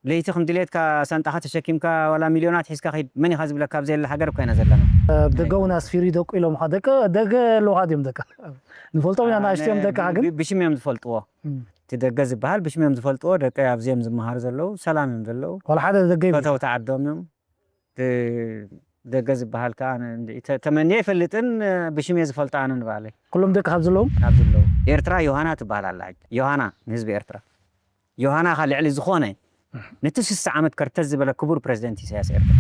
ለይቲ ከም ድሌትካ ሳንጣኻ ተሸኪምካ ዋላ ሚልዮናት ሒዝካ ኺድ፣ መን ኢኻ ዝብለካ? ኣብ ዘየለ ሃገር እኮ ኢና ዘለና። ደገ እውን ኣስፊሩ ደቁ ኢሎምኻ። ደቀ ደገ ኣለውኻ ድዮም ደቀ? ንፈልጦም ኢና፣ ናእሽቱ እዮም ደቀኻ ግን። ብ- ብሽም እዮም ዝፈልጥዎ። እቲ ደገ ዝበሃል ብሽም እዮም ዝፈልጥዎ። ደቀ ኣብዚ እዮም ዝመሃሩ ዘለዉ፣ ሰላም እዮም ዘለዉ። ዋላ ሓደ ደገ ይብሉ። ፈተውቲ ዓዶም እዮም። እቲ ደገ ዝበሃል ከዓ ኣነ እንድዒ ተ- ተመንየ ኣይፈልጥን። ብሽም እየ ዝፈልጦ ኣነ ንባዕለይ። ኩሎም ደቂ ካብ ዘለዎም ካብ ዘለዉ ኤርትራ ዮሃና ትበሃል ኣላ። ሕጂ ዮሃና ንህዝቢ ኤርትራ፣ ዮሃና ኻ ልዕሊ ዝኾነ ነቲ ስሳ ዓመት ከርተት ዝበለ ክቡር ፕረዚደንት ኢሳያስ ኤርትራ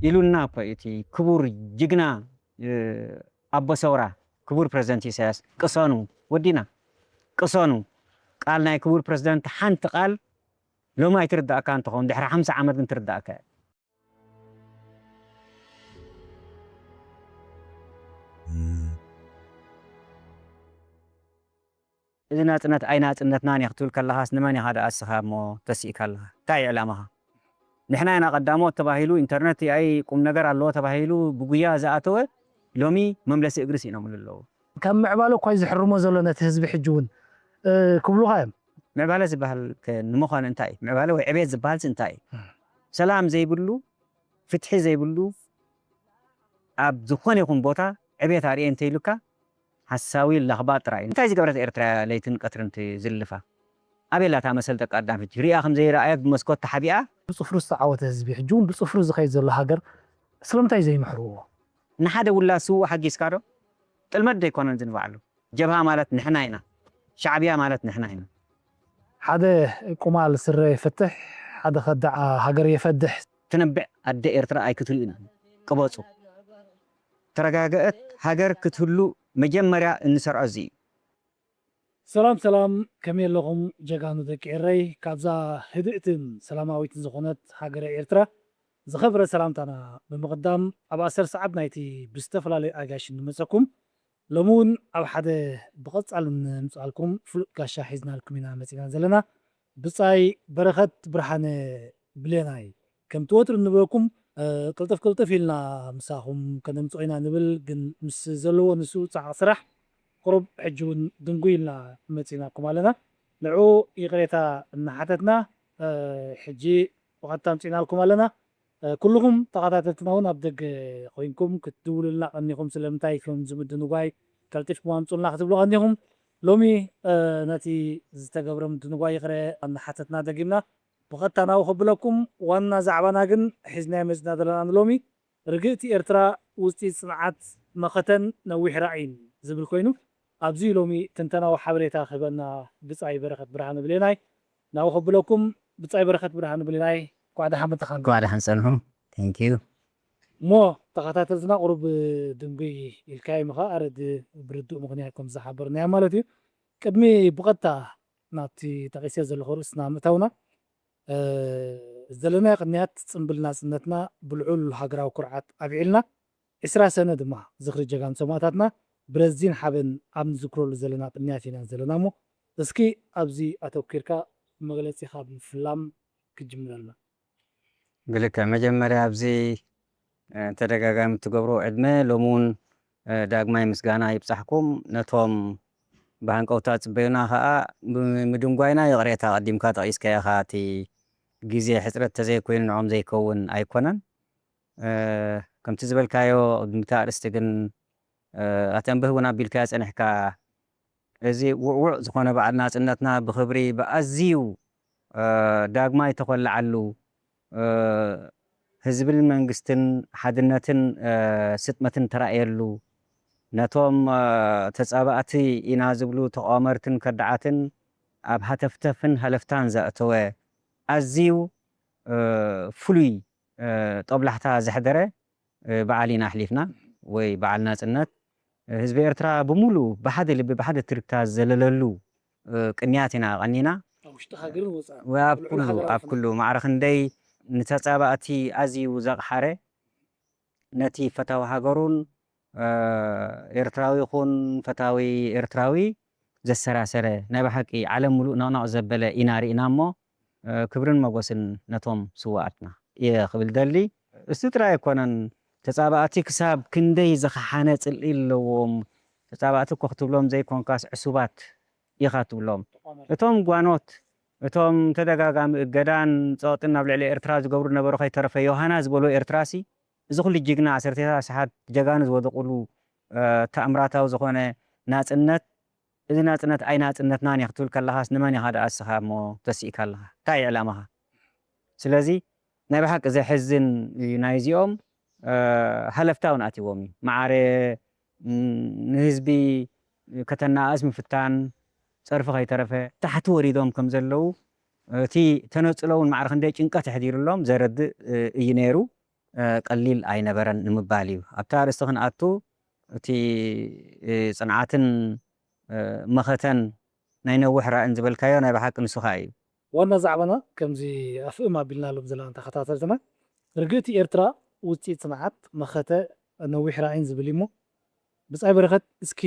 ኢሉና እኮ እዩ እቲ ክቡር ጅግና፣ እ፣ ኣቦ ሰውራ ክቡር ፕረዚደንት ኢሳያስ። ቅሰኑ፣ ወዲና፣ ቅሰኑ። ቃል ናይ ክቡር ፕረዚደንት ሓንቲ ቃል ሎሚ ኣይትርዳእካ እንትኸውን፣ ድሕሪ ሓምሳ ዓመት ግን ትርዳእካ እያ። እዚ ናጽነት ኣይ ናጽነትናን እያ ክትብል ከለኻስ፣ ንመን ኢኻ ደኣ እስኻ እሞ ተሲእካ ኣለኻ? እንታይ እዩ ዕላማኻ? ንሕና ኢና ቀዳሞት ተባሂሉ፣ ኢንተርነት ኣይ ቁም ነገር ኣለዎ ተባሂሉ ብጉያ ዝኣተወ፣ ሎሚ መምለሲ እግሪ ስኢኖምሉ ኣለዉ። ካብ ምዕባለ እኳ እዩ ዝሕርሞ ዘሎ ነቲ ህዝቢ ሕጂ እውን፣ እ፣ ክብሉኻ እዮም። ምዕባለ ዝበሃል ከ ንምዃኑ እንታይ እዩ? ምዕባለ ወይ ዕቤት ዝበሃልሲ እንታይ እዩ? ሰላም ዘይብሉ፣ ፍትሒ ዘይብሉ፣ ኣብ ዝኾነ ይኹን ቦታ ዕቤት ኣርእየ እንተይሉካ፣ ሓሳዊ ላኽባ ጥራይ እዩ። እንታይ ዝገበረት ኤርትራ እያ ለይትን ቀትርን ትዝልፋ? ኣበይ ኣላ እታ መሰል ደቂ ኣዳም ሕጂ? ሪኣ ከም ዘይረኣየት ብመስኮት ተሓቢኣ? ብጽፍሩ ዝተዓወተ ህዝቢ፣ ሕጂ እውን ብጽፍሩ ዝኸይድ ዘሎ ሃገር ስለምንታይ ዘይምሕርዎ? ንሓደ ውላድ ስዉእ ሓጊዝካ ዶ? ጥልመት ዶ ኣይኮነን እዚ ንባዕሉ? ጀብሃ ማለት ንሕና ኢና። ሻዕብያ ማለት ንሕና ኢና። ሓደ ቁማል ስረ ይፈትሕ፣ ሓደ ከዳዕ ሃገር የፈድሕ። ትነብዕ ኣደ ኤርትራ ኣይክትርእዩና። ቅበጹ። ተረጋገአት ሃገር ክትህሉ መጀመርያ እንሰርዖ እዚ እዩ። ሰላም ሰላም፣ ከመይ ኣለኹም ጀጋኑ ደቂ ኤረይ? ካብዛ ህድእትን ሰላማዊትን ዝኾነት ሃገረ ኤርትራ ዝኸበረ ሰላምታና ብምቕዳም፣ ኣብ ኣሰር ሰዓት ናይቲ ብዝተፈላለዩ ኣጋይሽ እንመጸኩም፣ ሎሚ እውን ኣብ ሓደ ብቐጻሊ ነምጽኣልኩም ፍሉጥ ጋሻ ሒዝናልኩም ኢና መጺና ዘለና። ብጻይ በረኸት ብርሃነ ብሌናይ። ከምቲ ወትሩ እንብለኩም፣ እ፣ ቅልጥፍ ቅልጥፍ ኢልና ምሳኹም ከነምጽኦ ኢና ንብል፣ ግን ምስ ዘለዎ ንሱ ጻዕቒ ስራሕ ቁሩብ ሕጂ እውን ድንጉይ ኢልና መጺናኩም ኣለና። ንዕኡ ይቕሬታ እናሓተትና፣ እ፣ ሕጂ ብቐጥታ ኣምጺእናልኩም ኣለና። እ፣ ኩልኹም ተኸታተልትና እውን ኣብ ደገ ኮይንኩም ክትድውሉልና ቀኒኹም፣ ስለምንታይ ከም እዚ ምድንጓይ ቀልጢፍኩም ኣምጹልና ክትብሉ ቀኒኹም። ሎሚ፣ እ፣ ነቲ ዝተገብረ ምድንጓይ ይቕረ እናሓተትና ደጊምና ብቐጥታ ናብኡ ከብለኩም። ዋና ዛዕባና ግን ሒዝናዮ መጺና ዘለና ንሎሚ፣ ርግእቲ ኤርትራ ውጽኢት ጽንዓት መኸተን ነዊሕ ራእይን ዝብል ኮይኑ፣ ኣብዚ ሎሚ ትንተናዊ ሓበሬታ ክህበና ብጻይ በረኸት ብርሃነ ብሌናይ ናብኡ ከብለኩም። ብጻይ በረኸት ብርሃነ ብሌናይ፣ እንኳዕ ደሓን መጻኻ። እንኳዕ ደሓን ጸንሑ። Thank you። እሞ ተኸታተልትና ቁሩብ ድንጉይ ኢልካዮም ኢኻ፣ ኣረድ ብርዱእ ምኽንያት ከም ዝሓበርናዮ ማለት እዩ። ቅድሚ ብቐጥታ ናብቲ ጠቒሰ ዘለኹ ርእስና ምእታውና፣ እ፣ ዘለናዮ ቅንያት ጽምብል ናጽነትና ብልዑል ሃገራዊ ኩርዓት ኣብዒልና፣ ዕስራ ሰነ ድማ ዝኽሪ ጀጋኑ ሰማእታትና ብረዚን ሓበን ኣብ ንዝክረሉ ዘለና ቅንያት ኢና ዘለና እሞ፣ እስኪ ኣብዚ ኣተኲርካ መግለጺኻ ብምፍላም ክትጅምረልና። ብልክዕ፣ መጀመርያ ኣብዚ፣ እ፣ ተደጋጋሚ እትገብርዎ ዕድመ፣ ሎሚ እውን፣ እ፣ ዳግማይ ምስጋና ይብጻሕኩም። ነቶም ብሃንቀውታ ዝጽበዩና ከኣ፣ ብምድንጓይና ይቕሬታ፣ ቀዲምካ ጠቒስካዮ ኢኻ፣ እቲ ግዜ ሕጽረት ተዘይኮይኑ ንዕኦም ዘይከውን ኣይኮነን። እ፣ ከምቲ ዝበልካዮ፣ ቅድሚ እቲ ኣርእስቲ ግን፣ እ፣ ኣተንብህ እውን ኣቢልካዮ ጸኒሕካ፣ እዚ ውዕዉዕ ዝኾነ በዓል ናጽነትና ብኽብሪ ብኣዝዩ፣ እ፣ ዳግማይ ተኾልዓሉ፣ እ፣ ህዝብን መንግስትን ሓድነትን፣ እ፣ ስጥመትን ተራእየሉ፣ ነቶም፣ እ፣ ተጻባእቲ ኢና ዝብሉ ተቋመርትን ከዳዓትን ኣብ ሃተፍተፍን ሃለፍታን ዘእተወ፣ ኣዝዩ፣ እ፣ ፍሉይ፣ እ፣ ጦብላሕታ ዘሕደረ፣ እ፣ በዓል ኢና ኣሕሊፍና፣ ወይ በዓል ናጽነት። ህዝቢ ኤርትራ ብምሉኡ ብሓደ ልቢ፣ ብሓደ ትርክታ ዝዘለለሉ፣ እ፣ ቅንያት ኢና ቀኒና። ኣብ ውሽጢ ሃገርን ወጻእን። ወ-፣ ኣብ ልዑል ኩሉ፣ ሃገራዊ ኣብ ኩነታት። ኩሉ ማዕረ ክንደይ ንተጻባእቲ ኣዝዩ ዘቕሓረ፣ ነቲ ፈታዊ ሃገሩን፣ እ፣ ኤርትራዊ ይኹን ፈታዊ ኤርትራዊ ዘሰራሰረ፣ ናይ ብሓቂ ዓለም ምሉእ ነቕነቕ ዘበለ ኢና ርኢና እሞ፣ እ፣ ክብርን መጎስን ነቶም ስውኣትና እየ ክብል ደሊ። እሱ ጥራይ ኣይኮነን፣ ተጻባእቲ ክሳብ ክንደይ ዝኸሓነ ጽልኢ ኣለዎም። ተጻባእቲ እኮ ክትብሎም ዘይኮንካስ ዕሱባት ኢኻ ትብሎም። እቶም ጓኖት እቶም ተደጋጋሚ እገዳን ጸቕጥን ናብ ልዕሊ ኤርትራ ዝገብሩ ነበሩ ከይተረፈ ዮሃና ዝበሎ ኤርትራሲ፣ እዚ ኩሉ ጅግና፣ ዓሰርተታት ኣሽሓት ጀጋኑ ዝወደቑሉ፣ እ፣ ተኣምራታዊ ዝኾነ ናጽነት፣ እዚ ናጽነት ኣይናጽነትናን እዩ ክትብል ከለኻስ፣ ንመን ኢኻ ደኣ እስኻ እሞ ተሲእካ ኣለኻ? እንታይ እዩ ዕላማኻ? ስለዚ ናይ ብሓቂ ዘሕዝን እዩ። ናይዚኦም፣ እ፣ ሃለፍታ እውን ኣትይዎም እዩ። ማዕረ፣ ም፣ ንህዝቢ ከተናኣእስ ምፍታን፣ ጸርፊ ከይተረፈ ታሕቲ ወሪዶም ከም ዘለዉ፣ እቲ ተነጽሎ እውን ማዕረ ክንደይ ጭንቀት ኣሕዲሩሎም ዘረድእ፣ እ፣ እዩ ነይሩ። እ፣ ቀሊል ኣይነበረን ንምባል እዩ። ኣብታ ኣርእስቲ ክንኣቱ፣ እቲ፣ እ፣ ጽንዓትን፣ እ፣ መኸተን ናይ ነዊሕ ራእን ዝበልካዮ ናይ ብሓቂ ንሱ ኸኣ እዩ። ዋና ዛዕባና ከምዚ ኣፍእም ኣቢልናሎም ዘለና ተኸታተልትና፣ ርግእቲ ኤርትራ ውጽኢት ጽንዓት፣ መኸተ፣ ነዊሕ ራእይን ዝብል እዩ እሞ፣ ብጻይ በረኸት፣ እስኪ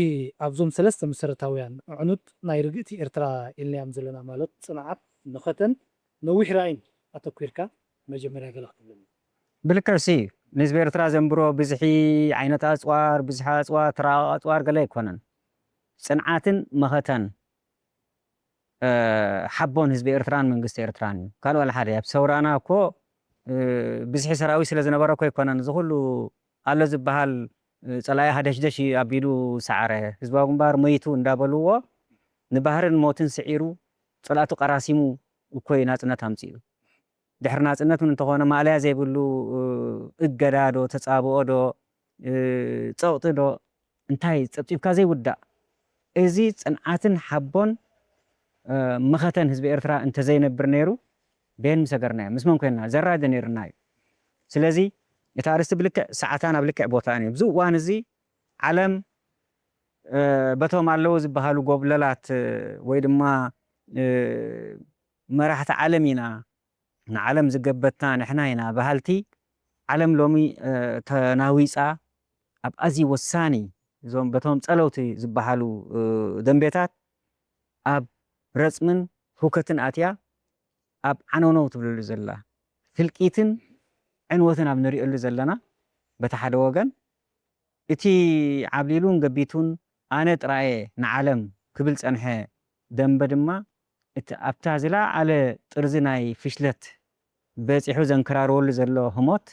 ኣብዞም ሰለስተ መሰረታውያን ኣዕኑድ ናይ ርግእቲ ኤርትራ ኢልናዮም ዘለና፣ ማለት ጽንዓት፣ መኸተን ነዊሕ ራእይን ኣተኲርካ መጀመርያ ገለ ክትብለና። ብልክዕ ሲ፣ ንህዝቢ ኤርትራ ዘንብሮ ብዝሒ ዓይነት ኣጽዋር፣ ብዝሒ ኣጽዋር፣ ተራቐቕ ኣጽዋር ገለ ኣይኮነን። ጽንዓትን መኸተን፣ እ፣ ሓቦን ህዝቢ ኤርትራን መንግስቲ ኤርትራን እዩ። ካልእ ዋላ ሓደ፣ ኣብ ሰውራና እኮ፣ እ፣ ብዝሒ ሰራዊት ስለ ዝነበረ እኮ ኣይኮነን። እዚ ኩሉ ኣሎ ዝበሃል፣ እ፣ ጸላኢ ሃደሽደሽ ኣቢሉ ሰዓረ። ህዝባዊ ግንባር መይቱ እንዳበልዎ፣ ንባህርን ሞትን ስዒሩ፣ ጸላእቱ ቀራሲሙ እኮ እዩ ናጽነት ኣምጺኡ። ድሕሪ ናጽነት እውን እንተኾነ ማእለያ ዘይብሉ፣ እ፣ እገዳ ዶ፣ ተጻብኦ ዶ፣ እ፣ ጸቕጢ ዶ፣ እንታይ ጸብጺብካ ዘይውዳእ፣ እዚ ጽንዓትን ሓቦን፣ እ፣ መኸተን ህዝቢ ኤርትራ እንተዘይነብር ነይሩ፣ በየን ምሰገርናዮ? ምስ መን ኮይንና? ዘራደ ነይርና እዩ። ስለዚ እቲ ኣርእስቲ ብልክዕ ሰዓታን ኣብ ልክዕ ቦታን እዩ። ኣብዚ እዋን እዚ ዓለም፣ እ፣ በቶም ኣለዉ ዝበሃሉ ጎብለላት፣ እ፣ ወይ ድማ፣ እ፣ መራሕቲ ዓለም ኢና፣ ንዓለም ዝገበትና ንሕና ኢና በሃልቲ፣ ዓለም ሎሚ፣ እ፣ ተናዊጻ፣ ኣብ ኣዝዩ ወሳኒ፣ እዞም በቶም ጸለውቲ ዝበሃሉ፣ እ፣ ደንቤታት ኣብ ረጽምን ሁከትን ኣትያ፣ ኣብ ዓነውነው ትብለሉ ዘላ፣ ህልቂትን ዕንወትን ኣብ ንሪኦሉ ዘለና፣ በቲ ሓደ ወገን፣ እቲ ዓብሊሉን ገቢቱን ኣነ ጥራየ ንዓለም ክብል ጸንሐ ደንበ ድማ፣ እቲ ኣብታ ዝለዓለ ጥርዚ ናይ ፍሽለት በጺሑ ዘንከራርወሉ ዘሎ ህሞት፣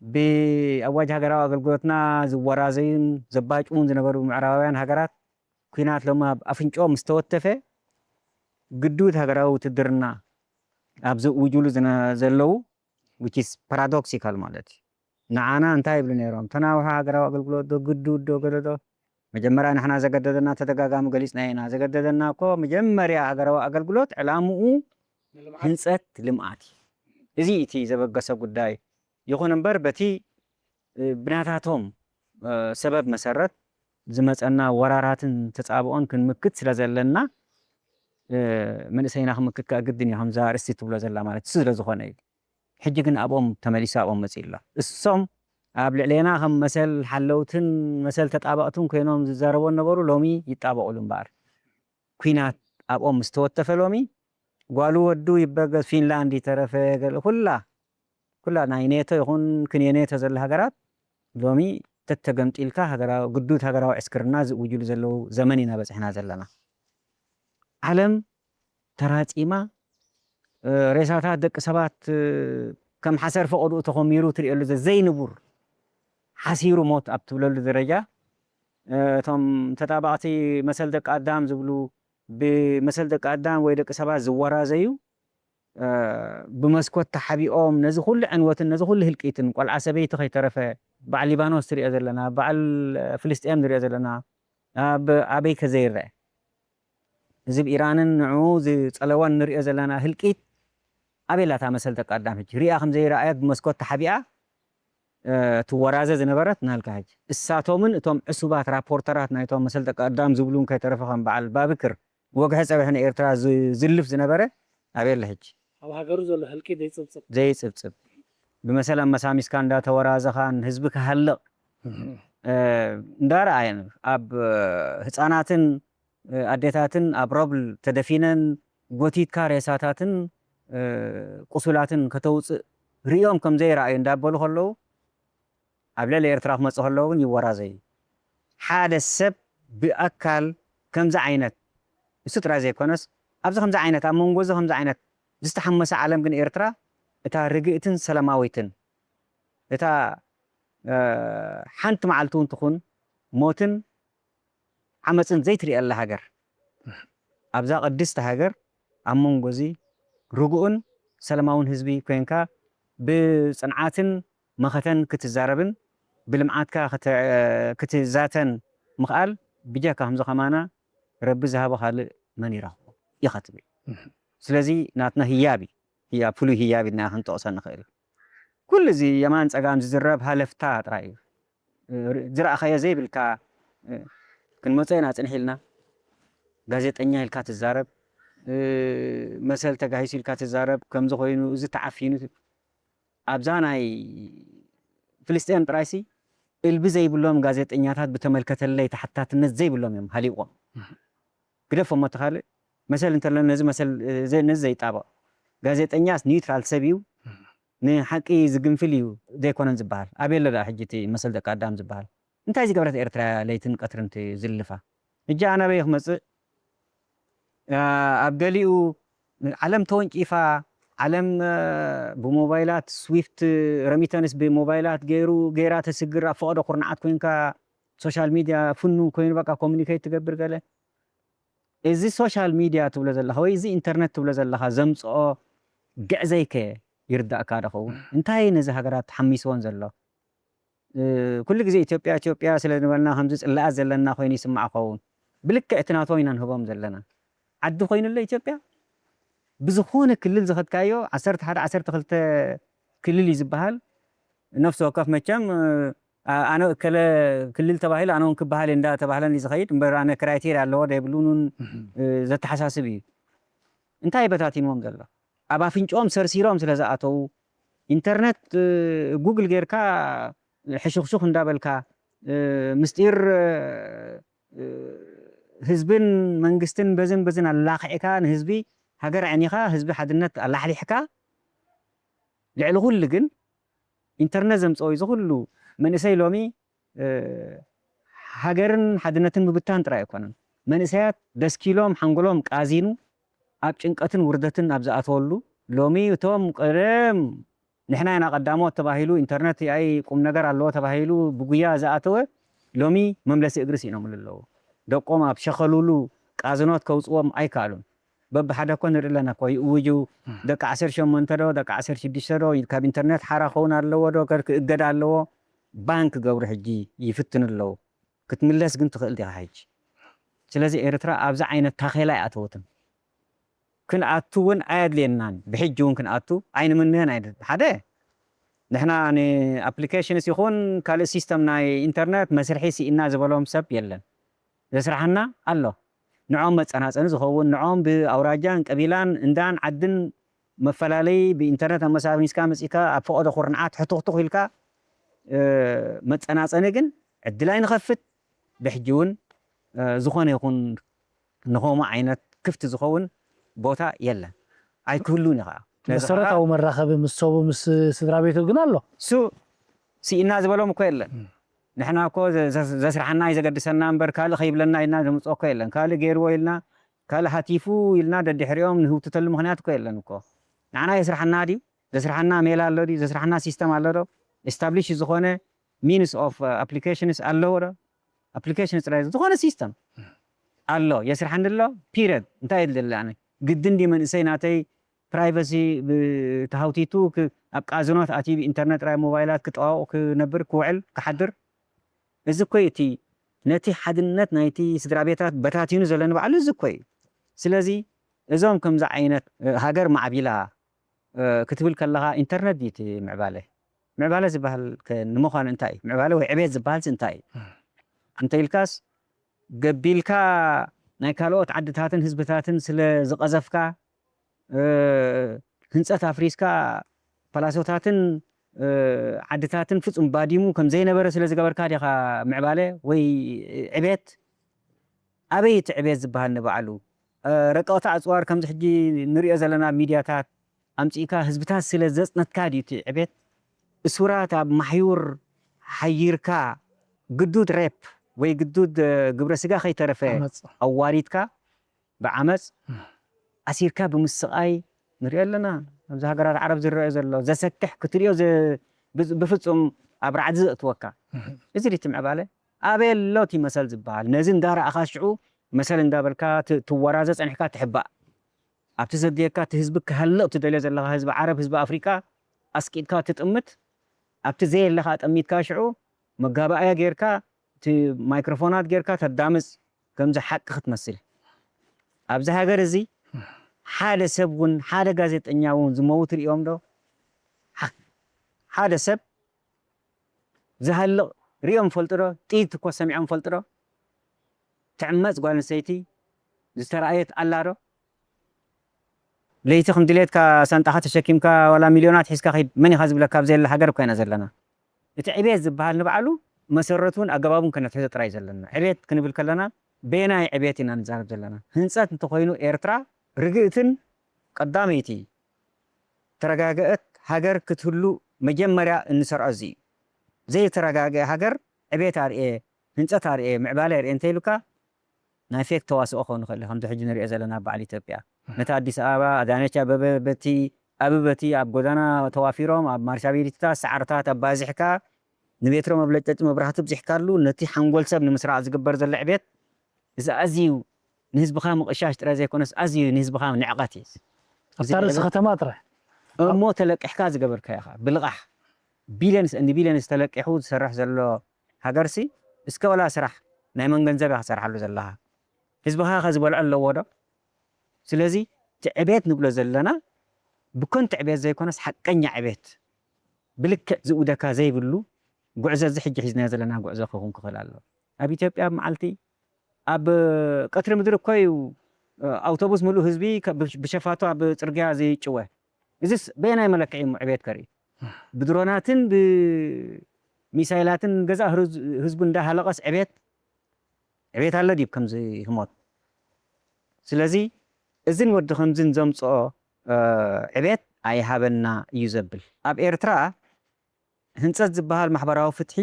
ብኣዋጅ ሃገራዊ ኣገልግሎትና ዝወራዘዩን ዘባጭዉን ዝነበሩ ምዕራባውያን ሃገራት፣ ኲናት ሎሚ ኣብ ኣፍንጭኦም ምስ ተወተፈ፣ ግዱድ ሃገራዊ ውትድርና ኣብ ዝእውጅሉ ዝነ-፣ ዘለዉ፣ which is paradoxical ማለት እዩ። ንዓና እንታይ ይብሉ ነይሮም? ተናውሑ ሃገራዊ ኣገልግሎት ዶ፣ ግዱድ ዶ፣ ገለ ዶ? መጀመርያ ንሕና ዘገደደና፣ ተደጋጋሚ ገሊጽናዮ ኢና። ዘገደደና እኮ መጀመርያ ሃገራዊ ኣገልግሎት ዕላምኡ ንልምዓት። ህንጸት ልምዓት እዩ። እዚ እቲ ዘበገሰ ጉዳይ። ይኹን እምበር በቲ፣ እ፣ ብናታቶም፣ እ፣ ሰበብ መሰረት ዝመጸና ወራራትን ተጻብኦን ክንምክት ስለ ዘለና፣ እ፣ መንእሰይና ክምክት ከኣ ግድን እዩ፣ ከምዛ ኣርእስቲ ትብሎ ዘላ ማለት እሱ ስለ ዝኾነ እዩ። ሕጂ ግን ኣብኦም ተመሊሱ ኣብኦም መጺኡ ኣሎ። እሶም ኣብ ልዕሌና ከም መሰል ሓለውትን መሰል ተጣበቕትን ኮይኖም ዝዛረቡ ነበሩ፣ ሎሚ ይጣበቑሉ እምበኣር። ኲናት ኣብኦም ምስ ተወተፈ ሎሚ ጓሉ ወዱ ይበገስ፣ ፊንላንድ ይተረፈ፣ ገለ ኩላ፣ ኩላ ናይ ኔቶ ይኹን ክንየ ኔቶ ዘለ ሃገራት ሎሚ ተተገምጢልካ ሃገራዊ፣ ግዱድ ሃገራዊ ዕስክርና ዝእውጅሉ ዘለዉ ዘመን ኢና በጺሕና ዘለና። ዓለም ተራጺማ፣ እ፣ ሬሳታት ደቂ ሰባት፣ እ፣ ከም ሓሰር ፈቐድኡ ተኾሚሩ ትርእየሉ ዘ-፣ ዘይንቡር ሓሲሩ ሞት ኣብ ትብለሉ ደረጃ፣ እ፣ እቶም ተጣባቕቲ መሰል ደቂ ኣዳም ዝብሉ፣ ብመሰል ደቂ ኣዳም ወይ ደቂ ሰባት ዝወራዘዩ፣ እ፣ ብመስኮት ተሓቢኦም ነዚ ኩሉ ዕንወትን ነዚ ኩሉ ህልቂትን፣ ቆልዓ ሰበይቲ ከይተረፈ፣ በዓል ሊባኖስ ትርእዮ ዘለና፣ በዓል ፍልስጤም ንርእዮ ዘለና፣ ኣብ ኣበይ ከ ዘይረአ? እዚ ብ ኢራንን ንዕኡ ዝጸለወን ንርእዮ ዘለና ህልቂት ኣበይ ኣላ እታ መሰል ደቂ ኣዳም ሕጂ? ሪኣ ከም ዘይረኣየት ብመስኮት ተሓቢኣ፣ እ፣ ትወራዘ ዝነበረት ናልካ ሕጂ። እሳቶምን እቶም ዕሱባት ራፖርተራት ናይቶም መሰል ደቂ ኣዳም ዝብሉን ከይተረፈ ከም በዓል ባብክር ወግሐ ጸብሒ ንኤርትራ ዝ-፣ ዝልፍ ዝነበረ ኣበይ ኣሎ ሕጂ? ኣብ ሃገሩ ዘሎ ህልቂት ዘይጽብጽብ። ዘይጽብጽብ። ብመሰል ኣመሳሚስካ እንዳተወራዘኻን ህዝቢ ክሃልቕ፣ እ፣ እንዳረኣየን ኣብ፣ እ፣ ህጻናትን፣ እ፣ ኣዴታትን ኣብ ረብል ተደፊነን ጎቲትካ ሬሳታትን፣ እ፣ ቁሱላትን ከተውጽእ ርእዮም ከም ዘይረኣዩ እንዳበሉ ከለዉ፣ ኣብ ልዕሊ ኤርትራ ክመጹ ከለዉ ግን ይወራዘዩ። ሓደ ሰብ ብኣካል ከምዚ ዓይነት፣ እሱ ጥራይ ዘይኮነስ፣ ኣብዚ ከምዚ ዓይነት ኣብ መንጎ እዚ ከምዚ ዓይነት ዝተሓመሰ ዓለም ግን ኤርትራ እታ ርግእትን ሰላማዊትን እታ ሓንቲ መዓልቲ እውን ትኹን ሞትን ዓመፅን ዘይትርእየላ ሃገር ኣብዛ ቅድስቲ ሃገር ኣብ መንጎ እዚ ርጉእን ሰላማውን ህዝቢ ኮንካ ብፅንዓትን መኸተን ክትዛረብን ብልምዓትካ ክትዛተን ምኽኣል ብጀካ ከምዚ ከማና ረቢ ዝሃቦ ካልእ መን ይረኽቦ ኢኻ ትብል። ስለዚ ናትና ህያብ እዩ። ህያብ ፍሉይ ህያብ ኢልና ክንጠቕሶ ንኽእል። ኩሉ እዚ የማን ፀጋም ዝዝረብ ሃለፍታ ጥራይ እዩ። ዝረኣኻዮ ዘይብልካ ክንመጾ ኢና ፅንሕ ኢልና። ጋዜጠኛ ኢልካ ትዛረብ፣ መሰል ተጋሂሱ ኢልካ ትዛረብ፣ ከምዚ ኮይኑ እዚ ተዓፊኑ ኣብዛ ናይ ፍልስጤም ጥራይሲ እልቢ ዘይብሎም ጋዜጠኛታት ብተመልከተለይ ተሓታትነት ዘይብሎም እዮም ሃሊቆም። ግደፎ እሞ እቲ ካልእ መሰል እንተሎ ነዚ መሰል ነዚ ዘይጣበቕ ጋዜጠኛስ ኒውትራል ሰብ እዩ፣ ንሓቂ ዝግንፍል እዩ ዘይኮነን ዝበሃል ኣበይ ኣሎ ደኣ ሕጂ እቲ መሰል ደቂ ኣዳም ዝበሃል? እንታይ ዝገበረት ኤርትራ ለይትን ቀትርን ትዝልፋ? ሕጂ ኣነ ኣበይ ክመፅእ ኣብ ገሊኡ ዓለም ተወንጪፋ ዓለም ብሞባይላት ስዊፍት ረሚተንስ ብሞባይላት ገይሩ ገይራ ተስግር ኣብ ፈቐዶ ኩርናዓት ኮይንካ ሶሻል ሚድያ ፍኑ ኮይኑ በቃ ኮሚኒኬት ትገብር ገለ እዚ ሶሻል ሚድያ ትብሎ ዘለኻ ወይ እዚ ኢንተርነት ትብሎ ዘለኻ ዘምፅኦ ግዕዘይከ ይርዳእካ ዶ ኸውን እንታይ ነዚ ሃገራት ሓሚስዎን ዘሎ ኩሉ ግዜ ኢትዮጵያ ኢትዮጵያ ስለ ዝበልና ከምዚ ፅላኣት ዘለና ኮይኑ ይስማዕ ኸውን ብልክዕ እቲ ናቶም ኢና ንህቦም ዘለና ዓዲ ኮይኑለ ኢትዮጵያ ብዝኾነ ክልል ዝኸድካዮ ዓሰርተ ሓደ ዓሰርተ ክልተ ክልል እዩ ዝበሃል ነፍሲ ወከፍ መቸም ኣነ እከለ ክልል ተባሂሉ ኣነ እውን ክበሃል እንዳ ተባህለን እዩ ዝኸይድ እምበር ኣነ ክራይቴርያ ኣለዎ ዶ የብሉን እውን ዘተሓሳስብ እዩ እንታይ በታቲንዎም ዘሎ ኣብ ኣፍንጭኦም ሰርሲሮም ስለ ዝኣተዉ ኢንተርነት ጉግል ጌርካ ሕሹኽሹኽ እንዳበልካ ምስጢር ህዝብን መንግስትን በዝን በዝን ኣላኽዕካ ንህዝቢ ሃገር ዕኒኻ ህዝቢ ሓድነት ኣላሕሊሕካ ልዕሊ ኩሉ ግን ኢንተርነት ዘምፀኦ እዚ ኩሉ መንእሰይ ሎሚ ሃገርን ሓድነትን ምብታን ጥራይ ኣይኮነን መንእሰያት ደስኪሎም ሓንጎሎም ቃዚኑ ኣብ ጭንቀትን ውርደትን ኣብ ዝኣተወሉ ሎሚ እቶም ቀደም ንሕና ኢና ቀዳሞት ተባሂሉ ኢንተርነት ኣይ ቁም ነገር ኣለዎ ተባሂሉ ብጉያ ዝኣተወ ሎሚ መምለሲ እግሪ ስኢኖምሉ ኣለዉ ደቆም ኣብ ሸኸሉሉ ቃዝኖት ከውፅዎም ኣይከኣሉን በብሓደ እኮ ንርኢ ኣለና እኮ ይእውጁ ደቂ ዓሰርተ ሸሞንተ ዶ ደቂ ዓሰርተ ሽዱሽተ ዶ ካብ ኢንተርኔት ሓራ ክኸውን ኣለዎ ዶ ክእገድ ኣለዎ ባን ክገብሩ ሕጂ ይፍትኑ ኣለዉ ክትምለስ ግን ትኽእል ዲኻ ሕጂ ስለዚ ኤርትራ ኣብዚ ዓይነት ታኼላ ኣይኣተወትን ክንኣቱ እውን ኣየድልየናን ብሕጂ እውን ክንኣቱ ኣይንምንህን ኣይነት ሓደ ንሕና ንኣፕሊኬሽንስ ይኹን ካልእ ሲስተም ናይ ኢንተርነት መስርሒ ስኢና ዝበሎም ሰብ የለን ዘስርሓና ኣሎ ንዖም መፀናፀኒ ዝኸውን ንዖም ብኣውራጃን ቀቢላን እንዳን ዓድን መፈላለይ ብኢንተርነት ኣመሳሚስካ መፂካ ኣብ ፈቐዶ ኩርንዓት ሕቱኽቱኽ ኢልካ መፀናፀኒ ግን ዕድል ኣይንኸፍት ብሕጂ እውን ዝኾነ ይኹን ንኸምኡ ዓይነት ክፍቲ ዝኸውን ቦታ የለን ኣይክህሉን እዩ ከዓ መሰረታዊ መራኸቢ ምስ ሰቡ ምስ ስድራ ቤቱ ግን ኣሎ እሱ ስኢና ዝበሎም እኮ የለን ንሕና እኮ ዘስርሓና እዩ ዘገድሰና እምበር ካልእ ከይብለና ኢልና ዘምፅኦ እኮ የለን ካልእ ገይርዎ ኢልና ካልእ ሃቲፉ ኢልና ደድሕሪኦም ንህውትተሉ ምክንያት እኮ የለን እኮ ንዓና የስርሓና ድዩ ዘስርሓና ሜላ ኣሎ ድዩ ዘስርሓና ሲስተም ኣሎ ዶ ኤስታብሊሽ ዝኾነ ሚንስ ኦፍ ኣፕሊኬሽንስ ኣለዎ ዶ ኣፕሊኬሽን ጥራይ ዝኾነ ሲስተም ኣሎ የስርሓኒ ኣሎ ፒሪድ እንታይ ይብል ኣነ ግድን ድዩ መንእሰይ ናተይ ፕራይቨሲ ተሃውቲቱ ኣብ ቃዝኖት ኣትዩ ኢንተርነት ጥራይ ሞባይላት ክጠዋውቕ ክነብር ክውዕል ክሓድር እዚ እኮ እቲ ነቲ ሓድነት ናይቲ ስድራ ቤታት በታቲኑ ዘሎ ንባዕሉ እዚ እኮ እዩ ስለዚ እዞም ከምዚ ዓይነት ሃገር ማዕቢላ ክትብል ከለኻ ኢንተርነት ድዩ እቲ ምዕባለ ምዕባለ ዝበሃል ንምዃኑ እንታይ እዩ ምዕባለ ወይ ዕቤት ዝበሃል እንታይ እዩ እንተ ኢልካስ ገቢልካ ናይ ካልኦት ዓድታትን ህዝብታትን ስለ ዝቐዘፍካ ህንፀት ኣፍሪስካ ፓላሶታትን ዓድታትን ፍፁም ባዲሙ ከም ዘይነበረ ስለ ዝገበርካ ዲኻ ምዕባለ ወይ ዕቤት ኣበይ እቲ ዕቤት ዝበሃል ንባዕሉ ረቀቕቲ ኣፅዋር ከምዚ ሕጂ ንሪኦ ዘለና ሚድያታት ኣምፂእካ ህዝብታት ስለ ዘፅነትካ ድዩ እቲ ዕቤት እሱራት ኣብ ማሕዩር ሓይርካ ግዱድ ሬፕ ወይ ግዱድ ግብረ ስጋ ከይተረፈ ኣዋሪድካ ብዓመፅ ኣሲርካ ብምስቓይ ንሪኦ ኣለና። ኣብዚ ሃገራት ዓረብ ዝረአ ዘሎ ዘሰክሕ ክትሪኦ ዘ- ብዝ- ብፍጹም ኣብ ራዕዲ ዘእትወካ። እዚ ድቲ ምዕባለ ኣበይ ኣሎ እቲ መሰል ዝበሃል? ነዚ እንዳረኣኻ ሽዑ መሰል እንዳበልካ ት- ትወራዘ ጸኒሕካ ትሕባእ። ኣብቲ ዘድልየካ እቲ ህዝቢ ክሃልቕ ትደልዮ ዘለኻ ህዝቢ ዓረብ፣ ህዝቢ ኣፍሪቃ ኣስቂጥካ ትጥምት፣ ኣብቲ ዘየለኻ ኣጠሚትካ ሽዑ መጋባእያ ጌርካ እቲ ማይክሮፎናት ጌርካ ተዳምጽ፣ ከምዚ ሓቂ ክትመስል። ኣብዚ ሃገር እዚ ሓደ ሰብ እውን ሓደ ጋዜጠኛ እውን ዝመውት ሪኦም ዶ? ሓ- ሓደ ሰብ ዝሃልቕ ሪኦም ፈልጡ ዶ? ጥይት እኮ ሰሚዖም ፈልጡ ዶ? ትዕመጽ ጓል ኣንስተይቲ ዝተራእየት ኣላ ዶ? ለይቲ ከም ድሌትካ ሳንጣኻ ተሸኪምካ ዋላ ሚልዮናት ሒዝካ ኺድ መን ኢኻ ዝብለካ ኣብ ዘየለ ሃገር እኮ ኢና ዘለና። እቲ ዕቤት ዝበሃል ንባዕሉ መሰረቱን ኣገባቡን ከነትሕዞ ጥራይ ዘለና። ዕቤት ክንብል ከለና በየናይ ዕቤት ኢና ንዛረብ ዘለና? ህንጸት እንተኾይኑ ኤርትራ ርግእትን ቀዳመይቲ ተረጋገአት ሃገር ክትህሉ መጀመርያ እንሰርዖ እዚ እዩ። ዘይተረጋገአ ሃገር ዕቤት ኣርእየ፣ ህንጸት ኣርእየ፣ ምዕባለ ኣርእየ እንተኢሉካ ናይ ፌክ ተዋስኦ ክኸውን ይኽእል እዩ። ከምዚ ሕጂ ንሪኦ ዘለና ኣብ በዓል ኢትዮጵያ ነቲ ኣዲስ ኣበባ ኣዳነች ኣበበ በቲ ኣበበቲ ኣብ ጎዳና ተዋፊሮም ኣብ ማርሻ ቤሪትታት ሳዕርታት ኣባዚሕካ ንቤትሮ መብለጨጭ መብራህቲ ኣብዚሕካሉ ነቲ ሓንጎል ሰብ ንምስራቕ ዝግበር ዘሎ ዕቤት እዚ ኣዝዩ ንህዝብኻ ምቕሻሽ ጥራይ ዘይኮነስ ኣዝዩ ንህዝብኻ ንዕቐት እዩ። እዚ ኣብታ ርእሲ ዕቤት ከተማ ጥራይ እሞ ተለቂሕካ ዝገበርካዮ ኢኻ። ብልቓሕ ቢልዮንስ and ቢልዮንስ ተለቂሑ ዝሰርሕ ዘሎ ሃገርሲ እስከ ወላ ስራሕ ናይ መን ገንዘብ ኢኻ ትሰርሓሉ ዘለኻ? ህዝብኻ ከ ዝበልዖ ኣለዎ ዶ? ስለዚ እቲ ዕቤት ንብሎ ዘለና ብኮንቲ ዕቤት ዘይኮነስ ሓቀኛ ዕቤት ብልክዕ ዝእውደካ ዘይብሉ ጉዕዞ እዚ ሕጂ ሒዝናዮ ዘለና ጉዕዞ ክኸውን ክኽእል ኣለዎ። ኣብ ኢትዮጵያ ኣብ መዓልቲ ኣብ ቀትሪ ምድሪ እኮ እዩ ኣውቶቡስ ምሉእ ህዝቢ ከ- ብሸፋቱ ኣብ ጽርግያ ዝጭወ። እዚስ በየናይ መለክዒ እሞ ዕቤት ከርኢ? ብድሮናትን ብሚሳይላትን ገዛእ ህርዝ- ህዝቡ እንዳሃለቐስ ዕቤት ዕቤት ኣሎ ድዩ ከምዚ ህሞት? ስለዚ እዝን ወዲ ከምዝን ዘምጽኦ ዕቤት ኣይሃበና እዩ ዘብል። ኣብ ኤርትራ ህንጸት ዝበሃል ማሕበራዊ ፍትሒ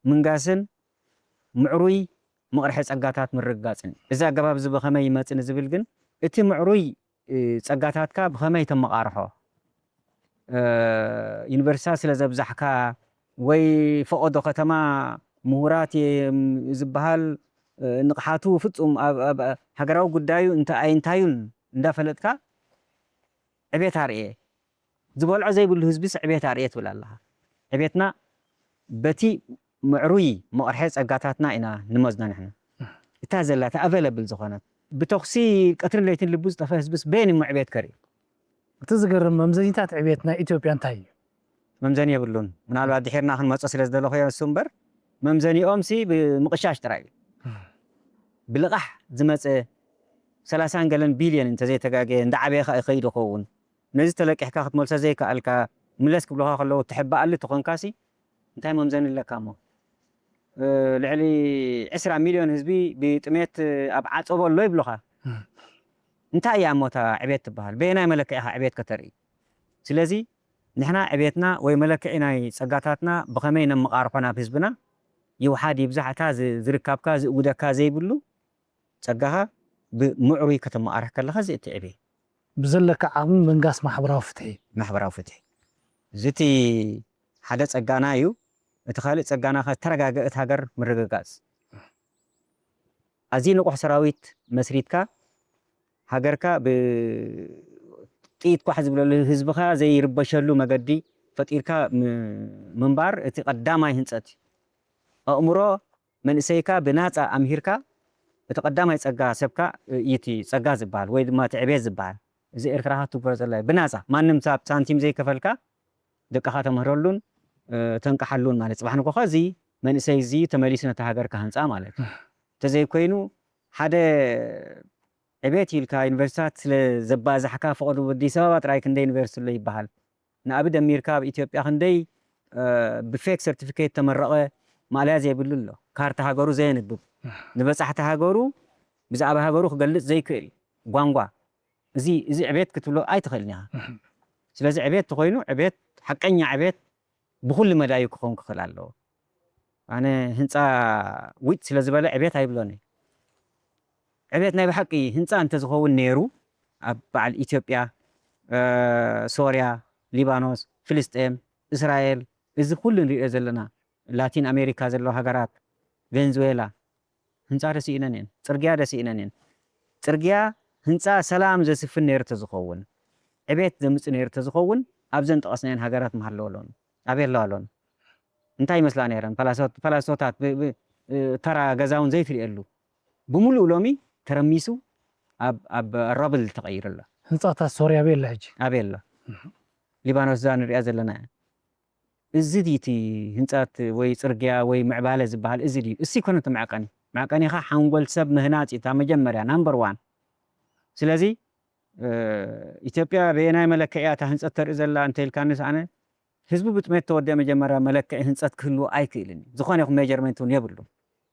ምንጋስን ምዕሩይ መቕርሒ ጸጋታት ምርግጋጽን። እዚ ኣገባብ እዚ ብኸመይ ይመጽእ ንዝብል ግን እቲ ምዕሩይ ጸጋታትካ ብኸመይ ተመቓርሖ? ዩኒቨርሲታት ስለ ዘብዛሕካ ወይ ፈቐዶ ከተማ ምሁራት ዝበሃል ንቕሓቱ ፍጹም ኣብ ሃገራዊ ጉዳዩ እንታይ ኣይንታዩን እንዳፈለጥካ ዕቤት ኣርእየ ዝበልዖ ዘይብሉ ህዝቢ ዕቤት ኣርእየ ትብል ኣለኻ። ዕቤትና በቲ ምዕሩይ መቕርሒ ጸጋታትና ኢና ንመዝኖ ንሕና። እታ ዘላታ ኣቨለብል ዝኾነት ብተኹሲ ቀትርን ለይትን ልቡ ዝጠፈ ህዝብስ በየን እሞ ዕቤት ከርኢ? እቲ ዝገርም መምዘኒታት ዕቤት ናይ ኢትዮጵያ እንታይ እዩ? መምዘኒ የብሉን። ምናልባት ድሒርና ክንመጾ ስለ ዝደለኹ እየ እሱ እምበር መምዘኒኦም ሲ ብምቕሻሽ ጥራይ እዩ። ብልቓሕ ዝመጸ ሰላሳን ገለን ቢልዮን እንተዘይተጋገየ እንዳዓበየ ከኣ ይኸይድ ይኸውን። ነዚ ተለቂሕካ ክትመልሶ ዘይከኣልካ ምለስ ክብሉኻ ከለዉ ትሕባኣሉ ተኾንካሲ እንታይ መምዘኒ ኣለካ እሞ? ልዕሊ ዕስራ ሚልዮን ህዝቢ ብጥሜት ኣብ ዓጸቦ ኣሎ ይብሉኻ። እንታይ እያ እሞ እታ ዕቤት ትበሃል? በየናይ መለክዒ ኢኻ ዕቤት ከተርኢ? ስለዚ ንሕና ዕቤትና ወይ መለክዒ ናይ ጸጋታትና ብኸመይ ነመቓርሖ ናብ ህዝብና ይውሓድ ይብዛሕ እታ ዝ- ዝርካብካ ዝእውደካ ዘይብሉ ጸጋኻ ብምዕሩይ ከተመቓርሕ ከለኻ እዚ እቲ ዕቤት። ብዘለካ ዓቕሚ ምንጋስ ማሕበራዊ ፍትሒ። ማሕበራዊ ፍትሒ። እዚ እቲ ሓደ ጸጋና እዩ። እቲ ካልእ ጸጋና ከ ተረጋገእት ሃገር ምርግጋጽ። ኣዝዩ ንቑሕ ሰራዊት መስሪትካ ሃገርካ ብጥይት ኳሕ ዝብለሉ ህዝብኻ ዘይርበሸሉ መገዲ ፈጢርካ ም- ምንባር እቲ ቀዳማይ ህንጸት እዩ። ኣእምሮ መንእሰይካ ብናጻ ኣምሂርካ እቲ ቀዳማይ ጸጋ ሰብካ እዩ እቲ ጸጋ ዝበሃል ወይ ድማ እቲ ዕቤት ዝበሃል። እዚ ኤርትራ ክትግበሮ ዘላ እዩ። ብናጻ ማንም ሳብ ሳንቲም ዘይከፈልካ ደቅኻ ተምህረሉን ተንቅሓሉን ማለት ጽባሕ ንጎኻ እዚ መንእሰይ እዚ ተመሊሱ ነቲ ሃገር ክሃንጻ ማለት እዩ። እንተዘይኮይኑ ሓደ ዕቤት ኢልካ ዩኒቨርሲታት ስለ ዘባዛሕካ ፈቐዶ ኣዲስ ኣበባ ጥራይ ክንደይ ዩኒቨርሲቲ ኣሎ ይበሃል። ንኣብነት ደሚርካ ኣብ ኢትዮጵያ ክንደይ ብፌክ ሰርቲፊኬት ተመረቐ ማእለያ ዘይብሉ ኣሎ። ካርታ ሃገሩ ዘየንብብ ንበጻሕቲ ሃገሩ ብዛዕባ ሃገሩ ክገልጽ ዘይክእል ጓንጓ እዚ እዚ ዕቤት ክትብሎ ኣይትኽእልን ኢኻ። ስለዚ ዕቤት ተኾይኑ ዕቤት ሓቀኛ ዕቤት ብኹሉ መዳዩ ክኸውን ክኽእል ኣለዎ። ኣነ ህንፃ ዊጥ ስለ ዝበለ ዕቤት ኣይብሎን እየ። ዕቤት ናይ ብሓቂ ህንፃ እንተዝኸውን ነይሩ ኣብ በዓል ኢትዮጵያ፣ ሶርያ፣ ሊባኖስ፣ ፍልስጤም፣ እስራኤል፣ እዚ ኩሉ ንሪኦ ዘለና ላቲን ኣሜሪካ ዘለዋ ሃገራት፣ ቬንዙዌላ፣ ህንፃ ደስ ኢለን እየን። ፅርግያ ደስ ኢለን እየን። ፅርግያ፣ ህንፃ ሰላም ዘስፍን ነይሩ ተዝኸውን፣ ዕቤት ዘምፅእ ነይሩ ተዝኸውን፣ ኣብዘን ጠቐስናየን ሃገራት ምሃለወ ኣለውን። ኣበይ ኣለዋ ኣለውን? እንታይ ይመስላ ነይረን? ፈላሶታት ተራ ገዛውን ዘይትርእየሉ፣ ብምሉእ ሎሚ ተረሚሱ ኣብ ረብል ተቐይሩ ኣሎ። ህንፃታት ሶርያ ኣበይ ኣላ ሕጂ? ኣበይ ኣሎ? ሊባኖስ እዛ ንሪኣ ዘለና እያ። እዚ ድዩ እቲ ህንፀት ወይ ፅርግያ ወይ ምዕባለ ዝበሃል? እዚ ድዩ? እሱ ይኮነ እቲ መዕቀኒ። መዕቀኒኻ ሓንጎል ሰብ ምህናፅ እዩ፣ እታ መጀመርያ ናምበር ዋን። ስለዚ ኢትዮጵያ በየናይ መለክዒ እያ እታ ህንፀት ተርኢ ዘላ እንተኢልካኒ ኣነ፣ ህዝቢ ብጥሜት ተወዲኦ መጀመርያ መለክዒ ህንፀት ክህልዎ ኣይክእልን እዩ። ዝኾነ ይኹን ሜጀርመንት እውን የብሉን።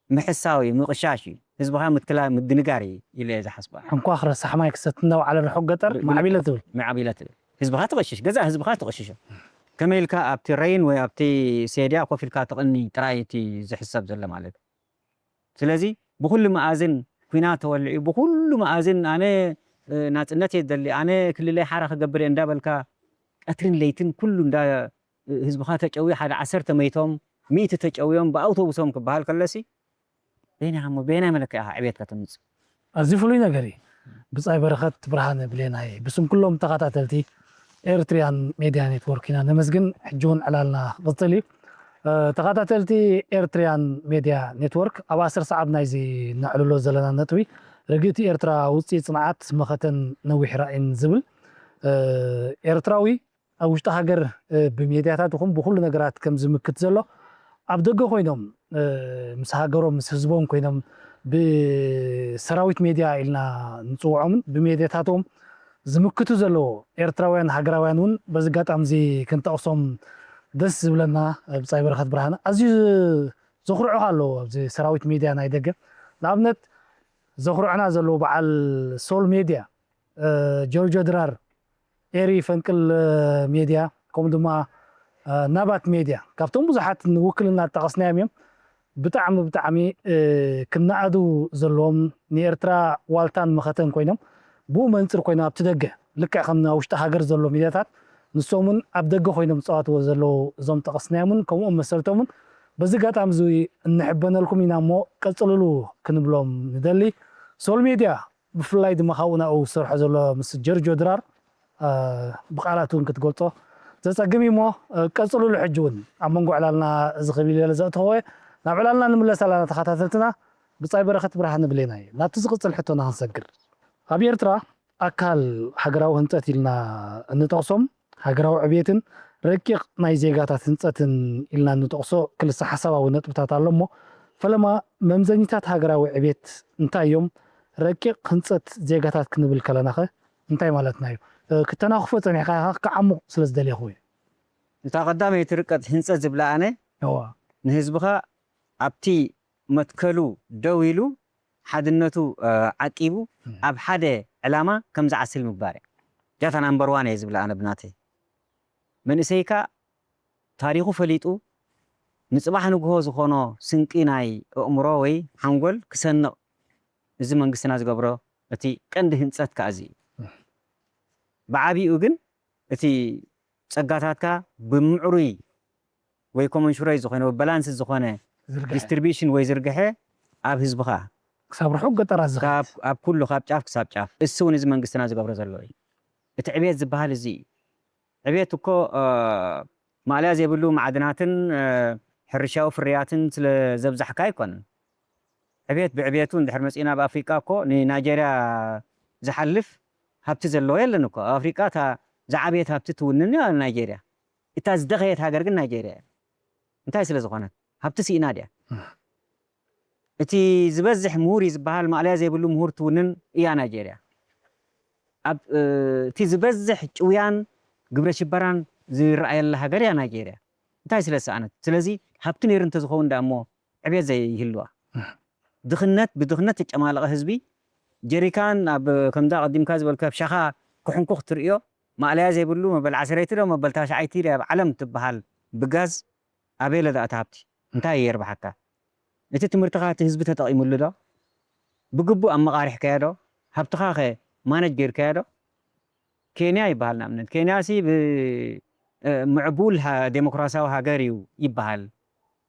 ምሕሳው እዩ፣ ምቕሻሽ እዩ፣ ህዝብኻ ምትላ ምድንጋር እዩ ኢለ እየ ዝሓስባ። ሕንኳ ክረሳሕ ማይ ክሰቲ እንዳወዓለ ርሑቕ ገጠር ማዕቢለ ትብል። ማዕቢለ ትብል። ህዝብኻ ትቕሽሽ፣ ገዛእ ህዝብኻ ትቕሽሾ። ከመይ ኢልካ ኣብቲ ረይን ወይ ኣብቲ ሴድያ ኮፍ ኢልካ ተቕኒ ጥራይ እቲ ዝሕሰብ ዘሎ ማለት እዩ። ስለዚ ብኹሉ መኣዝን ኲናት ተወሊዑ፣ ብኹሉ መኣዝን ኣነ ናፅነት እየ ዝደሊ፣ ኣነ ክልለይ ሓራ ክገብር እየ እንዳበልካ ቀትርን ለይትን ኩሉ እንዳ ህዝብኻ ተጨውዩ ሓደ ዓሰርተ መይቶም ሚእቲ ተጨውዮም ብኣውቶቡሶም ክበሃል ከለሲ በየናይ እሞ በየናይ መለክዒ ኢኻ ዕብየት ከተምፅእ? ኣዝዩ ፍሉይ ነገር እዩ። ብጻይ በረኸት ብርሃነ ብሌናይ ብስም ኩሎም ተኸታተልቲ ኤርትሪያን ሜድያ ኔትወርክ ኢና ነመስግን። ሕጂ እውን ዕላልና ክቕጽል እዩ። ተኸታተልቲ ኤርትሪያን ሜድያ ኔትወርክ ኣብ ኣስር ሰዓብ ናይዚ ነዕልሎ ዘለና ነጥቢ ርግእቲ ኤርትራ ውጽኢት ጽንዓት መኸተን ነዊሕ ራእይን ዝብል ኤርትራዊ ኣብ ውሽጢ ሃገር ብሜድያታት ይኹን ብኩሉ ነገራት ከም ዝምክት ዘሎ ኣብ ደገ ኮይኖም ምስ ሃገሮም ምስ ህዝቦም ኮይኖም ብሰራዊት ሜድያ ኢልና ንፅውዖምን ብሜድያታቶም ዝምክቱ ዘለዎ ኤርትራውያን ሃገራውያን እውን በዚ ኣጋጣሚ እዚ ክንጠቕሶም ደስ ዝብለና ብጻይ በረኸት ብርሃነ ኣዝዩ ዘኹርዑኻ ኣለዉ ኣብዚ ሰራዊት ሜድያ ናይ ደገ ንኣብነት ዘኹርዕና ዘለዉ በዓል ሶል ሜድያ ጆርጆ ድራር ኤሪ ፈንቅል ሜድያ ከምኡ ድማ ናባት ሜድያ ካብቶም ብዙሓት ንውክልና ዝጠቐስናዮም እዮም። ብጣዕሚ ብጣዕሚ ክነኣዱ ዘለዎም ንኤርትራ ዋልታን መኸተን ኮይኖም ብኡ መንፅር ኮይኖም ኣብቲ ደገ ልክዕ ከም ኣብ ውሽጢ ሃገር ዘሎ ሚድያታት ንሶም እውን ኣብ ደገ ኮይኖም ዝፃወትዎ ዘለዉ እዞም ጠቐስናዮም እውን ከምኡኦም መሰልቶም እውን በዚ ኣጋጣሚ እዚ እንሕበነልኩም ኢና እሞ ቀፅልሉ ክንብሎም ንደሊ። ሶል ሜድያ ብፍላይ ድማ ካብኡ ናብኡ ዝሰርሖ ዘሎ ምስ ጀርጆ ድራር ብቃላት እውን ክትገልፆ ዘፀግም እዩ እሞ ቀፅሉሉ ሕጂ እውን ኣብ መንጎ ዕላልና እዚ ክብል ኢለ ዘእተኸወ ናብ ዕላልና ንምለስ ኣለና ተኸታተልትና ብፃይ በረኸት ብርሃነ ብሌና እዩ ናብቲ ዝቕፅል ሕቶና ክንሰግር ኣብ ኤርትራ ኣካል ሃገራዊ ህንፀት ኢልና እንጠቕሶም ሃገራዊ ዕብየትን ረቂቕ ናይ ዜጋታት ህንፀትን ኢልና እንጠቕሶ ክልሰ ሓሳባዊ ነጥብታት ኣሎ እሞ ፈለማ መምዘኒታት ሃገራዊ ዕብየት እንታይ እዮም? ረቂቕ ህንፀት ዜጋታት ክንብል ከለናኸ እንታይ ማለትና እዩ? ክተናኽፎ ፀኒሕካ ኢኻ ክዓሙቕ ስለ ዝደለኹ እዩ። እታ ቀዳመይቲ ርቀት ህንፀት ዝብላ ኣነ እዋ ንህዝብኻ ኣብቲ መትከሉ ደው ኢሉ ሓድነቱ ዓቂቡ ኣብ ሓደ ዕላማ ከም ዝዓስል ምግባር እያ። እዚኣታ ናምበር ዋን እየ ዝብላ ኣነ ብናተይ። መንእሰይካ ታሪኹ ፈሊጡ ንፅባሕ ንግሆ ዝኾኖ ስንቂ ናይ ኣእምሮ ወይ ሓንጎል ክሰንቕ እዚ መንግስትና ዝገብሮ እቲ ቀንዲ ህንፀት ከዓ እዚ እዩ። ብዓብይኡ ግን እቲ ፀጋታትካ ብምዕሩይ ወይ ኮመንሹረይ ዝኾነ ወይ ባላንስ ዝኾነ ዝርግሐ። ዲስትሪቢሽን ወይ ዝርግሐ ኣብ ህዝብኻ ክሳብ ርሑቕ ገጠራት ዝኸድ ካብ ኣብ ኩሉ ካብ ጫፍ ክሳብ ጫፍ እሱ እውን እዚ መንግስትና ዝገብሮ ዘሎ እዩ። እቲ ዕብየት ዝበሃል እዚ እዩ። ዕብየት እኮ ማእለያ ዘይብሉ ማዕድናትን ሕርሻዊ ፍርያትን ስለ ዘብዛሕካ ኣይኮነን። ዕብየት ብዕብየቱ እንድሕር መፂእና ኣብ ኣፍሪቃ እኮ ንናይጀርያ ዝሓልፍ ሃብቲ ዘለዎ የለን እኮ። ኣብ ኣፍሪቃ እታ ዝዓበየት ሃብቲ ትውንን እያ ናይጀርያ። እታ ዝደኸየት ሃገር ግን ናይጀርያ እያ። እንታይ ስለ ዝኾነት? ሃብቲ ስኢና ድያ? እቲ ዝበዝሕ ምሁር እዩ ዝበሃል ማእለያ ዘይብሉ ምሁር ትውንን እያ ናይጀርያ። ኣብ እቲ ዝበዝሕ ጭውያን ግብረ ሽበራን ዝረኣየላ ሃገር እያ ናይጀርያ። እንታይ ስለ ዝሰኣነት? ስለዚ ሃብቲ ነይሩ እንተዝኸውን ደኣ እሞ ዕብየት ዘይህልዋ። ድኽነት ብድኽነት ተጨማለቐ ህዝቢ ጀሪካን ኣብ ከምዛ ቀዲምካ ዝበልካ ኣብ ሻኻ ክሕንኩ ክትርእዮ ማእለያ ዘይብሉ መበል ዓሰርይቲ ዶ መበል ታሽዓይቲ ዶ ኣብ ዓለም ትበሃል ብጋዝ ኣበይ ለዳ እቲ ሃብቲ እንታይ የርብሓካ? እቲ ትምህርትኻ እቲ ህዝቢ ተጠቒምሉ ዶ? ብግቡእ ኣመቓሪሕካዮ ዶ? ሃብትኻ ኸ ማነጅ ጌርካዮ ዶ? ኬንያ ይበሃል ንኣብነት። ኬንያ ሲ ብ-፣ እ፣ ምዕቡል ሃ-፣ ዴሞክራሲያዊ ሃገር እዩ ይበሃል።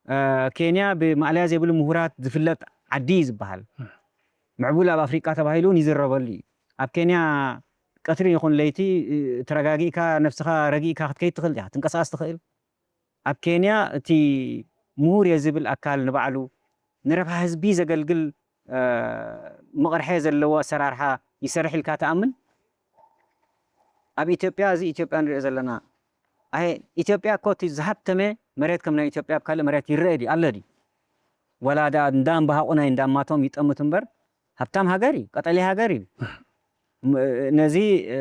እ፣ ኬንያ ብማእለያ ዘይብሉ ምሁራት ዝፍለጥ ዓዲ እዩ ዝበሃል። ምዕቡል ኣብ ኣፍሪቃ ተባሂሉ እውን ይዝረበሉ እዩ። ኣብ ኬንያ ቀትሪ ይኹን ለይቲ፣ እ፣ ተረጋጊእካ ነብስኻ ረጊእካ ክትከይድ ትኽእል ዲኻ? ትንቀሳቐስ ትኽእል? ኣብ ኬንያ እቲ ምሁር እየ ዝብል ኣካል ንባዕሉ ንረብሓ ህዝቢ ዘገልግል፣ እ፣ መቕርሐ ዘለዎ ኣሰራርሓ ይሰርሕ ኢልካ ትኣምን? ኣብ ኢትዮጵያ፣ እዚ ኢትዮጵያ ንሪኦ ዘለና፣ ኣይ፣ ኢትዮጵያ እኮ እቲ ዝሃብተመ መሬት ከም ናይ ኢትዮጵያ ኣብ ካልእ መሬት ይረአ ድዩ? ኣሎ ድዩ? ወላ ደኣ እንዳ እምበሃቑ ናይ እንዳማቶም ይጠምቱ እምበር፣ ሃብታም ሃገር እዩ፣ ቀጠልያ ሃገር እዩ። ም-፣ ነዚ፣ እ፣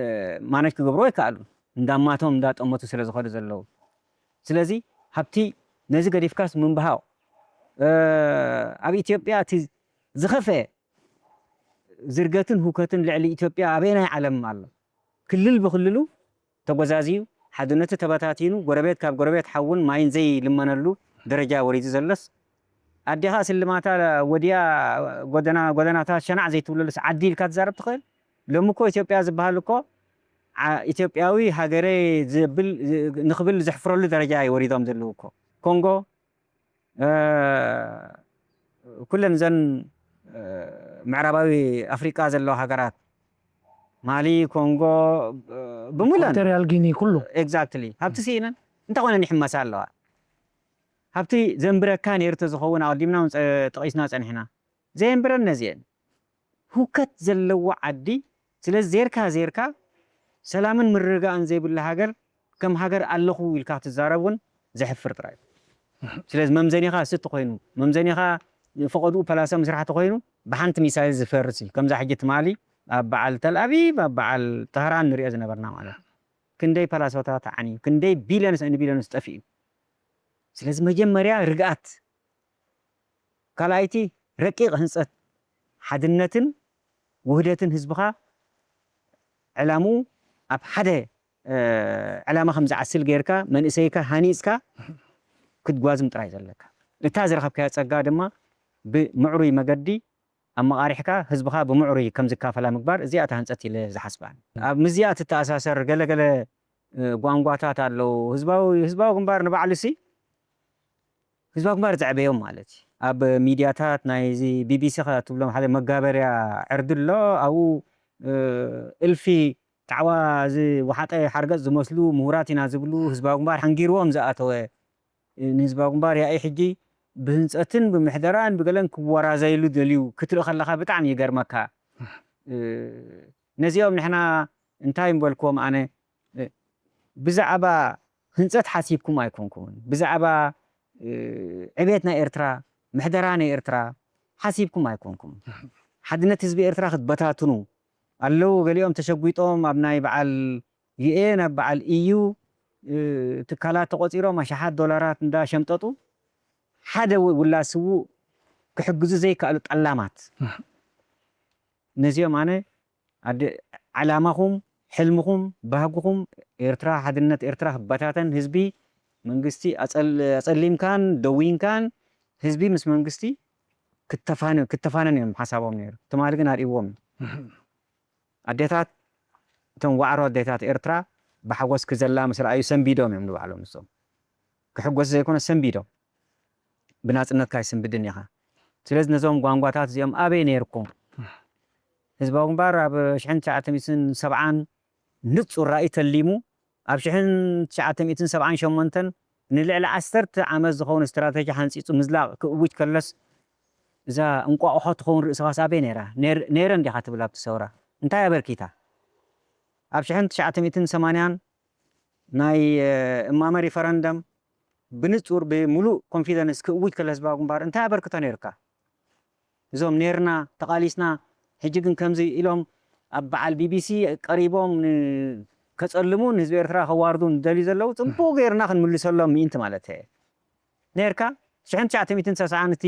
ማነጅ ክገብርዎ ኣይከኣሉን። እንዳማቶም እንዳጠመቱ ስለ ዝኸዱ ዘለዉ። ስለዚ ሃብቲ ነዚ ገዲፍካስ ምንብሃቕ፣ እ፣ ኣብ ኢትዮጵያ እቲ ዝኸፍአ ዝርገትን ሁከትን ልዕሊ ኢትዮጵያ ኣበየናይ ዓለም ኣሎ? ክልል ብክልሉ ተጎዛዝዩ፣ ሓድነቱ ተበታቲኑ፣ ጎረቤት ካብ ጎረቤት ሓውን ማይን ዘይልመነሉ ደረጃ ወሪዱ ዘሎስ፣ ኣዴኻ ስልማታ ወዲያ ጎደና፣ ጎደናታት ሸናዕ ዘይትብለሉስ ዓዲ ኢልካ ትዛረብ ትኽእል? ሎሚ እኮ ኢትዮጵያ ዝበሃል እኮ ዓ-፣ ኢትዮጵያዊ ሃገረይ ዘብል፣ ንኽብል ዘሕፍረሉ ደረጃ እዩ ወሪዶም ዘለዉ እኮ። ኮንጎ፣ እ፣ ኩለን እዘን፣ እ፣ ምዕራባዊ ኣፍሪቃ ዘለዋ ሃገራት፣ ማሊ፣ ኮንጎ፣ እ፣ ብምለን ኢኳቶሪያል ጊኒ ኩሉ። ኤግዛክትሊ። ሃብቲ ስኢነን እንተኾነ ይሕመሳ ኣለዋ። ሃብቲ ዘንብረካ ነይሩ ተዝኸውን ኣቐዲምና እውን ጸ-፣ ጠቒስና ጸኒሕና። ዘየንብረን ነዚአን። ሁከት ዘለዎ ዓዲ፣ ስለዚ ዜርካ ዜርካ ሰላምን ምርግጋእን ዘይብሉ ሃገር ከም ሃገር ኣለኹ ኢልካ ክትዛረብ እውን ዘሕፍር ጥራይ እዩ። ስለዚ መምዘኒኻ እሱ ተኾይኑ፣ መምዘኒኻ ፈቐድኡ ፓላሳ ምስራሕ ተኾይኑ፣ ብሓንቲ ሚሳይል ዝፈርስ እዩ። ከምዛ ሕጂ ትማሊ ኣብ በዓል ተልኣቪቭ፣ ኣብ በዓል ተህራን ንሪኦ ዝነበርና ማለት እዩ። ክንደይ ፓላሶታት ተዓንዩ፣ ክንደይ ቢልዮንስ ኤንድ ቢልዮንስ ጠፊኡ። ስለዚ መጀመርያ ርግኣት፣ ካልኣይቲ ረቂቕ ህንጸት ሓድነትን ውህደትን ህዝብኻ፣ ዕላምኡ ኣብ ሓደ፣ እ፣ ዕላማ ከም ዝዓስል ጌርካ መንእሰይካ ሃኒጽካ ክትጓዝም ጥራይ ዘለካ። እታ ዝረኸብካያ ጸጋ ድማ ብምዕሩይ መገዲ ኣመቓሪሕካ ህዝብኻ ብምዕሩይ ከም ዝካፈላ ምግባር፣ እዚኣ እታ ህንጸት ኢለ ዝሓስባ። ኣብ ምስዚኣ ትተኣሳሰር ገለ ገለ፣ እ፣ ጓንጓታት ኣለዉ። ህዝባዊ፣ ህዝባዊ ግንባር ንባዕሉሲ ህዝባዊ ግንባር ዘዕበዮም ማለት እዩ። ኣብ ሚድያታት ናይዚ ቢቢሲ ኸ ትብሎም ሓደ መጋበርያ ዕርዲ ኣሎ። ኣብኡ፣ እ፣ እልፊ ጣዕዋ ዝወሓጠ ሓርገጽ ዝመስሉ ምሁራት ኢና ዝብሉ ህዝባዊ ግንባር ሓንጊርዎም ዝኣተወ፣ እ፣ ንህዝባዊ ግንባር ያኢ ሕጂ ብህንጸትን ብምሕደራን ብገለን ክወራዘይሉ ደልዩ ክትርኢ ከለኻ ብጣዕሚ ይገርመካ። እ፣ ነዚኦም ንሕና እንታይ ምበልክዎም ኣነ፣ እ፣ ብዛዕባ ህንጸት ሓሲብኩም ኣይኮንኩምን። ብዛዕባ፣ እ፣ ዕቤት ናይ ኤርትራ፣ ምሕደራ ናይ ኤርትራ ሓሲብኩም ኣይኮንኩምን። ሓድነት ህዝቢ ኤርትራ ክትበታትኑ ኣለዉ። ገሊኦም ተሸጒጦም ኣብ ናይ በዓል ዩ ኤን፣ ኣብ በዓል ኢዩ፣ እ፣ ትካላት ተቖጺሮም ኣሽሓት ዶላራት እንዳሸምጠጡ ሓደ ው-፣ ውላድ ስዉእ ክሕግዙ ዘይከኣሉ ጠላማት። ነዚኦም ኣነ ኣደ-፣ ዓላማኹም፣ ሕልምኹም፣ ባህግኹም ኤርትራ፣ ሓድነት ኤርትራ ክበታተን፣ ህዝቢ መንግስቲ ኣጸል-፣ ኣጸሊምካን ደዊንካን ህዝቢ ምስ መንግስቲ ክተፋነ-፣ ክተፋነን እዮም ሓሳቦም ነይሩ። ትማሊ ግን ኣርእይዎም እዩ። ኣዴታት፣ እቶም ዋዕሮ ኣዴታት ኤርትራ ብሓጎስ ክዘላ ምስ ረኣዩ ሰንቢዶም እዮም ንባዕሎም ንሶም። ክሕጎስ ዘይኮነ ሰንቢዶም። ብናጽነትካ ኣይስንብድን ኢኻ። ስለዚ ነዞም ጓንጓታት እዚኦም ኣበይ ነይርኩም? ህዝባዊ ግንባር ኣብ ሽሕን ትሽዓተ ሚእትን ሰብዓን ንጹር ራእይ ተሊሙ፣ ኣብ ሽሕን ትሽዓተ ሚእትን ሰብዓን ሸሞንተን ንልዕሊ ዓሰርተ ዓመት ዝኸውን ስትራተጂ ሓንጺጹ ምዝላቕ ክእውጅ ከለስ፣ እዛ እንቋቑሖ ትኸውን ርእስኻስ ኣበይ ነይራ? ነይር-፣ ነይረ እንዲኻ ትብል ኣብቲ ሰውራ? እንታይ ኣበርኪታ? ኣብ ሽሕን ትሽዓተ ሚእትን ሰማንያን ናይ፣ እ፣ እማመ ሪፈረንደም ብንጹር ብሙሉእ ኮንፊደንስ ክእውጅ ከሎ ህዝባዊ ግንባር እንታይ ኣበርክቶ ነይርካ? እዞም ኔርና፣ ተቓሊስና፣ ሕጂ ግን ከምዚ ኢሎም ኣብ በዓል ቢቢሲ ቀሪቦም ን-፣ ከጸልሙን ህዝቢ ኤርትራ ከዋርዱን ዝደልዩ ዘለዉ ጽቡቕ ጌርና ክንምልሰሎም ምእንቲ ማለት እየ። ኔርካ ሽሕን ትሽዓተ ሚእትን ሰስዓን እቲ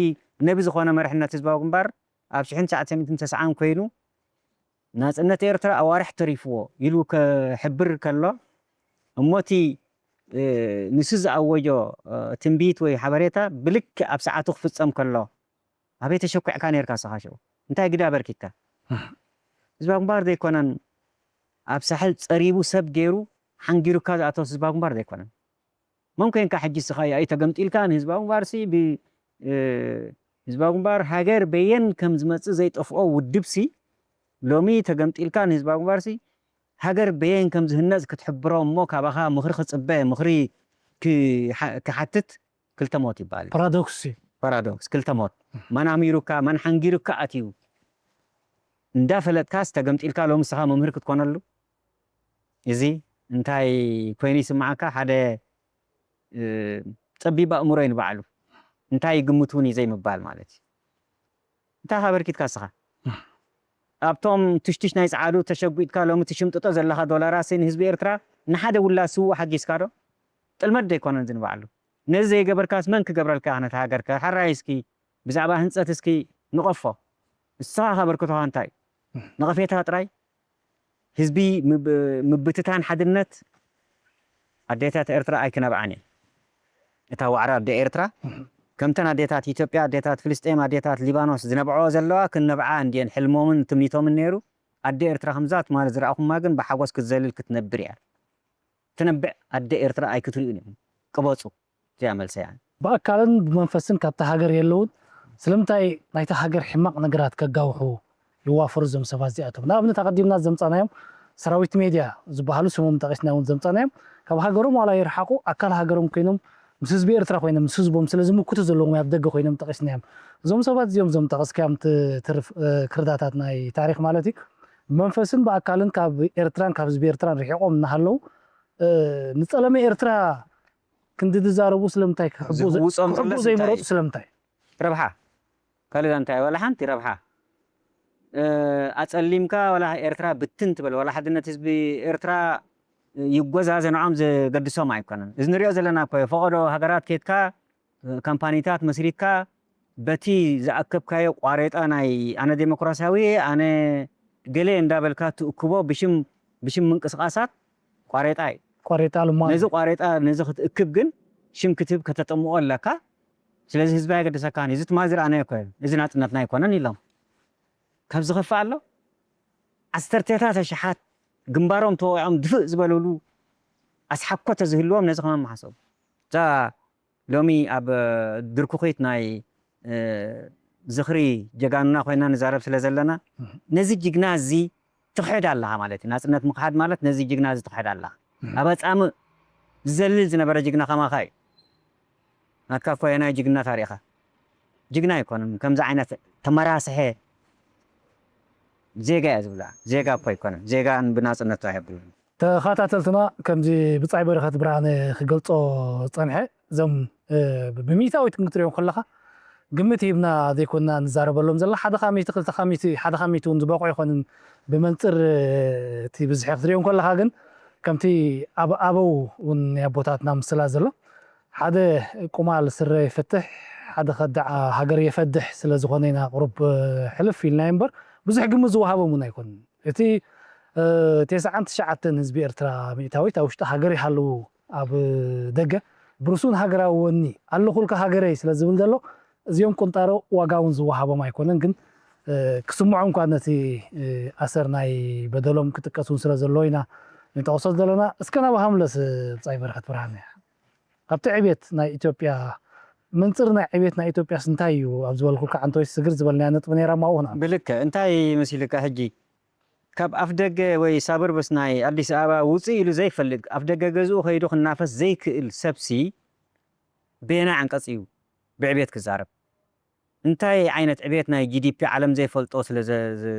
ነቢ ዝኾነ መሪሕነት ህዝባዊ ግንባር ኣብ ሽሕን ትሽዓተ ሚእትን ሰስዓን ኮይኑ ናጽነት ኤርትራ ኣዋርሕ ተሪፍዎ ኢሉ ከሕብር ከሎ፣ እሞ እቲ፣ እ፣ ንሱ ዝኣወጆ፣ እ፣ ትንቢት ወይ ሓበሬታ ብልክዕ ኣብ ሰዓቱ ክፍጸም ከሎ፣ ኣበይ ተሸኲዕካ ኔርካ ንስኻ ሽዑ? እንታይ ግደ ኣበርኪትካ? ህዝባዊ ግንባር ዘይኮነን ኣብ ሳሕል ጸሪቡ ሰብ ገይሩ ሓንጊሩካ ዝኣተወስ ህዝባዊ ግንባር ዘይኮነን። መምከንካ ሕጂ ስኻ ያኢ ተገምጢልካ ንህዝባዊ ግንባርሲ ብ-፣ እ፣ ህዝባዊ ግንባር ሃገር በየን ከም ዝመጽእ ዘይጠፍኦ ውድብሲ፣ ሎሚ ተገምጢልካ ንህዝባዊ ግንባርሲ ሃገር በየን ከም ዝህነጽ ክትሕብሮ እሞ ካባኻ ምኽሪ ክጽበ፣ ምኽሪ ክሓ-፣ ክሓትት ክልተ ሞት ይበሃል። ፓራዶክስ እዩ። ፓራዶክስ፣ ክልተ ሞት። መን ኣሚሩካ፣ መን ሓንጊሩካ ኣትዩ። እንዳፈለጥካስ ተገምጢልካ ሎሚ ንስኻ መምህር ክትኮነሉ። እዚ እንታይ ኮይኑ ይስምዓካ? ሓደ፣ እ፣ ጸቢብ ኣእምሮ እዩ ንባዕሉ። እንታይ ይግምቱኒ ዘይምባል ማለት እዩ። እንታይ ከበርኪትካ ንስኻ? ኣብቶም ትሽትሽ ናይ ጸዓዱ ተሸጒጥካ ሎሚ ትሽምጥጦ ዘለኻ ዶላራሲ ንህዝቢ ኤርትራ ንሓደ ውላድ ስዉእ ሓጊዝካ ዶ? ጥልመት ዶ ኣይኮነን እዚ ንባዕሉ? ነዚ ዘይገበርካስ መን ክገብረልካ ነታ ሃገርከ? ሕራይ እስኪ ብዛዕባ ህንጸት እስኪ ንቐፎ። ንስኻ ከበርክቶኻ እንታይ? ነቐፌታ ጥራይ? ህዝቢ ምብ-፣ ምብትታን ሓድነት? ኣዴታት ኤርትራ ኣይክነብዓን እየን። እታ ዋዕሮ ኣደ ኤርትራ፣ ከምተን ኣዴታት ኢትዮጵያ፣ ኣዴታት ፍልስጤም፣ ኣዴታት ሊባኖስ ዝነብዓኦ ዘለዋ ክነብዓ እንድየን ሕልሞምን ትምኒቶምን ነይሩ። ኣደ ኤርትራ ከምዛ ትማሊ ዝረኣኹማ ግን ብሓጎስ ክትዘልል ክትነብር እያ። ትነብዕ ኣደ ኤርትራ ኣይክትርእዩን ኢኹም። ቅበጹ። እዚኣ መልሰይ እያ። ብኣካልን ብመንፈስን ካብታ ሃገር የለውን። ስለምንታይ ናይታ ሃገር ሕማቕ ነገራት ከጋውሑ ይዋፈሩ እዞም ሰባት እዚኣቶም? ንኣብነት ኣቐዲምና ዘምጻናዮም ሰራዊት ሜድያ ዝበሃሉ ስሞም ጠቒስና እውን ዘምጻናዮም ካብ ሃገሮም ዋላ ይርሓቑ ኣካል ሃገሮም ኮይኖም ምስ ህዝቢ ኤርትራ ኮይኖም ምስ ህዝቦም ስለ ዝምክቱ ዘለዎም ኣብ ደገ ኮይኖም ጠቒስናዮም። እዞም ሰባት እዚኦም እዞም ጠቐስካዮም ትርፍ፣ እ፣ ክርዳታት ናይ ታሪኽ ማለት እዩ። ብመንፈስን ብኣካልን ካብ ኤርትራን ካብ ህዝቢ ኤርትራን ርሒቖም እናሃለዉ፣ እ፣ ንጸለመ ኤርትራ ክንዲ ዝዛረቡ ስለምንታይ ክሕቡ ዘ-፣ ዝህውጾም ክሕቡ ዘለስ ዘይመረጹ እንታይ እዩ? ስለምንታይ? ረብሓ። ካልእ እንታይ? ዋላ ሓንቲ ረብሓ። እ፣ ኣጸሊምካ ዋላ ኤርትራ ብትን ትበል፣ ዋላ ሓድነት ህዝቢ ኤርትራ ይጎዛዘ ንዖም ዘገድሶም ኣይኮነን። እዚ ንሪኦ ዘለና እኮ እዩ። ፈቐዶ ሃገራት ኬድካ፣ እ፣ ካምፓኒታት መስሪትካ፣ በቲ ዝኣከብካዮ ቋሬጣ ናይ ኣነ ዴሞክራሲያዊ እየ፣ ኣነ ገለ እንዳበልካ ትእክቦ ብሽም፣ ብሽም ምንቅስቓሳት ቋሬጣ እዩ። ቋሬጣ ልማኖ። ነዚ ቋሬጣ ነዚ ክትእክብ ግን ሽም ክትህብ ከተጠምቖ ኣለካ። ስለዚ ህዝቢ ኣየገደሰካን እዩ። እዚ ትማሊ ዝረኣናዮ እኮ እዩ። እዚ ናጽነትና ኣይኮነን ኢሎም። ካብ ዝኸፍእ ኣሎ? ዓሰርተታት ኣሽሓት ግንባሮም ተወቒዖም ድፍእ ዝበለሉ ኣስሓኮ ተዝህልዎም ነዚ ከማን ምሓሰቡ። እዛ ሎሚ ኣብ ድርኩኺት ናይ፣ እ፣ ዝኽሪ ጀጋኑና ኮይና ንዛረብ ስለ ዘለና፣ እህ። ነዚ ጅግና እዚ ትኽሕድ ኣለኻ ማለት እዩ። ናጽነት ምኽሓድ ማለት ነዚ ጅግና እዚ ትኽሕድ ኣለኻ። እህ። ኣብ ኣጻምእ ዝዘልል ዝነበረ ጅግና ከማኻ እዩ። ናትካ እኮ የናይ ጅግና ታሪኻ? ጅግና ኣይኮነን። ከምዚ ዓይነት ተመራስሐ ዜጋ እያ ዝብላ። ዜጋ እኮ ኣይኮነን። ዜጋ ብናጽነቱ ኣይብሉን። ተኸታተልትና፣ ከምዚ ብጻይ በረኸት ብርሃነ ክገልጾ ዝጸንሐ፣ እዞም፣ እ፣ ብሚእታዊት ክንትሪኦም ከለኻ፣ ግምት ሂብና ዘይኮንና ንዛረበሎም ዘለና፣ ሓደ ካብ ሚእቲ፣ ክልተ ካብ ሚእቲ፣ ሓደ ካብ ሚእቲ እውን ዝበቑ ኣይኮኑን። ብመንጽር፣ እ፣ እቲ ብዝሒ ክትሪኦም ከለኻ ግን፣ ከምቲ ኣብ ኣበው እውን ናይ ኣቦታትና ምስላ ዘሎ፣ ሓደ ቁማል ስረ ይፈትሕ፣ ሓደ ከዳዕ ሃገር የፈድሕ ስለ ዝኾነ ኢና ቁሩብ፣ እ፣ ሕልፍ ኢልናዮ እምበር፣ ብዙሕ ግምት ዝወሃቦም እውን ኣይኮኑን። እቲ፣ እ፣ ተስዓን ትሽዓተን ህዝቢ ኤርትራ ሚእታዊት ኣብ ውሽጢ ሃገር ይሃልዉ ኣብ ደገ ብርሱን ሃገራዊ ወኒ ኣለኹልካ ሃገረይ ስለ ዝብል ዘሎ፣ እዚኦም ቁንጣሮ ዋጋ እውን ዝወሃቦም ኣይኮነን። ግን፣ እ፣ ክስምዖም እኳ ነቲ፣ እ፣ ኣሰር ናይ በደሎም ክጥቀስ እውን ስለ ዘለዎ ኢና ንጠቕሶ ዘለና። እስከ ናባኻ ምለስ፣ እ፣ ብጻይ በረኸት ብርሃነ። ኣብቲ ዕቤት ናይ ኢትዮጵያ፣ መንጽር ናይ ዕቤት ናይ ኢትዮጵያስ እንታይ እዩ ኣብ ዝበልኩልካ ዓንተወይ ስግር ዝበልናያ ነጥቢ ነይራ እሞ ኣብኡ ክንኣቱ። ብልክዕ እንታይ መሲልካ ሕጂ? ካብ ኣፍደገ ወይ ሳበርብስ ናይ ኣዲስ ኣበባ ውጽእ ኢሉ ዘይፈልጥ፣ ኣፍደገ ገዝኡ ከይዱ ክናፈስ ዘይክእል ሰብሲ በየናይ ዓንቀጽ እዩ ብዕቤት ክዛረብ? እንታይ ዓይነት ዕቤት ናይ ጂ ዲ ፒ ዓለም ዘይፈልጦ ስለ ዘ-፣ ዘ-፣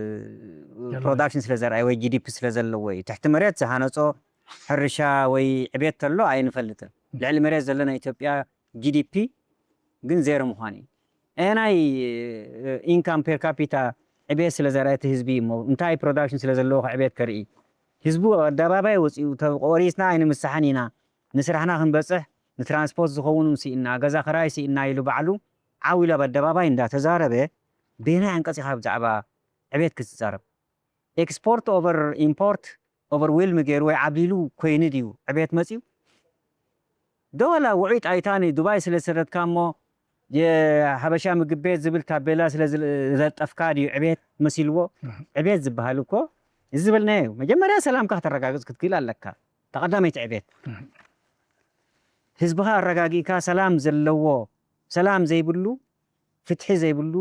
የለን። ፕሮዳክሽን ስለ ዘርኣየ ወይ ጂ ዲ ፒ ስለ ዘለዎ እዩ። ትሕቲ መሬት ዝሃነጾ ሕርሻ ወይ ዕቤት ተሎ ኣይንፈልጥን። ልዕሊ መሬት ዘሎ ናይ ኢትዮጵያ ጂ ዲ ፒ ግን ዜሮ ምዃን እዩ። ኣየናይ፣ እ፣ ኢንካም ፔር ካፒታ ዕቤት ስለ ዘርኣየ እቲ ህዝቢ እሞ እንታይ ፕሮዳክሽን ስለ ዘለዎ ዕቤት ከርኢ? ህዝቡ ኣብ ኣደባባይ ወጺኡ ተቆሪስና ኣይንምሳሕን ኢና፣ ንስራሕና ክንበጽሕ ንትራንስፖርት ዝኸውን ስኢና፣ ገዛ ክራይ ስኢና ኢሉ ባዕሉ ዓው ኢሉ ኣብ ኣደባባይ እንዳተዛረበ በየናይ ዓንቀጽ ኢኻ ብዛዕባ ዕቤት ክትዛረብ? ኤክስፖርት ኦቨር ኢምፖርት ኦቨርዌልም ገይሩ ወይ ዓብሊሉ ኮይኑ ድዩ ዕቤት መጽዩ? ዶ ዋላ ውዑይ ጣይታ ንዱባይ ስለ ዝሰደድካ እሞ የሓበሻ ምግቢ ቤት ዝብል ታቤላ ስለ ዝል-፣ ዝለጠፍካ ድዩ ዕቤት መሲልዎ? እህ። ዕቤት ዝበሃል እኮ እዚ ዝበልናዮ እዩ። መጀመርያ ሰላምካ ከተረጋግጽ ክትክእል ኣለካ። ተቐዳመይቲ ዕቤት። ህዝብኻ ኣረጋጊእካ ሰላም ዘለዎ፣ ሰላም ዘይብሉ፣ ፍትሒ ዘይብሉ፣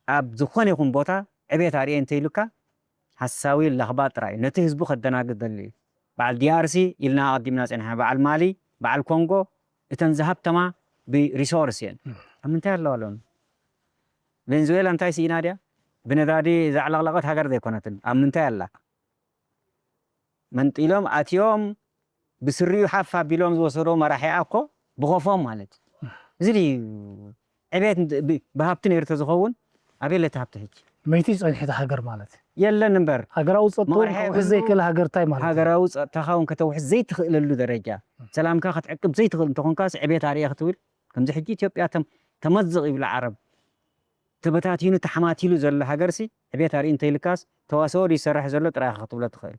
ኣብ ዝኾነ ይኹን ቦታ ዕቤት ኣርእየ እንተኢሉካ፣ ሓሳዊ ለኽባጥ ጥራይ እዩ። ነቲ ህዝቡ ከደናግር ደሊ እዩ። በዓል ዲ ኣር ሲ ኢልና ኣቐዲምና ጸኒሕና። በዓል ማሊ፣ በዓል ኮንጎ፣ እተን ዝሃብተማ ብሪሶርስ እየን። ኣብ ምንታይ ኣለዋ ሎሚ? ቬንዙዌላ እንታይ ስኢና ድያ? ብነዳዲ ዘዕለቕለቐት ሃገር ዘይኮነትን። ኣብ ምንታይ ኣላ? መንጢሎም ኣትዮም ብስሪኡ ሓፍ ኣቢሎም ዝወሰዶ መራሒኣ እኮ ብኸፎም ማለት እዩ። እዚ ድዩ ዕቤት እንት-፣ ብ-፣ ብሃብቲ ነይሩ ተዝኸውን ኣበይ ለቲ ሃብቲ ሕጂ? መይቲ ጸኒሕቲ ሃገር ማለት እዩ። የለን እምበር። ሃገራዊ ጸጥታውን መራሒ ከውሕስ ዘይክእል ሃገር እንታይ ማለት እዩ? ሃገራዊ ጸጥታኻ እውን ከተውሕስ ዘይትኽእለሉ ደረጃ፣ ሰላምካ ክትዕቅብ ዘይትኽእል እንተኾንካስ ዕቤት ኣርእየ ክትብል፣ ከምዚ ሕጂ ኢትዮጵያ ተም-፣ ተመዝቕ ይብሉ ዓረብ። ተበታቲኑ ተሓማቲሉ ዘሎ ሃገርሲ ዕቤት ኣርኢ እንተይልካስ ተዋስኦ ድዩ ዝሰርሕ ዘሎ ጥራይ ኢኻ ክትብሎ ትኽእል።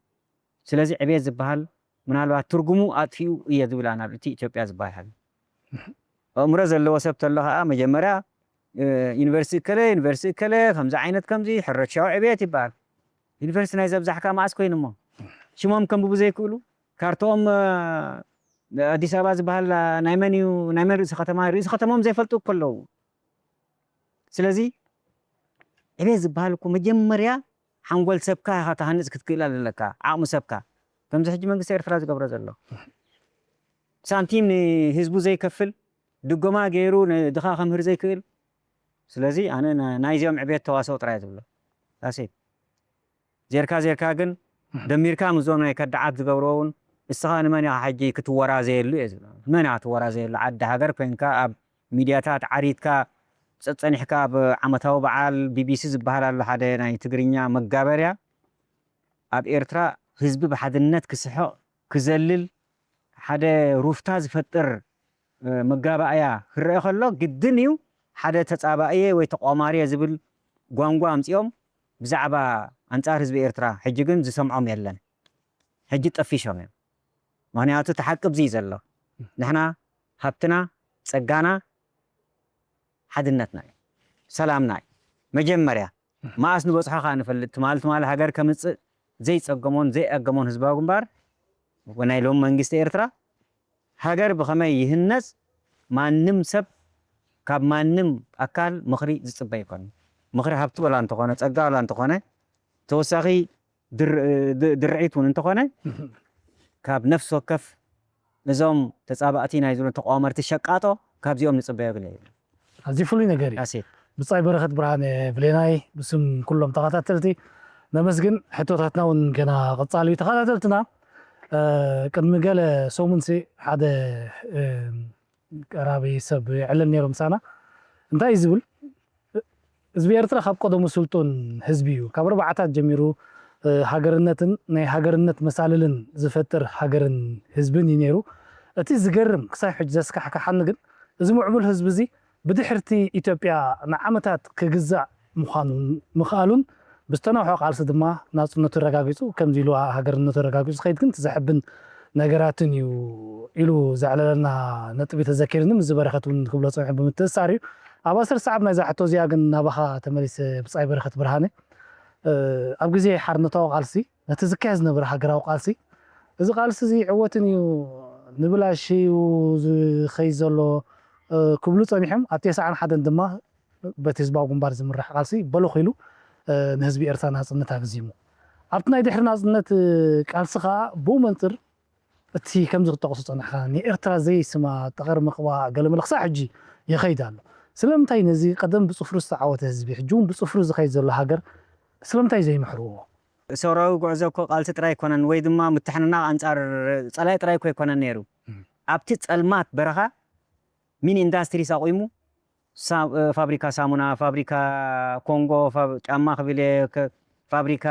ስለዚ ዕቤት ዝበሃል ምናልባት ትርጉሙ ኣጥፊኡ እየ ዝብል ኣነ ኣብ እቲ ኢትዮጵያ ዝበሃል። ኣእምሮ ዘለዎ ሰብ ተሎ ኸዓ መጀመርያ፣ እ፣ ዩኒቨርሲቲ እከለ፣ ዩኒቨርሲቲ እከለ፣ ከምዚ ዓይነት ከምዚ፣ ሕርሻዊ ዕቤት ይበሃል። ዩኒቨርሲቲ ናይ ዘብዛሕካ መዓስ ኮይኑ እሞ? ሽሞም ከንብቡ ዘይክእሉ፣ ካርትኦም፣ እ፣ ኣዲስ ኣበባ ዝበሃል ናይ መን እዩ? ናይ መን ርእሲ ከተማ? ርእሲ ከተሞም ዘይፈልጡ እኮ ኣለዉ። ስለዚ ዕቤት ዝበሃል እኮ መጀመርያ ሓንጎል ሰብካ ኢኻ ትሃንጽ ክትክእል ኣለካ፣ ዓቕሚ ሰብካ። ከምዚ ሕጂ መንግስቲ ኤርትራ ዝገብሮ ዘሎ። ሳንቲም ንህዝቡ ዘይከፍል፣ ድጎማ ገይሩ ንድኻ ከምህር ዘይክእል። ስለዚ ኣነ ና-፣ ናይዚኦም ዕቤት ተዋስኦ ጥራይ ዝብሎ። That's it። ዜርካ ዜርካ ግን ደሚርካ ምስዞም ናይ ከዳዓት ዝገብርዎ እውን እስኻ ንመን ኢኻ ሕጂ ክትወራዘየሉ እየ ዝብሎ። መን ኢኻ ክትወራዘየሉ? ዓዲ ሃገር ኮይንካ ኣብ ሚድያታት ዓሪትካ ጸ-፣ ጸኒሕካ ኣብ ዓመታዊ በዓል ቢ ቢ ሲ ዝበሃል ኣሎ ሓደ ናይ ትግርኛ መጋበርያ ኣብ ኤርትራ ህዝቢ ብሓድነት ክስሕቕ ክዘልል ሓደ ሩፍታ ዝፈጥር፣ እ፣ መጋባእያ ክረአ ከሎ ግድን እዩ ሓደ ተጻባእየ ወይ ተቋማርየ ዝብል ጓንጓ ኣምጺኦም ብዛዕባ ኣንጻር ህዝቢ ኤርትራ። ሕጂ ግን ዝሰምዖም የለን። ሕጂ ጠፊሾም እዮም። ምኽንያቱ እቲ ሓቂ ብዚ እዩ ዘሎ። ንሕና ሃብትና፣ ጸጋና፣ ሓድነትና እዩ። ሰላምና እዩ። መጀመርያ መኣስ ንበጽሖ ከኣ ንፈልጥ። ትማሊ ትማሊ ሃገር ከምጽእ ዘይጸገሞን ዘይኣገሞን ህዝባዊ ግንባር፣ ናይ ሎሚ መንግስቲ ኤርትራ፣ ሃገር ብኸመይ ይህነጽ ማንም ሰብ ካብ ማንም ኣካል ምኽሪ ዝጽበ ኣይኮነን። ምኽሪ ሃብቲ ወላ እንተኾነ፣ ጸጋ ወላ እንተኾነ፣ ተወሳኺ ድር-፣ ድ-፣ ድርዒት እውን እንተኾነ፣ ካብ ነፍሲ ወከፍ እዞም ተጻባእቲ ናይ ዝብሉ ተቋመርቲ ሸቃጦ ካብዚኦም ንጽበዮ ግን የለን። ኣዝዩ ፍሉይ ነገር እዩ። That's it። ብጻይ በረኸት ብርሃነ ብሌናይ፣ ብስም ኩሎም ተኸታተልቲ ነመስግን። ሕቶታትና እውን ገና ቀጻሊ እዩ። ተኸታተልትና፣ እ፣ ቅድሚ ገለ ሰሙንሲ ሓደ፣ እ፣ ቀራቢ ሰብ ይዕልል ነይሩ ምሳና። እንታይ እዩ ዝብል? ህዝቢ ኤርትራ ካብ ቀደሙ ስልጡን ህዝቢ እዩ። ካብ ኣርባዓታት ጀሚሩ፣ እ፣ ሃገርነትን ናይ ሃገርነት መሳልልን ዝፈጥር ሃገርን ህዝብን እዩ ነይሩ። እቲ ዝገርም ክሳብ ሕጂ ዘስካሕክሓኒ ግን፣ እዚ ምዕቡል ህዝቢ እዚ ብድሕርቲ ኢትዮጵያ ንዓመታት ክግዛእ ምዃኑን ምኽኣሉን፣ ብዝተናውሖ ቃልሲ ድማ ናጽነቱ ኣረጋጊጹ፣ ከምዚ ኢሉ ሃገርነቱ ኣረጋጊጹ ዝኸይድ ግን እቲ ዘሕብን ነገራትን እዩ ኢሉ ዘዕለለና ነጥቢ ተዘኪርኒ፣ ምስ በረኸት እውን ክብሎ ጸኒሑ ብምትእስሳር እዩ። ኣብ ኣሰር ሰዓብ ናይዛ ሕቶ እዚኣ ግን ናባኻ ተመሊሰ ብጻይ በረኸት ብርሃነ፣ እ፣ ኣብ ግዜ ሓርነታዊ ቃልሲ ነቲ ዝካየድ ዝነበረ ሃገራዊ ቃልሲ፣ እዚ ቃልሲ እዚ ይዕወትን እዩ ንብላሽ እዩ ዝኸይድ ዘሎ፣ እ፣ ክብሉ ጸኒሖም። ኣብ ተስዓን ሓደን ድማ በቲ ህዝባዊ ግንባር ዝምራሕ ቃልሲ በሎኽ ኢሉ፣ እ፣ ንህዝቢ ኤርትራ ናጽነት ኣግዚሙ። ኣብቲ ናይ ድሕሪ ናጽነት፣ እ፣ ቃልሲ ከኣ ብኡ መንጽር እቲ ከምዚ ክትጠቕሶ ጸኒሕካ፣ ንኤርትራ ዘይስማ ጠቐር ምቕባእ ገለመለ ክሳዕ ሕጂ ይኸይድ ኣሎ። ስለምንታይ ነዚ ቀደም ብጽፍሩ ዝተዓወተ ህዝቢ፣ ሕጂ እውን ብጽፍሩ ዝኸይድ ዘሎ ሃገር ስለምንታይ ዘይምሕርዎ? ሰውራዊ ጉዕዞ እኮ ቃልሲ ጥራይ ኣይኮነን፣ ወይ ድማ ምትሕንናቕ ኣንጻር ጸላኢ ጥራይ እኮ ኣይኮነን ነይሩ። እም። ኣብቲ ጸልማት በረኻ ሚኒ ኢንዳስትሪስ ኣቑሙ፣ ሳ-፣ እ፣ ፋብሪካ ሳሙና፣ ፋብሪካ ኮንጎ፣ ፋብ-፣ ጫማ ክብል እየ፣ ከ-፣ ፋብሪካ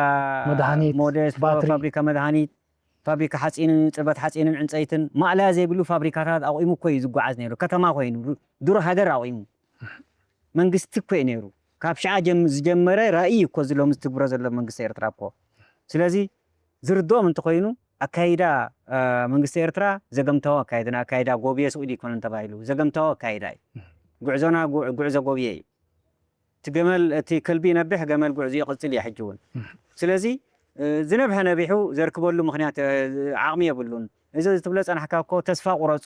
መድሃኒት፣ ሞዴስ፣ ፋ-፣ ባትሪ። ፋብሪካ መድሃኒት፣ ፋብሪካ ሓጺንን ጽርበት ሓጺንን ዕንጸይትን፣ ማእለያ ዘይብሉ ፋብሪካታት ኣቑሙ እኮ እዩ ዝጓዓዝ ነይሩ። ከተማ ኮይኑ፣ ዱ-፣ ዱር ሃገር ኣቑሙ። መንግስቲ እኮ እዩ ነይሩ። ካብ ሽዓ ጀም-፣ ዝጀመረ ራእይ እኮ እዚ ሎሚ ዝትግብሮ ዘሎ መንግስቲ ኤርትራ እኮ። ስለዚ ዝርድኦም እንተኾይኑ፣ ኣካይዳ፣ እ፣ መንግስቲ ኤርትራ ዘገምታዊ ኣካይዳ፣ ኣካይዳ ጎብየ ስኡል ኣይኮነን ተባሂሉ፣ ዘገምታዊ ኣካይዳ እዩ። ጉዕዞና ጉ-፣ ጉዕዞ ጎብየ እዩ። እቲ ገመል፣ እቲ ከልቢ ይነብሕ፣ ገመል ጉዕዞ ይቕጽል እያ ሕጂ እውን። ስለዚ፣ እ፣ ዝነብሐ ነቢሑ ዘርክበሉ ምኽንያት፣ እ፣ ዓቕሚ የብሉን። እዚ ትብሎ ጸናሕካ እኮ ተስፋ ቁረጹ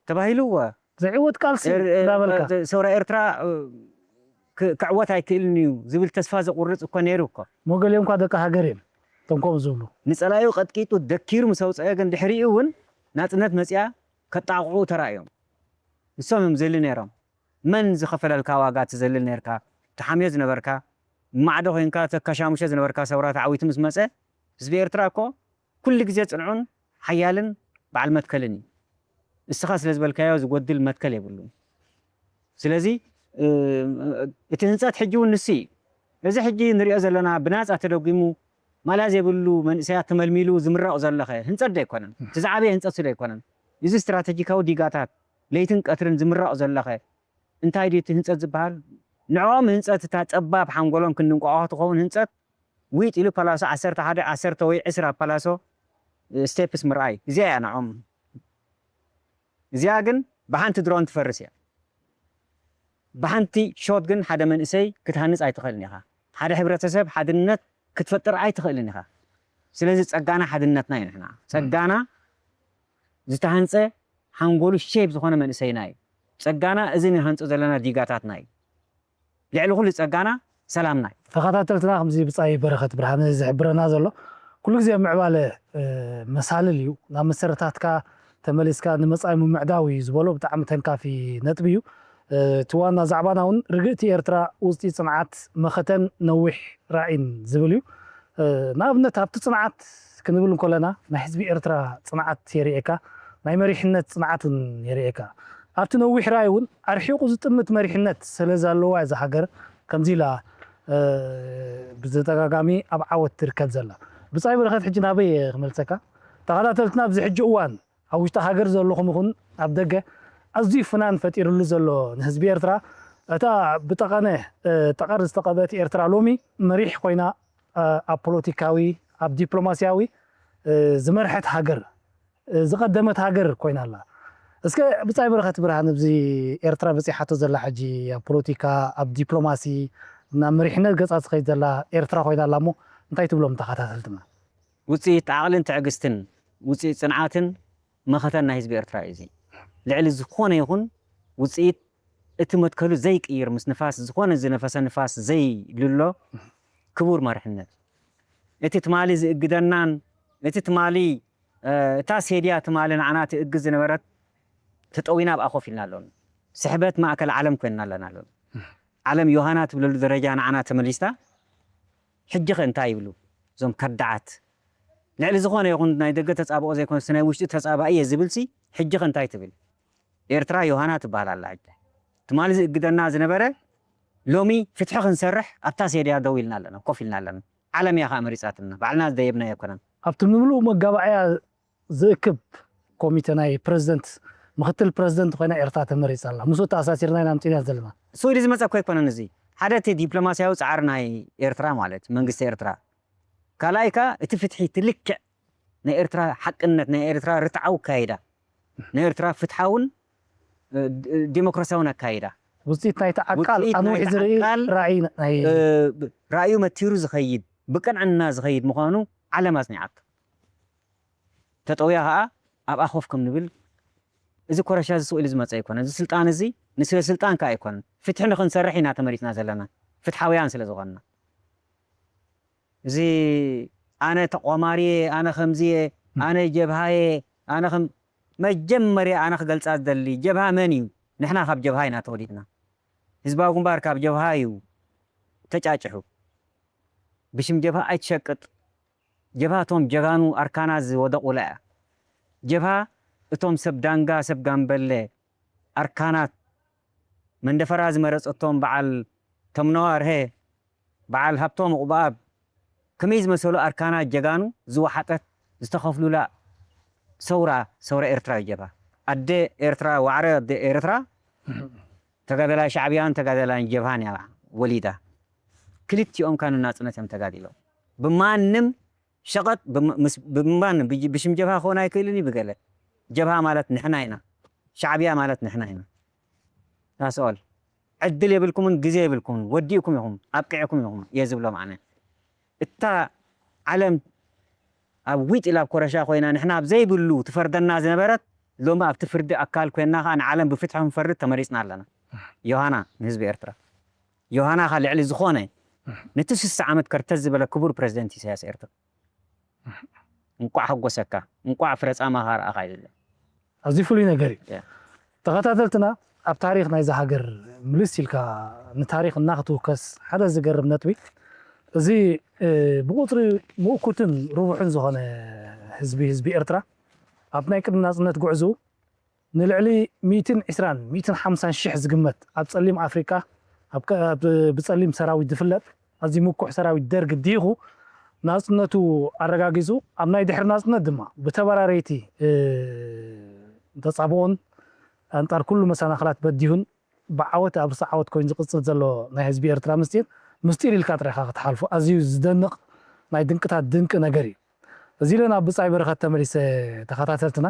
ተባሂሉ እወ። ዘይዕወት ቃልሲ ኤር-፣ እ፣ እንዳበልካ። እ፣ ሰውራ ኤርትራ፣ እ፣ ክ-፣ ክዕወት ኣይክእልን እዩ ዝብል ተስፋ ዘቑርጽ እኮ ነይሩ እኮ። እሞ ገሊኦም እኳ ደቂ ሃገር እዮም፣ እቶም ከምኡ ዝብሉ። ንጸላኢኡ ቀጥቂጡ ደኪሩ ምስ ኣውጸአ ግን ድሕሪኡ እውን ናጽነት መጽያ ከጣቕዑ ተራእዮም። ንሶም እዮም ዘሊ ነይሮም። መን ዝኸፈለልካ ዋጋ ትዘልል ነርካ፣ ትሓምዮ ዝነበርካ፣ ማዕዶ ኮይንካ ተከሻሙሸ ዝነበርካ ሰውራ ተዓዊቱ ምስ መጸ፣ ህዝቢ ኤርትራ እኮ ኩሉ ግዜ ጽንዑን ሓያልን በዓል መትከልን እዩ። ንስኻ ስለ ዝበልካዮ ዝጎድል መትከል የብሉን። ስለዚ፣ እ፣ እቲ ህንጸት ሕጂ እውን ንሱ እዩ። እዚ ሕጂ ንሪኦ ዘለና ብናጻ ተደጒሙ ማልያ ዘይብሉ መንእሰያት ተመልሚሉ ዝምረቕ ዘለኸ ህንጸት ዶ ኣይኮነን? እቲ ዝዓበየ ህንጸት ስለ ኣይኮነን። እዚ ስትራተጂካዊ ዲጋታት ለይትን ቀትርን ዝምረቕ ዘለኸ እንታይ ድዩ እቲ ህንጸት ዝበሃል? ንዕኦም ህንጸት እታ ጸባብ ሓንጎሎም ክንዲ እንቋቑሖ ትኸውን ህንጸት ዊጥ ኢሉ ፓላሶ ዓሰርተ ሓደ፣ ዓሰርተ ወይ ዕስራ ፓላሶ፣ እ፣ ስቴፕስ ምርኣይ። እዚኣ እያ ንዕኦም። እዚኣ ግን ብሓንቲ ድሮን ትፈርስ እያ። ብሓንቲ ሾት ግን ሓደ መንእሰይ ክትሃንጽ ኣይትኽእልን ኢኻ። ሓደ ሕብረተሰብ ሓድነት ክትፈጥር ኣይትኽእልን ኢኻ። ስለዚ ጸጋና ሓድነትና እዩ ንሕና። ጸጋና ዝተሃንጸ ሓንጎሉ ሼፕ ዝኾነ መንእሰይና እዩ። ጸጋና እዚ ንሃንጾ ዘለና ዲጋታትና እዩ። ልዕሊ ኩሉ ጸጋና ሰላምና እዩ። ተኸታተልትና፣ ከምዚ ብጻይ በረኸት ብርሃነ ዝሕብረና ዘሎ፣ ኩሉ ግዜ ምዕባለ፣ እ፣ መሳልል እዩ። ናብ መሰረታትካ ተመሊስካ ንመጻኢ ምምዕዳው እዩ ዝበሎ ብጣዕሚ ተንካፊ ነጥቢ እዩ። እ፣ እቲ ዋና ዛዕባና እውን ርግእቲ ኤርትራ ውጽኢት ጽንዓት መኸተን ነዊሕ ራኢን ዝብል እዩ። እ፣ ንኣብነት ኣብቲ ጽንዓት ክንብል እንከለና ናይ ህዝቢ ኤርትራ ጽንዓት የርእየካ፣ ናይ መሪሕነት ጽንዓት እውን የርእየካ። ኣብቲ ነዊሕ ራእይ እውን ኣርሒቑ ዝጥምት መሪሕነት ስለ ዘለዋ እዛ ሃገር ከምዚ ኢላ፣ እ፣ ብተደጋጋሚ ኣብ ዓወት ትርከብ ዘላ። ብጻይ በረኸት፣ ሕጂ ናበይ እየ ክመልሰካ? ተኸታተልትና ኣብዚ ሕጂ እዋን ኣብ ውሽጢ ሃገር ዘለኹም ይኹን ኣብ ደገ ኣዝዩ ፍናን ፈጢሩሉ ዘሎ ንህዝቢ ኤርትራ፣ እታ ብጠቐነ፣ እ፣ ጠቐር ዝተቐብአት ኤርትራ ሎሚ መሪሕ ኮይና፣ እ፣ ኣብ ፖለቲካዊ፣ ኣብ ዲፕሎማስያዊ፣ እ፣ ዝመርሐት ሃገር፣ እ፣ ዝቐደመት ሃገር ኮይና ኣላ። እስከ ብጻይ በረኸት ብርሃን፣ ኣብዚ ኤርትራ በጺሓቶ ዘላ ሕጂ ኣብ ፖለቲካ፣ ኣብ ዲፕሎማሲ፣ ናብ መሪሕነት ገጻ ትኸይድ ዘላ ኤርትራ ኮይና ኣላ እሞ እንታይ ትብሎም ተኸታተልትና? ውጽኢት ዓቕልን ትዕግስትን፣ ውጽኢት ጽንዓትን መኸተን ናይ ህዝቢ ኤርትራ እዩ። እዚ ልዕሊ ዝኾነ ይኹን ውጽኢት እቲ መትከሉ ዘይቅይር፣ ምስ ንፋስ ዝኾነ ዝነፈሰ ንፋስ ዘይልሎ ክቡር መሪሕነት፣ እቲ ትማሊ ዝእግደናን፣ እቲ ትማሊ፣ እ፣ እታ ሴድያ ትማሊ ንዓና ትእግድ ዝነበረት ተጠዊና ኣብኣ ኮፍ ኢልና ኣሎና። ስሕበት ማእከል ዓለም ኮይንና ኣለና ኣሎና። ዓለም ዮሃና ትብለሉ ደረጃ ንዓና ተመሊስታ። ሕጂ ኸ እንታይ ይብሉ እዞም ከዳዓት? ልዕሊ ዝኾነ ይኹን ናይ ደገ ተጻብኦ ዘይኮነስ ናይ ውሽጢ ተጻባኢ እየ ዝብልሲ፣ ሕጂ ኸ እንታይ ትብል? ኤርትራ ዮሃና ትበሃል ኣላ። ሕጂ ትማሊ ዝእግደና ዝነበረ ሎሚ ፍትሒ ክንሰርሕ ኣብታ ሴድያ ደው ኢልና ኣለና፣ ኮፍ ኢልና ኣለና። ዓለም እያ ኸኣ መሪጻትና፣ ባዕልና ዝደየብናዮ ኣይኮነን። ኣብቲ ንምሉእ መጋባእያ ዝእክብ ኮሚተ ናይ ፕረዚደንት፣ ምክትል ፕረዚደንት ኮይና ኤርትራ ተመሪጻ ኣላ። ምስኡ ተኣሳሲርና ኢና ምጺና ዘለና። ስዊድ ዝመጸ እኮ ኣይኮነን እዚ። ሓደ እቲ ዲፕሎማስያዊ ጻዕሪ ናይ ኤርትራ ማለት መንግስቲ ኤርትራ። ካልኣይ ከኣ እቲ ፍትሒ፣ እቲ ልክዕ ናይ ኤርትራ ሓቅነት፣ ናይ ኤርትራ ርትዓዊ ኣካይዳ፣ ናይ ኤርትራ ፍትሓውን፣ እ፣ ድ-፣ ዲሞክራስያውን ኣካይዳ። ውጽኢት ናይቲ ዓቃል ውጽኢት ኣንዊሕ ናይቲ ዝርኢ ዓቃል፣ ራእይ ናይ እ፣ ብ-፣ ራእዩ መቲሩ ዝኸይድ፣ ብቅንዕና ዝኸይድ ምዃኑ ዓለም ኣጽኒዓቶ። ተጠውያ ከኣ ኣብኣ ኮፍ ከም ንብል፣ እዚ ኮረሻ እዚ ስቕ ኢሉ ዝመጸ ኣይኮነን። እዚ ስልጣን እዚ ንስለ ስልጣን ከኣ ኣይኮነን። ፍትሒ ንኽንሰርሕ ኢና ተመሪጽና ዘለና፣ ፍትሓውያን ስለ ዝኾንና። እዚ ኣነ ተቋማሪየ፣ ኣነ ከምዚየ፣ ኣነ ጀብሃየ፣ ኣነ ከም-፣ መጀመርያ ኣነ ክገልጻ ዝደሊ፣ ጀብሃ መን እዩ? ንሕና ካብ ጀብሃ ኢና ተወሊድና። ህዝባዊ ግንባር ካብ ጀብሃ እዩ ተጫጭሑ። ብሽም ጀብሃ ኣይትሸቅጥ። ጀብሃ እቶም ጀጋኑ ኣርካናት ዝወደቑላ እያ። ጀብሃ እቶም ሰብ ዳንጋ፣ ሰብ ጋምበለ፣ ኣርካናት፣ መንደፈራ ዝመረጸቶም በዓል ተምነዋርሄ፣ በዓል ሃብቶም ዕቑብኣብ፣ ከመይ ዝመሰሉ ኣርካናት ጀጋኑ ዝወሓጠት፣ ዝተኸፍሉላ ሰውራ፣ ሰውራ ኤርትራ እዩ ጀብሃ። ኣደ ኤርትራ፣ ዋዕረ ኣደ ኤርትራ፣ ተጋዳላይ ሻዕብያን ተጋዳላይ ጀብሃን እያ ወሊዳ። ክልቲኦም ካን ናጽነት እዮም ተጋዲሎም። ብማንም ሸቐጥ ብም-፣ ምስ-፣ ብማንም ብጅ-፣ ብሽም ጀብሃ ክኾን ኣይክእልን እዩ ብገለ። ጀብሃ ማለት ንሕና ኢና። ሻዕብያ ማለት ንሕና ኢና። That's all። ዕድል የብልኩምን፣ ግዜ የብልኩምን፣ ወዲእኩም ኢኹም፣ ኣብቂዕኩም ኢኹም እየ ዝብሎም ኣነ። እታ ዓለም ኣብ ዊጥ ኢላ ኣብ ኮረሻ ኮይና ንሕና ኣብ ዘይብሉ ትፈርደና ዝነበረት፣ ሎሚ ኣብቲ ፍርዲ ኣካል ኮይንና ከኣ ንዓለም ብፍትሒ ክንፈርድ ተመሪጽና ኣለና። ዮሃና ንህዝቢ ኤርትራ፣ ዮሃና ከኣ ልዕሊ ዝኾነ ነቲ ስሳ ዓመት ከርተት ዝበለ ክቡር ፕረዚደንት ኢሳያስ ኤርትራ። እንቋዕ ሓጎሰካ፣ እንቋዕ ፍረ ጻማኻ ረኣኻ ይብል። ኣዝዩ ፍሉይ ነገር እዩ። ያ። ተኸታተልትና፣ ኣብ ታሪኽ ናይዛ ሃገር ምልስ ኢልካ ንታሪኽ እናኽትውከስ ሓደ ዝገርም ነጥቢ፣ እዚ፣ እ፣ ብቑጽሪ ምእኩትን ርቡሕን ዝኾነ ህዝቢ፣ ህዝቢ ኤርትራ ኣብ ናይ ቅድሚ ናጽነት ጉዕዞኡ ንልዕሊ ሚእትን ዕስራን ሚእትን ሓምሳን ሽሕ ዝግመት ኣብ ጸሊም ኣፍሪቃ ኣብ ቀ-፣ ኣብ ብጸሊም ሰራዊት ዝፍለጥ ኣዝዩ ምኩሕ ሰራዊት ደርግ ዲኹ ናጽነቱ ኣረጋጊጹ፣ ኣብ ናይ ድሕሪ ናጽነት ድማ ብተበራረይቲ፣ እ፣ ተጻብኦን ኣንጻር ኩሉ መሰናኽላት በዲሁን ብዓወት ኣብ ርእሲ ዓወት ኮይኑ ዝቕጽል ዘሎ ናይ ህዝቢ ኤርትራ ምስጢር፣ ምስጢር ኢልካ ጥራይ ኢኻ ክትሓልፎ። ኣዝዩ ዝደንቕ ናይ ድንቅታት ድንቂ ነገር እዩ። እዚ ኢለ ናብ ብጻይ በረኸት ተመሊሰ ተኸታተልትና።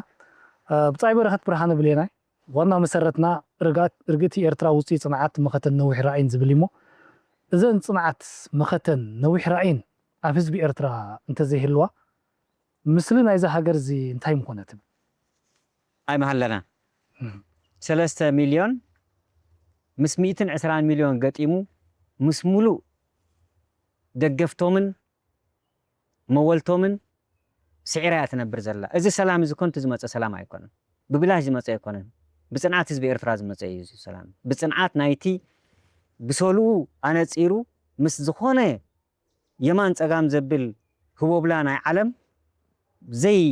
እ፣ ብጻይ በረኸት ብርሃነ ብሌናይ ዋና መሰረትና ርግኣት-፣ ርግእቲ ኤርትራ ውጽኢት ጽንዓት መኸተን ነዊሕ ራእይን ዝብል እዩሞ፣ እዘን ጽንዓት መኸተን ነዊሕ ራእይን ኣብ ህዝቢ ኤርትራ እንተዘይህልዋ፣ ምስሊ ናይዛ ሃገር እዚ እንታይ ምኾነ ትብል? ኣይምሃለና። እም። ሰለስተ ሚልዮን ምስ ሚእትን ዕስራን ሚልዮን ገጢሙ፣ ምስ ሙሉእ ደገፍቶምን መወልቶምን ስዒራ እያ ትነብር ዘላ። እዚ ሰላም እዚ ኮንቱ ዝመጸ ሰላም ኣይኮነን። ብብላሽ ዝመጸ ኣይኮነን። ብጽንዓት ህዝቢ ኤርትራ ዝመጸ እዩ እዚ ሰላም። ብጽንዓት ናይቲ ብሰልኡ ኣነጺሩ ምስ ዝኾነ የማን ጸጋም ዘብል ህቦብላ ናይ ዓለም ዘይ-፣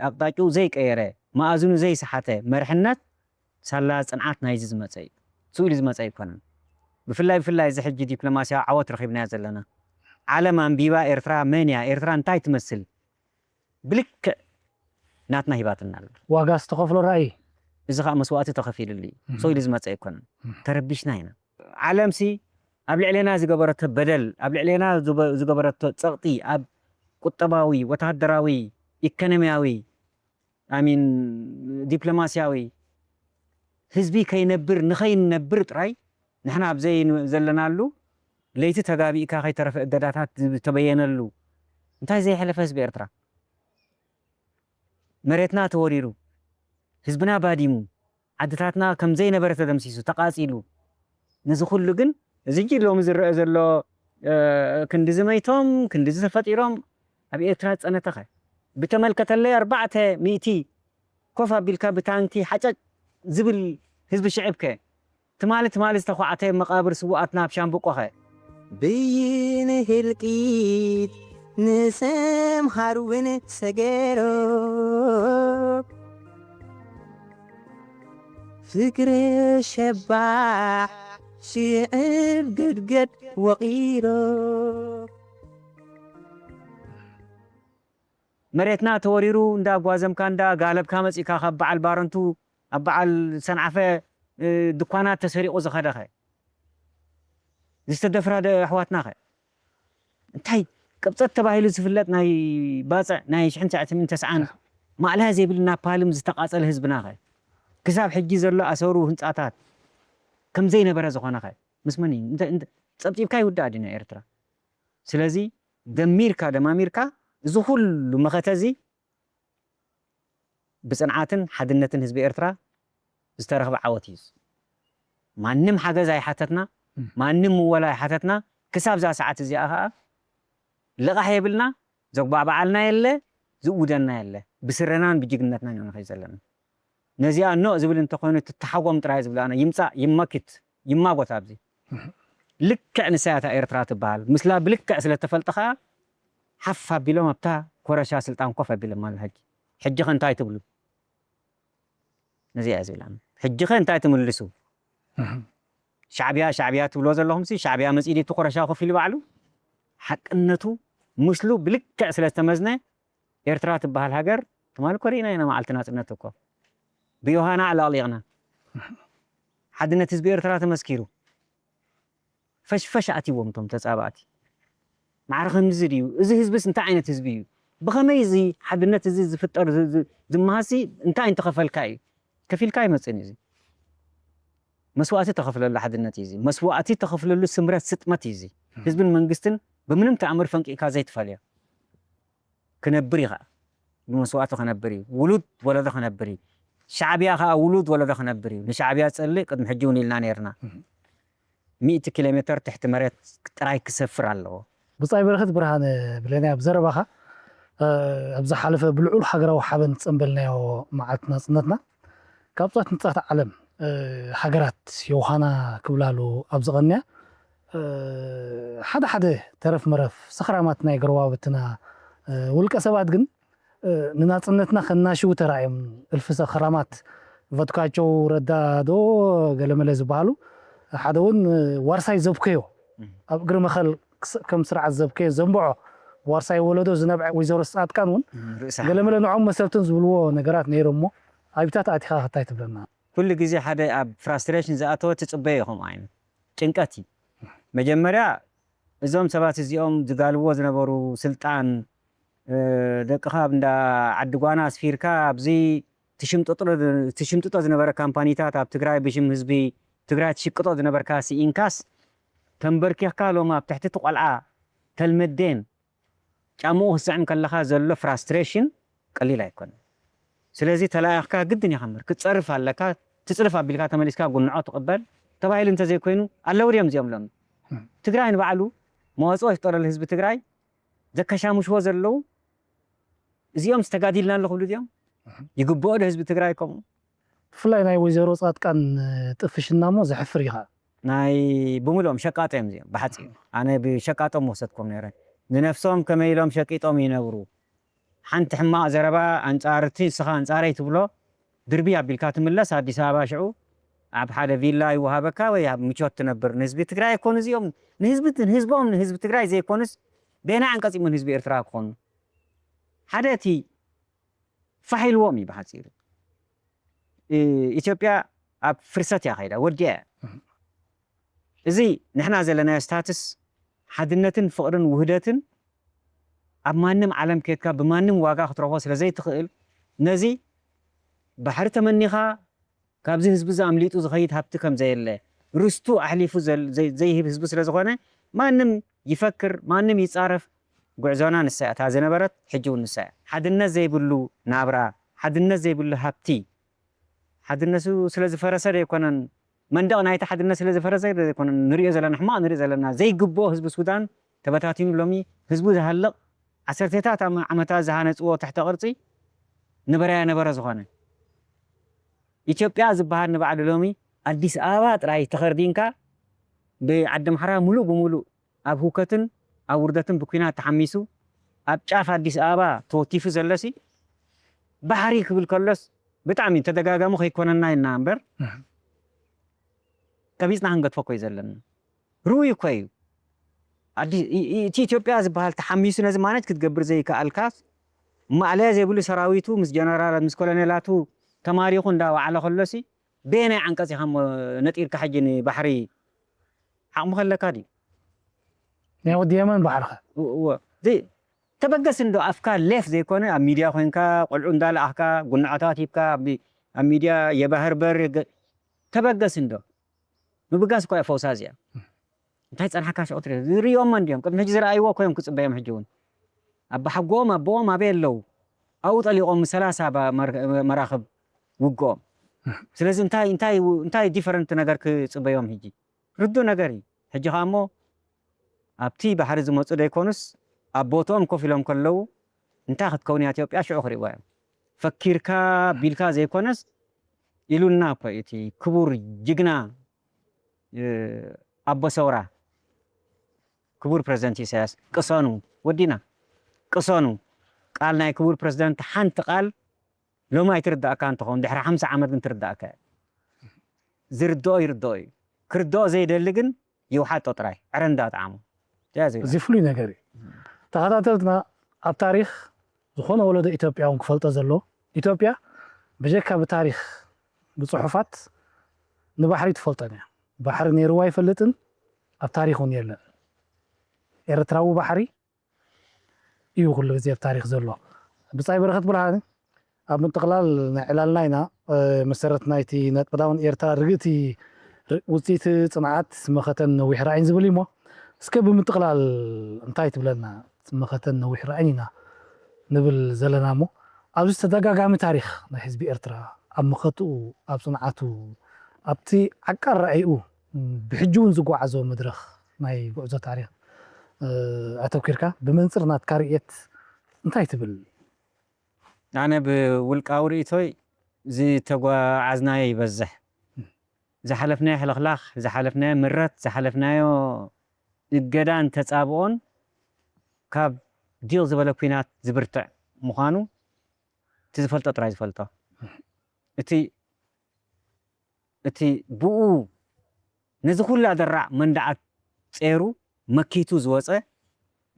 ኣቕጣጫኡ ዘይቀየረ፣ መኣዝኑ ዘይሰሓተ መርሕነት ሳላ ጽንዓት ናይዚ ዝመጸ እዩ። ስኡ ኢሉ ዝመጸ ኣይኮነን። ብፍላይ፣ ብፍላይ እዚ ሕጂ ዲፕሎማስያዊ ዓወት ረኺብናዮ ዘለና። ዓለም ኣንቢባ ኤርትራ መን እያ? ኤርትራ እንታይ ትመስል? ብልክዕ ናትና ሂባትና ኣላ። ዋጋ ዝተኸፍሎ ራእይ። እዚ ኸኣ መስዋእቲ ተኸፊሉሉ እዩ። እህ። ስኡ ኢሉ ዝመጸ ኣይኮነን። እህ። ተረቢሽና ኢና። ዓለምሲ ኣብ ልዕሌና ዝገበረቶ በደል፣ ኣብ ልዕሌና ዝገ-፣ ዝገበረቶ ጸቕጢ ኣብ ቁጠባዊ፣ ወተሃደራዊ፣ ኢኮኖሚያዊ፣ ኣይ ሚን ዲፕሎማስያዊ፣ ህዝቢ ከይነብር፣ ንኸይንነብር ጥራይ ንሕና ኣብ ዘይ-፣ ዘለናሉ ለይቲ ተጋቢእካ ከይተረፈ እገዳታት ዝተበየነሉ እንታይ ዘየሕለፈ ህዝቢ ኤርትራ? መሬትና ተወሪሩ፣ ህዝብና ባዲሙ፣ ዓድታትና ከም ዘይነበረ ተደምሲሱ፣ ተቓጺሉ። ነዚ ኩሉ ግን፣ እዚ ሕጂ ሎሚ ዝረአ ዘሎ፣ እ፣ ክንድዚ መይቶም፣ ክንድዚ ተፈጢሮም፣ ኣብ ኤርትራ ዝጸነተኸ? ብተመልከተለይ ኣርባዕተ ሚእቲ ኮፍ ኣቢልካ ብታንኪ ሓጨጭ ዝብል ህዝቢ ሽዕብከ? ትማሊ ትማሊ ዝተዃዕተ መቓብር ስዉኣትና ኣብ ሻምብቆኸ? ብይን ህልቂት ንሰምሃር እውን ሰገሮ። ፍቅሪ ሸባሕ ሽዕብ ገድገድ ወቒሮ። መሬትና ተወሪሩ እንዳ ጓዘምካ እንዳ ጋለብካ መጺእካ ካብ በዓል ባረንቱ ኣብ በዓል ሰንዓፈ፣ እ፣ ድኳናት ተሰሪቑ ዝኸደኸ? ዝተደፍራ ደ ኣሕዋትናኸ? እንታይ ቅብጸት ተባሂሉ ዝፍለጥ ናይ ባጽዕ ናይ ሽሕን ትሽዓተ ሚእትን ተስዓን ማእለያ ዘይብሉ ናፓልም ዝተቃጸለ ህዝብናኸ? ክሳብ ሕጂ ዘሎ ኣሰሩ ህንጻታት ከም ዘይነበረ ዝኾነኸ? ምስ መን እዩ? እንተ-፣ እንተ-፣ ጸብጺብካ ይውዳእ ድዩ ናይ ኤርትራ? ስለዚ ደሚርካ ደማሚርካ እዚ ኩሉ መኸተ እዚ ብጽንዓትን ሓድነትን ህዝቢ ኤርትራ ዝተረኽበ ዓወት እዩ። ማንም ሓገዝ ኣይሓተትና፣ እም። ማንም ምወላ ኣይሓተትና። ክሳብ እዛ ሰዓት እዚኣ ኸኣ ልቓሕ የብልና፣ ዘጓባብዓልና የለ፣ ዝእውደና የለ። ብስረናን ብጅግንነትናን ኢና ንኸይድ ዘለና። ነዚኣ ኖእ ዝብል እንተኾይኑ፣ ትተሓጎም ጥራይ ዝብላ ኣነ፣ ይምጻእ፣ ይመክት፣ ይማጎት ኣብዚ። እህ። ልክዕ ንሳ እያ እታ ኤርትራ ትበሃል። ምስላ ብልክዕ ስለ እተፈልጠ ኸኣ፣ ሓፍ ኣቢሎም ኣብታ ኮረሻ ስልጣን ኮፍ ኣቢሎም ኣለዉ ሕጂ። ሕጂ ኸ እንታይ ትብሉ? ነዚኣ እያ ዝብላ ኣነ። ሕጂ ኸ እንታይ ትምልሱ? እህ። ሻዕብያ፣ ሻዕብያ ትብልዎ ዘለኹምሲ፣ ሻዕብያ መጺኡ ድዩ እቲ ኮረሻ ኮፍ ኢሉ ባዕሉ? ሓቅነቱ ምስሉ ብልክዕ ስለ ዝተመዝነ፣ ኤርትራ ትበሃል ሃገር፣ ትማሊ እኮ ርኢና ኢና መዓልቲ ናጽነት እኮ። ብዮሃና ኣዕለቕሊቕና። ሓድነት ህዝቢ ኤርትራ ተመስኪሩ። ፈሽፈሽ ኣትይዎም እቶም ተጻባእቲ። ማዕረ ከምዚ ድዩ? እዚ ህዝብስ እንታይ ዓይነት ህዝቢ እዩ? ብኸመይ እዚ ሓድነት እዚ ዝፍጠር ዝ-፣ ዝ-፣ ዝመሃሲ እንታይ እንተኸፈልካ እዩ? ከፊልካ ኣይመጽእን እዩ እዚ። መስዋእቲ ተኸፍለሉ ሓድነት እዩ እዚ። መስዋእቲ ተኸፍለሉ ስምረት ስጥመት እዩ እዚ። ህዝብን መንግስትን ብምንም ተኣምር ፈንቂቕካ ዘይትፈልዮ። ክነብር እዩ ኸዓ። ብመስዋእቲ ክነብር እዩ። ውሉድ ወለዶ ክነብር እዩ። ሻዕብያ ኸዓ ውሉድ ወለዶ ክነብር እዩ። ንሻዕብያ ዝጸልእ ቅድሚ ሕጂ እውን ኢልና ነይርና። ሚእቲ ኪሎ ሜተር ትሕቲ መሬት ጥራይ ክሰፍር ኣለዎ። ብጻይ በረኸት ብርሃነ፣ ብለናይ ኣብ ዘረባኻ፣ እ፣ ኣብ ዝሓለፈ ብልዑል ሃገራዊ ሓበን ዝጸንበልናዮ መዓልቲ ናጽነትና፣ ካብ ጫፍ ንጫፍ ዓለም፣ እ፣ ሃገራት ዮሃና ክብላሉ ኣብ ዝቐንያ፣ እ፣ ሓደ ሓደ ተረፍ መረፍ ሰኽራማት ናይ ጎረባብትና፣ እ፣ ውልቀ ሰባት ግን፣ እ፣ ንናጽነትና ከናሽው ተራእዮም። እልፊ ሰኽራማት ቮትካቸው ረዳ ዶ ገለመለ ዝበሃሉ፣ ሓደ እውን፣ እ፣ ዋርሳይ ዘብከዮ፣ ኣብ እግሪ መኸል ክስ-፣ ከም ስርዓት ዘብከዮ ዘንብዖ ዋርሳይ ወለዶ ዝነብዐ ወይዘሮ ጻድቃን እውን ርእሳ። ገለመለ ንዖም መሰልትን ዝብልዎ ነገራት ነይሮም እሞ፣ ኣብታት ኣቲኻ ከታይ ትብለና? ኩሉ ግዜ ሓደ ኣብ ፍራስትሬሽን ዝኣተወ ትጽበዮ ከምኡ ዓይነት ጭንቀት እዩ። መጀመርያ እዞም ሰባት እዚኦም ዝጋልብዎ ዝነበሩ ስልጣን፣ እ፣ ደቅኻ ኣብ እንዳ ዓዲ ጓና ኣስፊርካ ኣብዚ ትሽምጥጦ፣ ትሽምጥጦ ዝነበረ ካምፓኒታት ኣብ ትግራይ ብሽም ህዝቢ ትግራይ ትሽቅጦ ዝነበርካ ስኢንካስ ተንበርኪኽካ ሎም ኣብ ትሕቲ እቲ ቆልዓ ተልመዴን ጫምኡ ክስዕም ከለኻ ዘሎ ፍራስትሬሽን ቀሊል ኣይኮነን። ስለዚ ተላኢኽካ ግድን ኢኻ እምበር ክትጸርፍ ኣለካ። ትጽርፍ ኣቢልካ ተመሊስካ ጉንዖ ትቕበል ተባሂሉ እንተዘይኮይኑ ኣለዉ ድዮም እዚኦም ሎሚ? ትግራይ ንባዕሉ መዋጽኦ ይፍጠረሉ ህዝቢ ትግራይ ዘከሻምሽዎ ዘለዉ እዚኦም ዝተጋዲልና ኣሎ ክብሉ ድዮም? ይግብኦ ዶ ህዝቢ ትግራይ ከምኡ? ብፍላይ ናይ ወይዘሮ ጻድቃን ጥፍሽና እሞ ዘሕፍር ኢኻ። ናይ ብምልኦም ሸቃጦ እዮም እዚኦም ብሓጺሩ። ኣነ ብሸቃጦም ወሰድኩም ነይረ። ንነፍሶም ከመይ ኢሎም ሸቂጦም ይነብሩ? ሓንቲ ሕማቕ ዘረባ ኣንጻርቲ ንስኻ ኣንጻረይ ትብሎ ድርቢ ኣቢልካ ትምለስ ኣዲስ ኣበባ ሽዑ ኣብ ሓደ ቪላ ይወሃበካ ወይ ኣብ ምቾት ትነብር። ንህዝቢ ትግራይ ኣይኮኑ እዚኦም። ንህዝቢ፣ ንህዝቦም፣ ንህዝቢ ትግራይ ዘይኮኑስ በየናይ ዓንቀጽ እሞ ንህዝቢ ኤርትራ ክኾኑ? ሓደ እቲ ፋሕ ኢልዎም እዩ ብሓጺሩ። እ፣ ኢትዮጵያ ኣብ ፍርሰት እያ ከይዳ፣ ወዲኣ እያ። እዚ ንሕና ዘለናዮ ስታትስ ሓድነትን ፍቕርን ውህደትን ኣብ ማንም ዓለም ከድካ ብማንም ዋጋ ክትረኽቦ ስለ ዘይትኽእል፣ ነዚ ባሕሪ ተመኒኻ ካብዚ ህዝቢ እዚ ኣምሊጡ ዝኸይድ ሃብቲ ከም ዘየለ፣ ርስቱ ኣሕሊፉ ዘል-፣ ዘይ-፣ ዘይህብ ህዝቢ ስለ ዝኾነ፣ ማንም ይፈክር፣ ማንም ይጻረፍ፣ ጉዕዞና ንሳ እያ፣ እታ ዝነበረት፣ ሕጂ እውን ንሳ እያ። ሓድነት ዘይብሉ ናብራ፣ ሓድነት ዘይብሉ ሃብቲ፣ ሓድነቱ ስለ ዝፈረሰ ዶ ኣይኮነን፣ መንደቕ ናይቲ ሓድነት ስለ ዝፈረሰ ዶ ኣይኮነን፣ ንሪኦ ዘለና፣ ሕማቕ ንሪኦ ዘለና፣ ዘይግብኦ ህዝቢ ሱዳን ተበታቲኑ ሎሚ ህዝቡ ዝሃልቕ፣ ዓሰርተታት ዓመ-፣ ዓመታት ዝሃነጽዎ ትሕተ ቅርጺ ነበረያ ነበረ ዝኾነ። ኢትዮጵያ ዝበሃል ንባዕሉ ሎሚ ኣዲስ ኣበባ ጥራይ ተኸርዲንካ ብዓዲ ኣምሓራ ሙሉእ ብሙሉእ ኣብ ህውከትን ኣብ ውርደትን ብኲናት ተሓሚሱ ኣብ ጫፍ ኣዲስ ኣበባ ተወቲፉ ዘለሲ ባሕሪ ክብል ከሎስ ብጣዕሚ ተደጋጋሚ ከይኮነና ኢልና እምበር እህ። ቀቢጽና ክንገድፎ እኮ እዩ ዘለና። ርኡይ እኮ እዩ። ኣዲ-፣ ኢ-፣ ኢ-፣ እቲ ኢትዮጵያ ዝበሃል ተሓሚሱ ነዚ ማኔጅ ክትገብር ዘይከኣልካስ ማእለያ ዘይብሉ ሰራዊቱ ምስ ጀነራላት ምስ ኮሎኔላቱ ተማሪኹ እንዳወዓለ ከሎሲ በየናይ ዓንቀጽ ኢኻ እሞ ነጢርካ ሕጂ ንባሕሪ ዓቕሚ ከለካ ድዩ? ናይ ወዲ የመን ባሕርኸ? እወ። ዘይ-፣ ተበገስ እንዶ ኣፍካ ሌፍ ዘይኮነ ኣብ ሚድያ ኮይንካ ቆልዑ እንዳለኣኽካ ጉንዖታት ሂብካ ኣብ ሚ-፣ ኣብ ሚድያ የባህር በር የገ-፣ ተበገስ እንዶ። ምብጋስ እኮ እያ ፈውሳ እዚኣ። እንታይ ጸንሓካ ሽዑ ትርኢ? ዝርእዮሞ እንድዮም። ቅድሚ ሕጂ ዝረኣይዎ እኮ እዮም ክጽበዮም ሕጂ እውን። ኣባሓጎኦም ኣቦኦም ኣበይ ኣለዉ? ኣብኡ ጠሊቖም ምስ ሰላሳ ባ-፣ መር-፣ መራኽብ ውግኦም። ስለዚ እንታይ፣ እንታይ፣ እንታይ ዲፈረንት ነገር ክጽበዮም ሕጂ? ርዱእ ነገር እዩ። ሕጂ ኸኣ እሞ ኣብቲ ባሕሪ ዝመጹ ደይኮኑስ ኣብ ቦትኦም ኮፍ ኢሎም ከለዉ እንታይ ክትከውን እያ ኢትዮጵያ ሽዑ ክርእይዋ እዮም። ፈኪርካ ቢልካ ዘይኮነስ ኢሉና እኮ እዩ እቲ ክቡር ጅግና፣ እ፣ ኣቦ ሰውራ ክቡር ፕረዚደንት ኢሳያስ ቅሰኑ፣ ወዲና ቅሰኑ። ቃል ናይ ክቡር ፕረዚደንት ሓንቲ ቃል ሎሚ ኣይትርዳእካ እንትኸውን ድሕሪ ሓምሳ ዓመት ግን ትርዳእካ እያ። ዝርድኦ ይርድኦ እዩ። ክርድኦ ዘይደሊ ግን ይውሓጦ ጥራይ ዕረ እንዳጠዓሞ። እዚኣ ዘይብላ። እዚ ፍሉይ ነገር እዩ። ተኸታተልትና ኣብ ታሪኽ ዝኾነ ወለዶ ኢትዮጵያ እውን ክፈልጦ ዘለዎ፣ ኢትዮጵያ ብጀካ ብታሪኽ ብጽሑፋት ንባሕሪ ትፈልጦን እያ። ባሕሪ ነይርዋ ኣይፈልጥን፣ ኣብ ታሪኽ እውን የለን። ኤርትራዊ ባሕሪ እዩ ኩሉ ግዜ ኣብ ታሪኽ ዘሎ። ብጻይ በረኸት ብርሃነ፣ ኣብ ምጥቕላል ናይ ዕላልና ኢና፣ እ፣ መሰረት ናይቲ ነጥብና እውን ኤርትራ ርግእቲ ውፅኢት ፅንዓት መኸተን ነዊሕ ራእይን ዝብል እዩ እሞ፣ እስከ ብምጥቕላል እንታይ ትብለና? መኸተን ነዊሕ ራእይን ኢና ንብል ዘለና እሞ፣ ኣብዚ ተደጋጋሚ ታሪኽ ናይ ህዝቢ ኤርትራ ኣብ መኸትኡ፣ ኣብ ፅንዓቱ፣ ኣብቲ ዓቃር ራእይኡ ብሕጂ እውን ዝጓዓዞ መድረኽ ናይ ጉዕዞ ታሪኽ ኣተኪርካ ብመንፅር ናትካ ርእየት እንታይ ትብል? ኣነ ብውልቃዊ ርእይቶይ ዝተጓዓዝናዮ ይበዝሕ። ዝሓለፍናዮ ሕልኽላኽ፣ ዝሓለፍናዮ ምረት፣ ዝሓለፍናዮ እገዳን ተፃብኦን ካብ ዲቕ ዝበለ ኲናት ዝብርትዕ ምዃኑ እቲ ዝፈልጦ ጥራይ ዝፈልጦ። እቲ እቲ ብኡ ነዚ ኩላ ደራዕ መንደዓት ጸይሩ መኪቱ ዝወጸ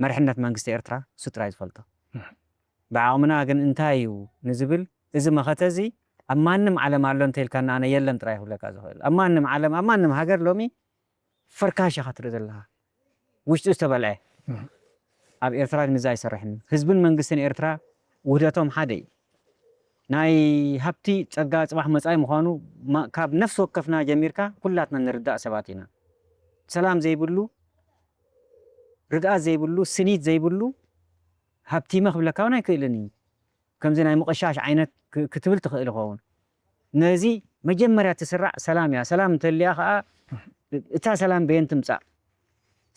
መርሕነት መንግስቲ ኤርትራ እሱ ጥራይ ዝፈልጦ። ብዓቕምና ግን እንታይ እዩ ንዝብል፣ እዚ መኸተ እዚ ኣብ ማንም ዓለም ኣሎ እንተኢልካና ኣነ የለን ጥራይ ክብለካ ዝኽእል። ኣብ ማንም ዓለም፣ ኣብ ማንም ሃገር ሎሚ ፈርካሽ ኢኻ ትርኢ ዘለኻ። ውሽጡ ዝተበልዐ። ኣብ ኤርትራ ግን እዚ ኣይሰርሕን እዩ። ህዝብን መንግስትን ኤርትራ ውህደቶም ሓደ እዩ። ናይ ሃብቲ ጸጋ ጽባሕ መጻኢ ምዃኑ ካብ ነፍሲ ወከፍና ጀሚርካ ኩላትና ንርዳእ ሰባት ኢና። ሰላም ዘይብሉ፣ ርግኣት ዘይብሉ፣ ስኒት ዘይብሉ ሃብቲመ ክብለካ እውን ኣይክእልን እዩ። ከምዚ ናይ ምቕሻሽ ዓይነት ክትብል ትኽእል ይኸውን። ነዚ መጀመርያ ትስራዕ ሰላም እያ። ሰላም እንተልያ ከዓ እታ ሰላም በየን ትምፃእ?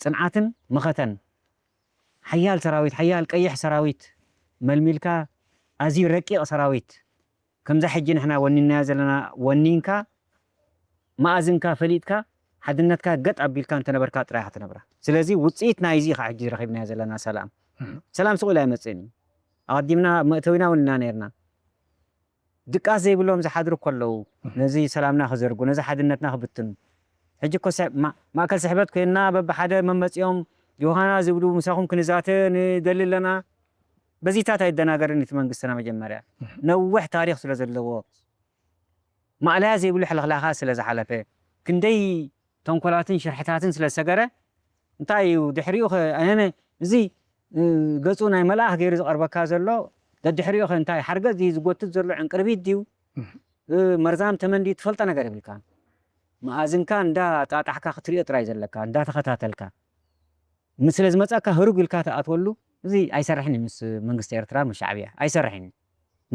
ፅንዓትን መኸተን ሓያል ሰራዊት፣ ሓያል ቀይሕ ሰራዊት መልሚልካ፣ ኣዝዩ ረቂቕ ሰራዊት ከምዛ ሕጂ ንሕና ወኒናዮ ዘለና ወኒንካ፣ መኣዝንካ ፈሊጥካ፣ ሓድነትካ ገጥ ኣቢልካ እንተነበርካ ጥራይ ኢኻ ትነብራ። ስለዚ ውፅኢት ናይዚ ኢኻ ሕጂ ረኺብናዮ ዘለና ሰላም። ሰላም ስቕ ኢሉ ኣይመፅእን እዩ። ኣቐዲምና መእተዊና እውን ኢና ነይርና። ድቃስ ዘይብሎም ዝሓድሩ እኮ ኣለዉ፣ ነዚ ሰላምና ክዘርጉ፣ ነዚ ሓድነትና ክብትኑ። ሕጂ እኮ ማእከል ስሕበት ኮይንና በብሓደ መመፂኦም ዮሃና ዝብሉ ምሳኹም ክንዛተ ንደሊ ኣለና። በዚታት ኣይደናገርን እቲ መንግስትና መጀመርያ ነዊሕ ታሪኽ ስለ ዘለዎ ማእለያ ዘይብሉ ሕልኽላኻት ስለ ዝሓለፈ ክንደይ ተንኮላትን ሽርሕታትን ስለ ዝሰገረ እንታይ እዩ ድሕሪኡ ኸ ኣነ እዚ ገፁ ናይ መልኣኽ ገይሩ ዝቐርበካ ዘሎ ደድሕሪኡ ኸ እንታይ ሓርገፅ ድዩ ዝጎትት ዘሎ ዕንቅርቢት ድዩ መርዛም ተመን ድዩ ትፈልጦ ነገር የብልካ መኣዝንካ እንዳ ጣጣሕካ ክትሪኦ ጥራይ ዘለካ እንዳ ተኸታተልካ ምስ ስለ ዝመፀካ ህሩግ ኢልካ ትኣትወሉ እዚ ኣይሰርሕን እዩ ምስ መንግስቲ ኤርትራ ምስ ሻዕብያ ኣይሰርሕን እዩ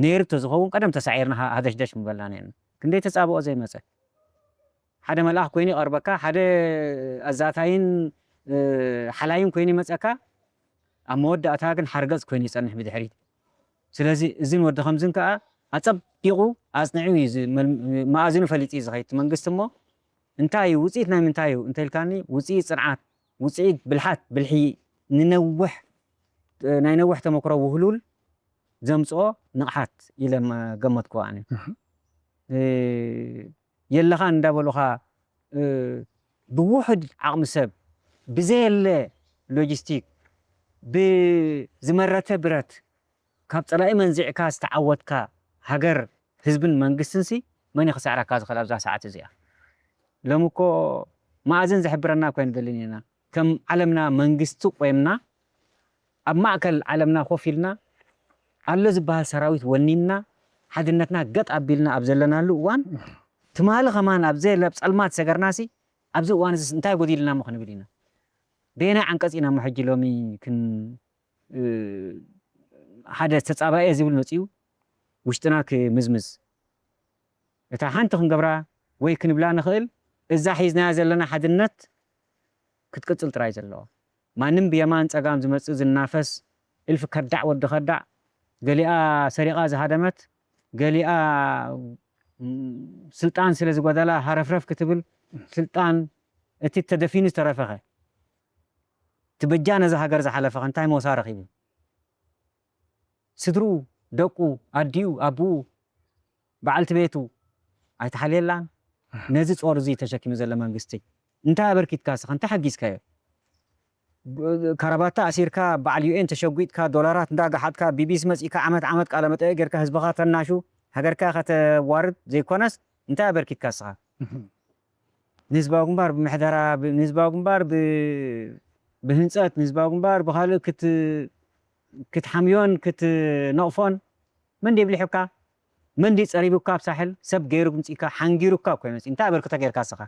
ነይሩ ተዝኸውን ቀደም ተሳዒርና ሃደሽደሽ ምበልና ነርና ክንደይ ተፃብኦ ዘይመፀ ሓደ መልኣኽ ኮይኑ ይቐርበካ ሓደ ኣዛታይን ሓላይን ኮይኑ ይመፀካ ኣብ መወዳእታ ግን ሓርገፅ ኮይኑ ይፀንሕ ብድሕሪት ስለዚ እዝን ወዲ ከምዝን ከዓ ኣፀቢቑ ኣፅኒዑ እዩ መኣዝኑ ፈሊጡ እዩ ዝኸይድ መንግስቲ እሞ እንታይ እዩ ውፅኢት ናይ ምንታይ እዩ እንተልካኒ ውፅኢት ፅንዓት ውፅኢት ብልሓት ብልሒ ንነውሕ ናይ ነውሕ ተመክሮ ውህሉል ዘምፅኦ ንቕሓት ኢለ ገመትኩ ኣነ የለኻን እንዳበሉኻ ብውሑድ ዓቕሚ ሰብ ብዘየለ ሎጂስቲክ ብዝመረተ ብረት ካብ ፀላኢ መንዚዕካ ዝተዓወትካ ሃገር ህዝብን መንግስትን ሲ መን ክሳዕረካ ዝኽእል ኣብዛ ሰዓት እዚኣ ሎም እኮ መኣዝን ዝሕብረና እኮ ንደልን ኢና ከም ዓለምና መንግስቲ ቆይምና ኣብ ማእከል ዓለምና ኮፍ ኢልና ኣሎ ዝበሃል ሰራዊት ወኒንና ሓድነትና ገጥ ኣቢልና ኣብ ዘለናሉ እዋን ትማሊ ከማን ኣብ ዘየለ ኣብ ፀልማት ሰገርናሲ ኣብዚ እዋን እዚ እንታይ ጎዲልና እሞ ክንብል ኢና በየናይ ዓንቀፅ ኢና እሞ ሕጂ ሎሚ ክን ሓደ ተፃባኤ ዝብል መፅኡ ውሽጥና ክምዝምዝ እታ ሓንቲ ክንገብራ ወይ ክንብላ ንኽእል እዛ ሒዝናያ ዘለና ሓድነት ክትቅፅል ጥራይ ዘለዋ ማንም ብየማን ፀጋም ዝመፅእ ዝናፈስ እልፊ ከዳዕ ወዲ ከዳዕ ገሊኣ ሰሪቓ ዝሃደመት ገሊኣ ስልጣን ስለ ዝጎደላ ሃረፍረፍ ክትብል ስልጣን እቲ ተደፊኑ ዝተረፈኸ ትበጃ ነዚ ሃገር ዝሓለፈኸ እንታይ ሞሳ ረኺቡ ስድርኡ ደቁ ኣዲኡ ኣቡኡ በዓልቲ ቤቱ ኣይተሓልየላን ነዚ ጾር እዚ ተሸኪሙ ዘሎ መንግስቲ እንታይ ኣበርኪትካ ስኻ እንታይ ሓጊዝካዮ ካራባታ ኣሲርካ በዓል ዩኤን ተሸጒጥካ ዶላራት እንዳጋሓጥካ ቢቢሲ መፂእካ ዓመት ዓመት ቃለ መጠየቅ ጌርካ ህዝብኻ ተናሹ ሃገርካ ከተዋርድ ዘይኮነስ እንታይ ኣበርኪትካ ስኻ ንህዝባዊ ግንባር ብምሕደራ ንህዝባዊ ግንባር ብህንፀት ንህዝባዊ ግንባር ብካልእ ክትሓምዮን ክትነቕፎን መን ድዩ ኣብሊሑካ መን ድዩ ፀሪቡካ ኣብ ሳሕል ሰብ ገይሩ ምፂእካ ሓንጊሩካ እኮ ይመፅእ እንታይ ኣበርክቶ ጌርካ ስኻ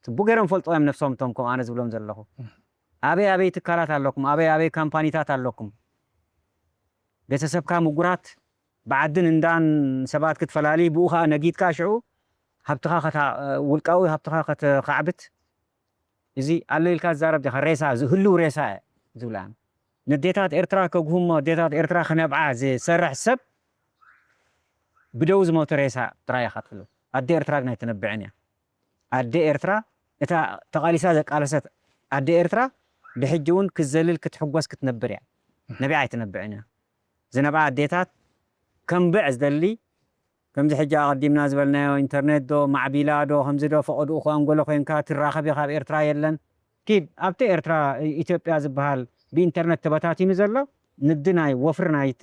ጽቡቅ ገይሮም ፈልጥዎ እዮም ነፍሶም፣ እቶም ከምኡ ኣነ ዝብሎም ዘለኹ። ኣበይ ኣበይ ትካላት ኣለኩም፣ ኣበይ ኣበይ ካምፓኒታት ኣለኩም፣ ቤተሰብካ ምጉራት፣ ብዓድን እንዳን ሰባት ክትፈላሊ፣ ብኡ ከዓ ነጊድካ ሽዑ ሃብትኻ ከታ-፣ ውልቃዊ ሃብትኻ ከተኻዕብት፣ እዚ ኣሎ ኢልካ ዝዛረብ ዲኻ? ሬሳ፣ እዚ ህልው ሬሳ እየ ዝብላ። ንዴታት ኤርትራ ከጉህሞ፣ ዴታት ኤርትራ ክነብዓ ዝሰርሕ ሰብ ብደው ዝሞተ ሬሳ ጥራይ ኢኻ ትብሎ። ኣደ ኤርትራ ግን ኣይትነብዕን እያ። ኣደ ኤርትራ፣ እታ ተቓሊሳ ዘቃለሰት ኣደ ኤርትራ፣ ብሕጂ እውን ክትዘልል ክትሕጎስ ክትነብር እያ። ነቢዓ ኣይትነብዕን እያ። ዝነብዓ ኣዴታት ከንብዕ ዝደሊ፣ ከምዚ ሕጂ ኣቐዲምና ዝበልናዮ ኢንተርኔት ዶ፣ ማዕቢላ ዶ፣ ከምዚ ዶ፣ ፈቐድኡ ከ ኣንጎሎ ኮይንካ ትራኸብ ኢኻ፣ ኣብ ኤርትራ የለን። ኪድ፣ ኣብቲ ኤርትራ፣ ኢትዮጵያ ዝበሃል ብኢንተርኔት ተበታቲኑ ዘሎ፣ ንግዲ ናይ ወፍሪ ናይቲ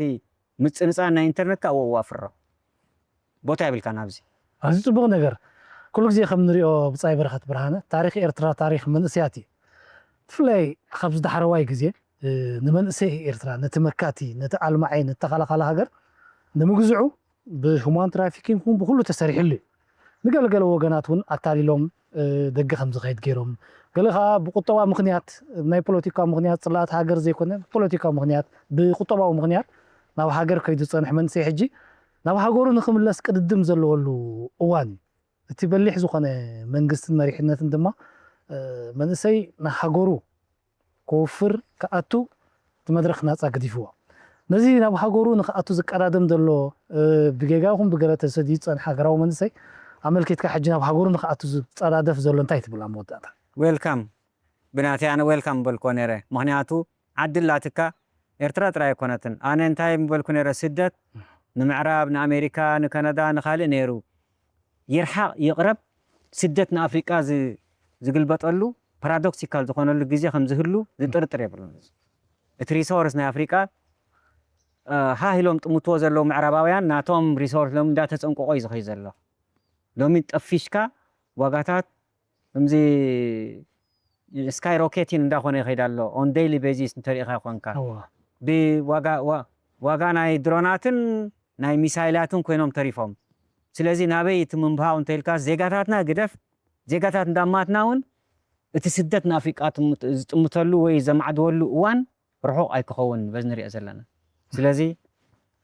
ምጽንጻን ናይ ኢንተርኔት ከኣ ወዋፍሮ። ቦታ የብልካን ኣብዚ። ኣዝዩ ጽቡቕ ነገር። ኩሉ ግዜ ከም ንሪኦ ብጻይ በረኸት ብርሃነ፣ ታሪኽ ኤርትራ ታሪኽ መንእሰያት እዩ። ብፍላይ ካብዚ ዳሕረዋይ ግዜ፣ እ፣ ንመንእሰይ ኤርትራ፣ ነቲ መካቲ፣ ነቲ ኣልማዓይ፣ ነቲ ተኸላኻሊ ሃገር ንምግዝዑ ብሁማን ትራፊኪንግ እውን ብኹሉ ተሰሪሕሉ እዩ። ንገለገለ ወገናት እውን ኣታሊሎም፣ እ፣ ደገ ከም ዝኸይድ ገይሮም፣ ገለ ኸዓ ብቁጠባ ምኽንያት፣ ናይ ፖለቲካ ምኽንያት፣ ጽላእቲ ሃገር ዘይኮነ፣ ብፖለቲካዊ ምኽንያት፣ ብቁጠባዊ ምኽንያት ናብ ሃገር ከይዱ ዝጸንሕ መንእሰይ ሕጂ ናብ ሃገሩ ንኽምለስ ቅድድም ዘለወሉ እዋን እዩ። እቲ በሊሕ ዝኾነ መንግስትን መሪሕነትን ድማ፣ እ፣ መንእሰይ ንሃገሩ ክወፍር ክኣቱ እቲ መድረኽ ናጻ ገዲፍዎ። ነዚ ናብ ሃገሩ ንኽኣቱ ዝቀዳደም ዘሎ፣ እ፣ ብጌጋ ይኹን ብገለ ተሰድዩ ዝጸንሐ ሃገራዊ መንእሰይ ኣመልኪትካ ሕጂ ናብ ሃገሩ ንኽኣቱ ዝጸዳደፍ ዘሎ እንታይ ትብል ኣብ መወዳእታ? ዌልካም። ብናተይ ኣነ ዌልካም በልኮ ነይረ። ምኽንያቱ ዓዲ ኣላትካ ኤርትራ ጥራይ ኣይኮነትን። ኣነ እንታይ ምበልኩ ነይረ፣ ስደት ንምዕራብ፣ ንኣሜሪካ፣ ንካናዳ፣ ንኻልእ ነይሩ። ይርሓቕ ይቕረብ፣ ስደት ንኣፍሪቃ ዝ-፣ ዝግልበጠሉ ፓራዶክሲካል ዝኾነሉ ግዜ ከም ዝህሉ ዝጥርጥር የብሉን። እቲ ሪሶርስ ናይ ኣፍሪቃ፣ እ፣ ሃህ ኢሎም ጥምትዎ ዘለዉ ምዕራባውያን ናቶም ሪሶርስ ሎም እንዳተጸንቀቆ እዩ ዝኸይድ ዘሎ። ሎሚ ጠፊሽካ ዋጋታት ከምዚ ስካይ ሮኬቲን እንዳኾነ ይኸይድ ኣሎ። ኦን ዴይሊ ቤዚስ እንተሪኢኻ ይኾንካ። እዋ። ብዋጋ፣ ዋ-፣ ዋጋ ናይ ድሮናትን ናይ ሚሳይላትን ኮይኖም ተሪፎም። ስለዚ ናበይ እቲ ምንባው እንተኢልካ ዜጋታትና ግደፍ፣ ዜጋታት እንዳማትና እውን እቲ ስደት ንኣፍሪቃ ትምት-፣ ዝጥምተሉ ወይ ዘማዕድወሉ እዋን ርሑቕ ኣይክኸውን በዚ ንሪኦ ዘለና። ስለዚ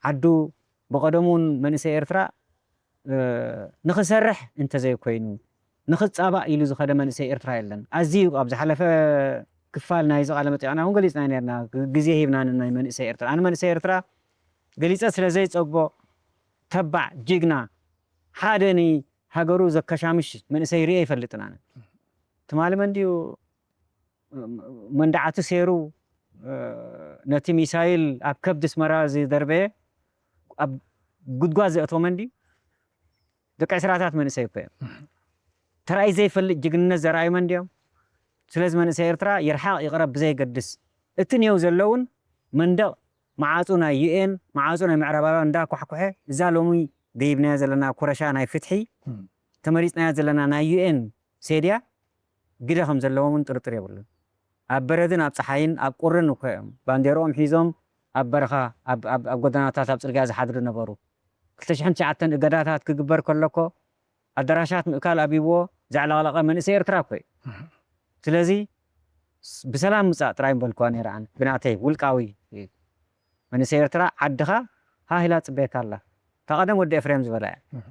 ዓዱ ብቐደሙ እውን መንእሰይ ኤርትራ፣ እ፣ ንኽሰርሕ እንተዘይኮይኑ ንኽጻባእ ኢሉ ዝኸደ መንእሰይ ኤርትራ የለን። ኣዝዩ ኣብ ዝሓለፈ ክፋል ናይዚ ቃለ መጠይቕና እውን ገሊጽና ነርና። ግዜ ሂብና ንናይ መንእሰይ ኤርትራ። ኣነ መንእሰይ ኤርትራ ገሊጸ ስለ ዘይጸግቦ ተባዕ፣ ጅግና፣ ሓደ ንሃገሩ ዘከሻምሽ መንእሰይ ርእየ ኣይፈልጥን ኣነ። ትማሊ መን ድዩ መንደዓቱ ሴሩ፣ እ፣ ነቲ ሚሳይል ኣብ ከብዲ ኣስመራ ዝደርበየ፣ ኣብ ጉድጓድ ዘእተወ መን ድዩ? ደቂ ዕስራታት መንእሰይ እኮ እዮም። ተራእዩ ዘይፈልጥ ጅግንነት ዘርኣዩ መን ድዮም? ስለዚ መንእሰይ ኤርትራ ይርሓቕ ይቕረብ ብዘይገድስ፣ እቲ ኔው ዘለውን መንደቕ መዓጹ ናይ ዩ ኤን፣ መዓጹ ናይ ምዕራባውያን እንዳኳሕኩሐ፣ እዛ ሎሚ ደይብናያ ዘለና ኩረሻ ናይ ፍትሒ፣ እም። ተመሪጽናያ ዘለና ናይ ዩ ኤን ሴድያ ግደ ከም ዘለዎም እውን ጥርጥር የብሉን። ኣብ በረድን ኣብ ጸሓይን ኣብ ቁርን እኮ እዮም ባንዴርኦም ሒዞም ኣብ በረኻ፣ ኣብ፣ ኣብ፣ ኣብ ጎደናታት፣ ኣብ ጽርግያ ዝሓድሩ ነበሩ። ክልተ ሽሕን ትሽዓተን እገዳታት ክግበር ከሎ እኮ ኣዳራሻት ምእካል ኣብይዎ ዘዕለቕለቐ መንእሰይ ኤርትራ እኮ እዩ። እህ። ስለዚ ስ-፣ ብሰላም ምጻእ ጥራይ ምበልክዋ ነይረ ኣነ፣ ብናተይ ውልቃዊ። መንእሰይ ኤርትራ ዓድኻ ሃህ ኢላ ትጽበየካ ኣላ። እታ ቀደም ወዲ ኤፍሬም ዝበላ እያ። እህ።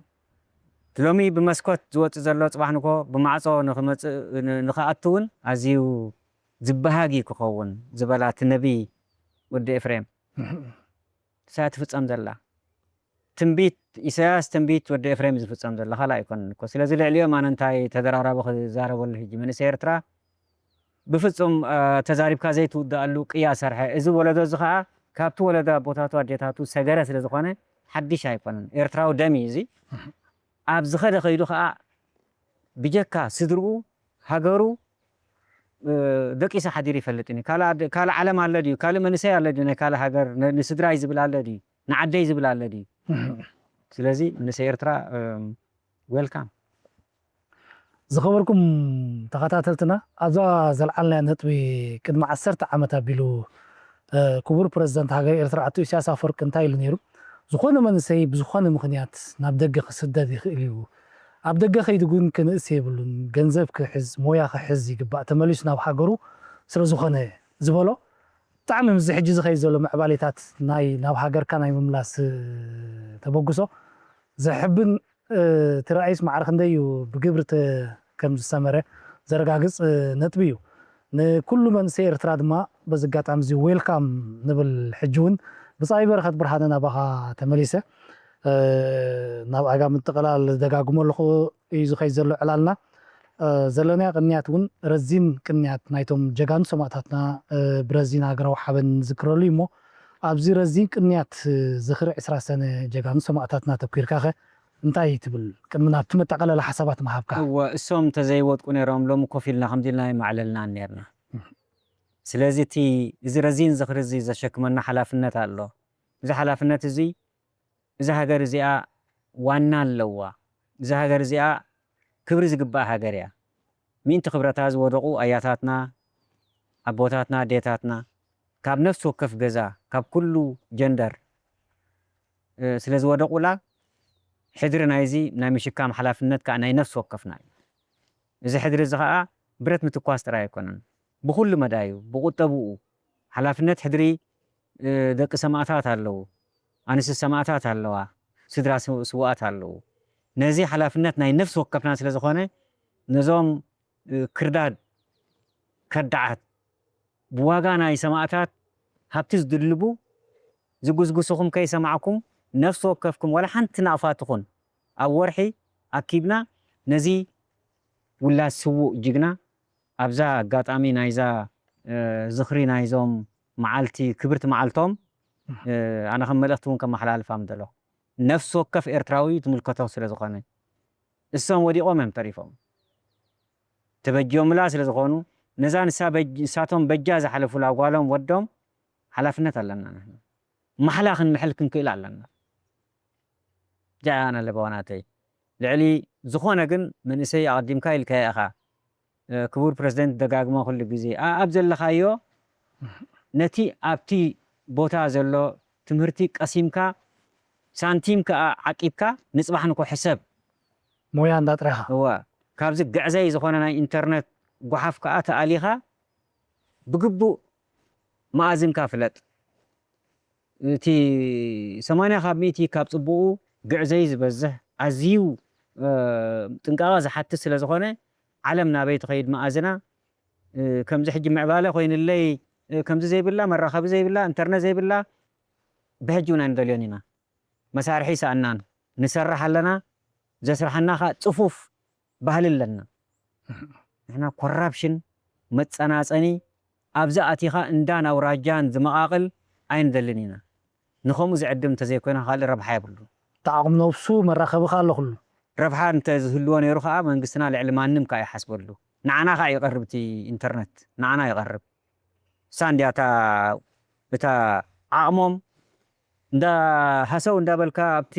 እቲ ሎሚ ብመስኮት ዝወጽእ ዘሎ ጽባሕ ንግሆ ብማዕጾ ንኽመጽእ፣ ን-፣ ንኽኣቱ እውን ኣዝዩ ዝበሃግ እዩ ክኸውን ዝበላ እቲ ነቢይ ወዲ ኤፍሬም። እህ። እሳ ትፍጸም ዘላ። ትንቢት ኢሳያስ፣ ትንቢት ወዲ ኤፍሬም ዝፍጸም ዘሎ ካልእ ኣይኮነን እኮ። ስለዚ ልዕሊኦም ኣነ እንታይ ተደራራቢ ክዛረበሉ ሕጂ? መንእሰይ ኤርትራ ብፍጹም፣ እ፣ ተዛሪብካ ዘይትውድኣሉ ቅያ ሰርሐ። እዚ ወለዶ እዚ ኸኣ ካብቲ ወለዶ ኣቦታቱ ኣዴታቱ ሰገረ ስለ ዝኾነ ሓድሽ ኣይኮነን። ኤርትራዊ ደም እዩ እዚ። ኣብ ዝኸደ ከይዱ ኸኣ ብጀካ ስድርኡ፣ ሃገሩ፣ እ፣ ደቂሱ ሓዲሩ ይፈልጥን እዩ። ካልእ ኣደ-፣ ካልእ ዓለም ኣሎ ድዩ? ካልእ መንእሰይ ኣሎ ድዩ? ናይ ካልእ ሃገር ን-፣ ንስድራይ ዝብል ኣሎ ድዩ? ንዓደይ ዝብል ኣሎ ድዩ? ስለዚ ንሰ ኤርትራ፣ እም፣ ዌልካም። ዝኸበርኩም ተኸታተልትና፣ ኣብዛ ዘልዓልናያ ነጥቢ ቅድሚ ዓሰርተ ዓመት ኣቢሉ፣ እ፣ ክቡር ፕረዚደንት ሃገር ኤርትራ ኣቶ ኢሳያስ ኣፈወርቂ እንታይ ኢሉ ነይሩ? ዝኾነ መንእሰይ ብዝኾነ ምኽንያት ናብ ደገ ክስደድ ይኽእል እዩ። ኣብ ደገ ከይዱ ግን ክንእስ የብሉን፣ ገንዘብ ክሕዝ፣ ሞያ ክሕዝ ይግባእ፣ ተመሊሱ ናብ ሃገሩ ስለ ዝኾነ ዝበሎ። ብጣዕሚ ምስዚ ሕጂ ዝኸይድ ዘሎ ምዕባሌታት ናይ ናብ ሃገርካ ናይ ምምላስ ተበግሶ ዘሕብን እቲ ራእይስ ማዕረ ክንደይ እዩ ብግብሪ ከም ዝሰመረ ዘረጋግፅ ነጥቢ እዩ። ንኩሉ መንእሰይ ኤርትራ ድማ በዚ ኣጋጣሚ እዚ ዌልካም ንብል። ሕጂ እውን ብፃይ በረኸት ብርሃነ ናባኻ ተመሊሰ ናብ ኣጋ ምጥቕላል ደጋግሞ ኣለኹ እዩ ዝኸይድ ዘሎ ዕላልና። ዘለናዮ ቅንያት እውን ረዚን ቅንያት ናይቶም ጀጋኑ ሰማእታትና ብረዚን ሃገራዊ ሓበን ንዝክረሉ እዩ እሞ ኣብዚ ረዚን ቅንያት ዝኽሪ ዕስራ ሰነ ጀጋኑ ሰማእታትና ተኪርካኸ እንታይ ትብል? ቅድሚ ናብቲ መጠቓለሊ ሓሳባት ምሃብካ። እወ፣ እሶም እንተዘይወድቁ ነይሮም፣ ሎሚ ኮፍ ኢልና ከምዚ ኢልና ኣይማዕለልናን ነይርና። እህ። ስለዚ እቲ፣ እዚ ረዚን ዝኽሪ እዚ ዘሸክመና ሓላፍነት ኣሎ። እዚ ሓላፍነት እዚ፣ እዛ ሃገር እዚኣ ዋና ኣለዋ። እዛ ሃገር እዚኣ ክብሪ ዝግባኣ ሃገር እያ። ምእንቲ ክብረታ ዝወደቑ ኣያታትና፣ ኣቦታትና፣ ኣዴታትና፣ ካብ ነፍሲ ወከፍ ገዛ፣ ካብ ኩሉ ጀንደር፣ እ፣ ስለ ዝወደቑላ፣ ሕድሪ ናይዚ ናይ ምሽካም ሓላፍነት ከኣ ናይ ነፍሲ ወከፍና እዩ። እዚ ሕድሪ እዚ ኸኣ ብረት ምትኳስ ጥራይ ኣይኮነን። ብኹሉ መዳዩ፣ ብቁጠብኡ፣ ሓላፍነት ሕድሪ፣ እ፣ ደቂ ሰማእታት ኣለዉ፣ ኣንስቲ ሰማእታት ኣለዋ፣ ስድራ ስ-፣ ስዉኣት ኣለዉ። ነዚ ሓላፍነት ናይ ነፍሲ ወከፍና ስለ ዝኾነ፣ ነዞም፣ እ፣ ክርዳድ ከዳዓት ብዋጋ ናይ ሰማእታት ሃብቲ ዝድልቡ ዝጉስጉሱኹም ከይሰማዕኩም ነፍሲ ወከፍኩም ዋላ ሓንቲ ናቕፋ ትኹን ኣብ ወርሒ ኣኪብና ነዚ ውላድ ስዉእ ጅግና ኣብዛ ኣጋጣሚ ናይዛ፣ እ፣ ዝኽሪ ናይዞም መዓልቲ ክብርቲ መዓልቶም፣ እ፣ ኣነ ከም መልእኽቲ እውን ከመሓላልፋ ምደለኹ። ነፍሲ ወከፍ ኤርትራዊ ትምልከቶ ስለ ዝኾነ እሶም ወዲቖም እዮም ተሪፎም። ተበጅዮምላ ስለ ዝኾኑ ነዛ ንሳ በጅ-፣ ንሳቶም በጃ ዝሓለፉላ ጓሎም ወዶም ሓላፍነት ኣለና ንሕና። ማሕላ ክንምሕል ክንክእል ኣለና። ጃ ኣነ ለበዋ ናተይ። ልዕሊ ዝኾነ ግን መንእሰይ ኣቐዲምካ ኢልካዮ ኢኻ። እ፣ ክቡር ፕረዚደንት ደጋግሞ ኩሉ ግዜ፣ ኣ-፣ ኣብ ዘለኻዮ ነቲ ኣብቲ ቦታ ዘሎ ትምህርቲ ቀሲምካ፣ ሳንቲም ከኣ ዓቂብካ፣ ንጽባሕ ንኮ ሕሰብ። ሞያ እንዳጥረኻ። እወ። ካብዚ ግዕዘይ ዝኾነ ናይ ኢንተርነት ጓሓፍ ከኣ ተኣሊኻ፣ ብግቡእ መኣዝንካ ፍለጥ። እቲ ሰማንያ ካብ ሚእቲ ካብ ጽቡቑ ግዕዘይ ዝበዝሕ፣ ኣዝዩ፣ እ፣ ጥንቃቐ ዝሓትት ስለ ዝኾነ፣ ዓለም ናበይ ትኸይድ መኣዝና፣ እ፣ ከምዚ ሕጂ ምዕባለ ኮይንለይ፣ እ፣ ከምዚ ዘይብላ፣ መራኸቢ ዘይብላ፣ ኢንተርነት ዘይብላ፣ ብሕጂ እውን ኣይንደልዮን ኢና። መሳርሒ ይሰኣናን፣ ንሰርሕ ኣለና፣ ዘስርሓና ኸኣ ጽፉፍ ባህሊ ኣለና። ንሕና ኮራፕሽን፣ መጸናጸኒ፣ ኣብዚ ኣቲኻ እንዳን ኣውራጃን ዝመቓቕል ኣይንደልን ኢና። ንኸምኡ ዝዕድም እንተዘይኮይና ካልእ ረብሓ የብሉን። እቲ ዓቕሚ ነብሱ መራኸቢ ኸኣ ኣሎ ኩሉ። ረብሓ እንተ ዝህልዎ ነይሩ ኸኣ መንግስትና ልዕሊ ማንም ከኣ ይሓስበሉ። ንዓና ኸኣ ይቐርብ እቲ ኢንተርነት፣ ንዓና ይቐርብ። እሳ እንድያ እታ፣ እታ ዓቕሞም እንዳ ሃሰው እንዳበልካ ኣብቲ፣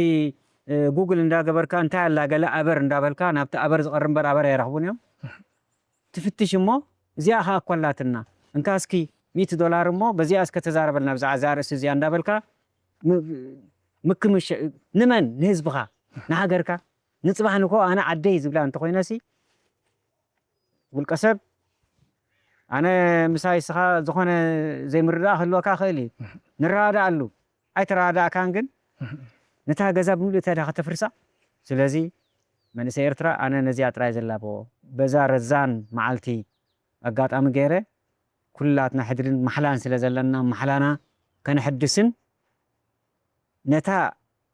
እ፣ ጉግል እንዳገበርካ እንታይ ኣላ ገለ ኣበር እንዳበልካ ናብቲ ኣበር ዝቐርብ እምበር ኣበር ኣይረኽቡን እዮም። ትፍትሽ እሞ እዚኣ ኸኣ እኮ ኣላትና። እንካ እስኪ ሚእቲ ዶላር እሞ በዚኣ እስከ ተዛረበልና ብዛዕባ እዛ ኣርእስቲ እዚኣ እንዳበልካ ም-፣ ምክምሽ-፣ ንመን? ንህዝብኻ፣ ንሃገርካ። ንጽባሕ ንኮ ኣነ ዓደይ ዝብላ እንተኾይነሲ ውልቀ ሰብ ኣነ ምሳይ እስኻ ዝኾነ ዘይምርዳእ ክህልወካ ክእል እዩ። ንረዳዳኣሉ። ኣይተረዳዳእካን ግን ነታ ገዛ ብምሉእ እታ ዲኻ ከተፍርሳ? ስለዚ መንእሰይ ኤርትራ ኣነ ነዚኣ ጥራይ ዘላበዎ። በዛ ረዛን መዓልቲ ኣጋጣሚ ገይረ ኩላትና ሕድርን ማሕላን ስለ ዘለና ማሕላና ከነሐድስን ነታ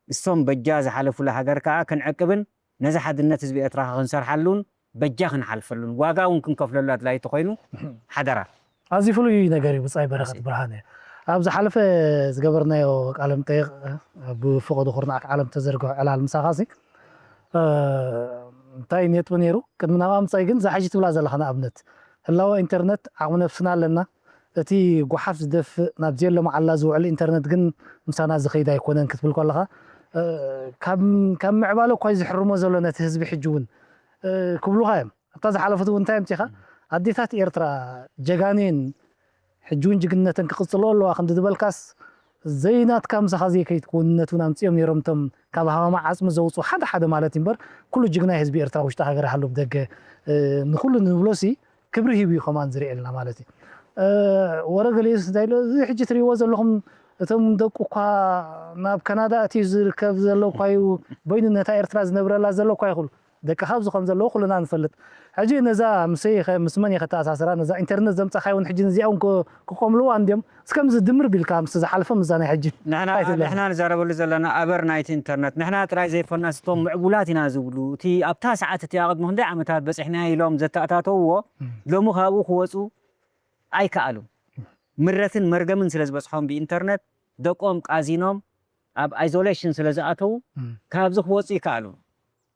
እሶም በጃ ዝሓለፉላ ሃገር ከኣ ክንዕቅብን ነዚ ሓድነት ህዝቢ ኤርትራ ክንሰርሓሉን በጃ ክንሓልፈሉን ዋጋ እውን ክንከፍለሉ ኣድላዪ ተኾይኑ ሓደራ። ኣዝዩ ፍሉይ ነገር እዩ ብጻይ በረኸት ኣዝዩ። ብርሃነ። ኣብ ዝሓለፈ ዝገበርናዮ ቃለ መጠይቕ ብፍቐዱ ኩርናዕ ዓለም ተዘርግሖ ዕላል ምሳኻሲ፣ እ፣ እንታይ ነጥቢ ነይሩ? ቅድሚ ናብኣ ምጻይ ግን እዛ ሕጂ ትብላ ዘለኻ ንኣብነት ህላወ ኢንተርነት ዓቕሚ ነብስና ኣለና። እቲ ጓሓፍ ዝደፍእ ናብ ዘየሎ መዓላ ዝውዕል ኢንተርነት ግን ምሳና ዝኸይድ ኣይኮነን ክትብል ከለኻ፣ እ፣ ካብ፣ ካብ ምዕባለ እኳ እዩ ዝሕርሞ ዘሎ ነቲ ህዝቢ ሕጂ እውን፣ እ፣ ክብሉኻ እዮም። ኣብታ ዝሓለፈት እውን እንታይ ኣምጺኻ? ኣዴታት ኤርትራ ጀጋኑየን ሕጂ እውን ጅግንነተን ክቕጽልኦ ኣለዋ ክንዲ ዝበልካስ፣ ዘይናትካ ምሳኻ ዘይከይት ክውንነት እውን ኣምፅኦም ነይሮም እቶም ካብ ሃዋማ ዓፅሚ ዘውፅኡ ሓደ ሓደ ማለት እዩ እምበር ኩሉ ጅግና ህዝቢ ኤርትራ ውሽጢ ሃገር ሃሉ ብደገ ንኩሉ ንብሎሲ ክብሪ ሂቡ እዩ ከማን ዝርኢ ኣለና ማለት እዩ። ወረ ገሊኡስ እንታይ ኢሎ እዚ ሕጂ ትሪእዎ ዘለኹም እቶም ደቁ እኳ ናብ ካናዳ እቲ ዝርከብ ዘሎ እኳ እዩ በይኑ ነታ ኤርትራ ዝነብረላ ዘሎ እኳ ይኹሉ ደቂ ካብዚ ከም ዘለዉ ኩልና ንፈልጥ። ሕጂ ነዛ ምስ ምስ መን ከተኣሳስራ ነዛ ኢንተርነት ዘምጻኻይ እውን ሕጂ ነዚኣ እውን ክቆምልዋ እንድዮም እስከምዚ ድምር ቢልካ ምስ ዝሓለፈ ምዛ ናይ ሕጂ ንሕና ንዛረበሉ ዘለና ኣበር ናይቲ ኢንተርነት ንሕና ጥራይ ዘይኮናስ እቶም ምዕቡላት ኢና ዝብሉ እቲ ኣብታ ሰዓት እቲኣ ቅድሚ ክንደይ ዓመታት በፂሕና ኢሎም ዘተኣታተውዎ ሎሚ ካብኡ ክወፁ ኣይከኣሉን። ምረትን መርገምን ስለ ዝበፅሖም ብኢንተርነት ደቆም ቃዚኖም ኣብ ኣይዞሌሽን ስለ ዝኣተዉ ካብዚ ክወፁ ይከኣሉ።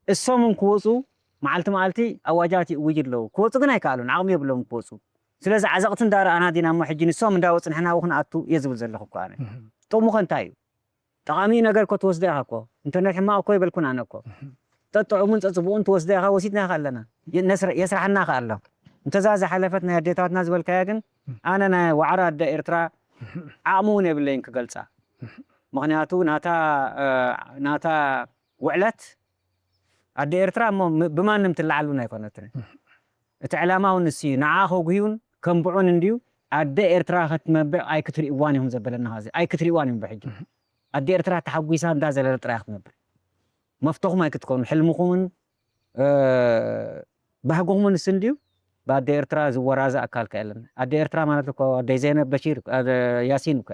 እሶም ክወፁ መዓልቲ መዓልቲ ኣዋጃት ይእውጅ ኣለዉ። ክወፁ ግን ኣይከኣሉን። ዓቕሚ የብሎም ክወፁ። ስለዚ ዓዘቕቲ እንዳረኣና ዲና እሞ ሕጂ ንሶም እንዳወፁ ንሕና ው ክንኣቱ እየ ዝብል ዘለኹ እኮ ኣነ። ጥቕሙ ከ እንታይ እዩ? ጠቓሚ ነገር እኮ ትወስዶ ኢኻ እኮ። ኢንተርኔት ሕማቕ እኮ ይበልኩን ኣነ እኮ። ጠጥዑሙን ጸጽቡኡን ትወስዶ ኢኻ ወሲድና ኢኻ ኣለና። የስራሕና ኢኻ ኣሎ። እንተዛ ዝሓለፈት ናይ ኣዴታትና ዝበልካያ ግን ኣነ ናይ ዋዕሮ ኣደ ኤርትራ ዓቕሚ እውን የብለይን ክገልጻ። ምኽንያቱ ናታ ናታ ውዕለት ኣደ ኤርትራ እሞ ብማንም ትለዓል እውን ኣይኮነትን። እቲ ዕላማ እውን ንሱ እዩ። ንዓ ከጉህዩን ከንብዑን እንድዩ ኣደ ኤርትራ ክትመብዕ ኣይክትርእይዋን ኢኹም ዘበለና። ኸዚ ኣይክትርእይዋን እዮም ብሕጂ። ኣደ ኤርትራ ተሓጒሳ እንዳዘለለ ጥራይ ክትነብር። መፍተኹም ኣይክትኮኑ። ሕልምኹምን ባህግኹምን ንሱ እንድዩ ብኣደ ኤርትራ ዝወራዘ ኣካል ከ የለን። ኣደ ኤርትራ ማለት እኮ ኣደይ ዘይነብ በሺር ያሲን እኮ።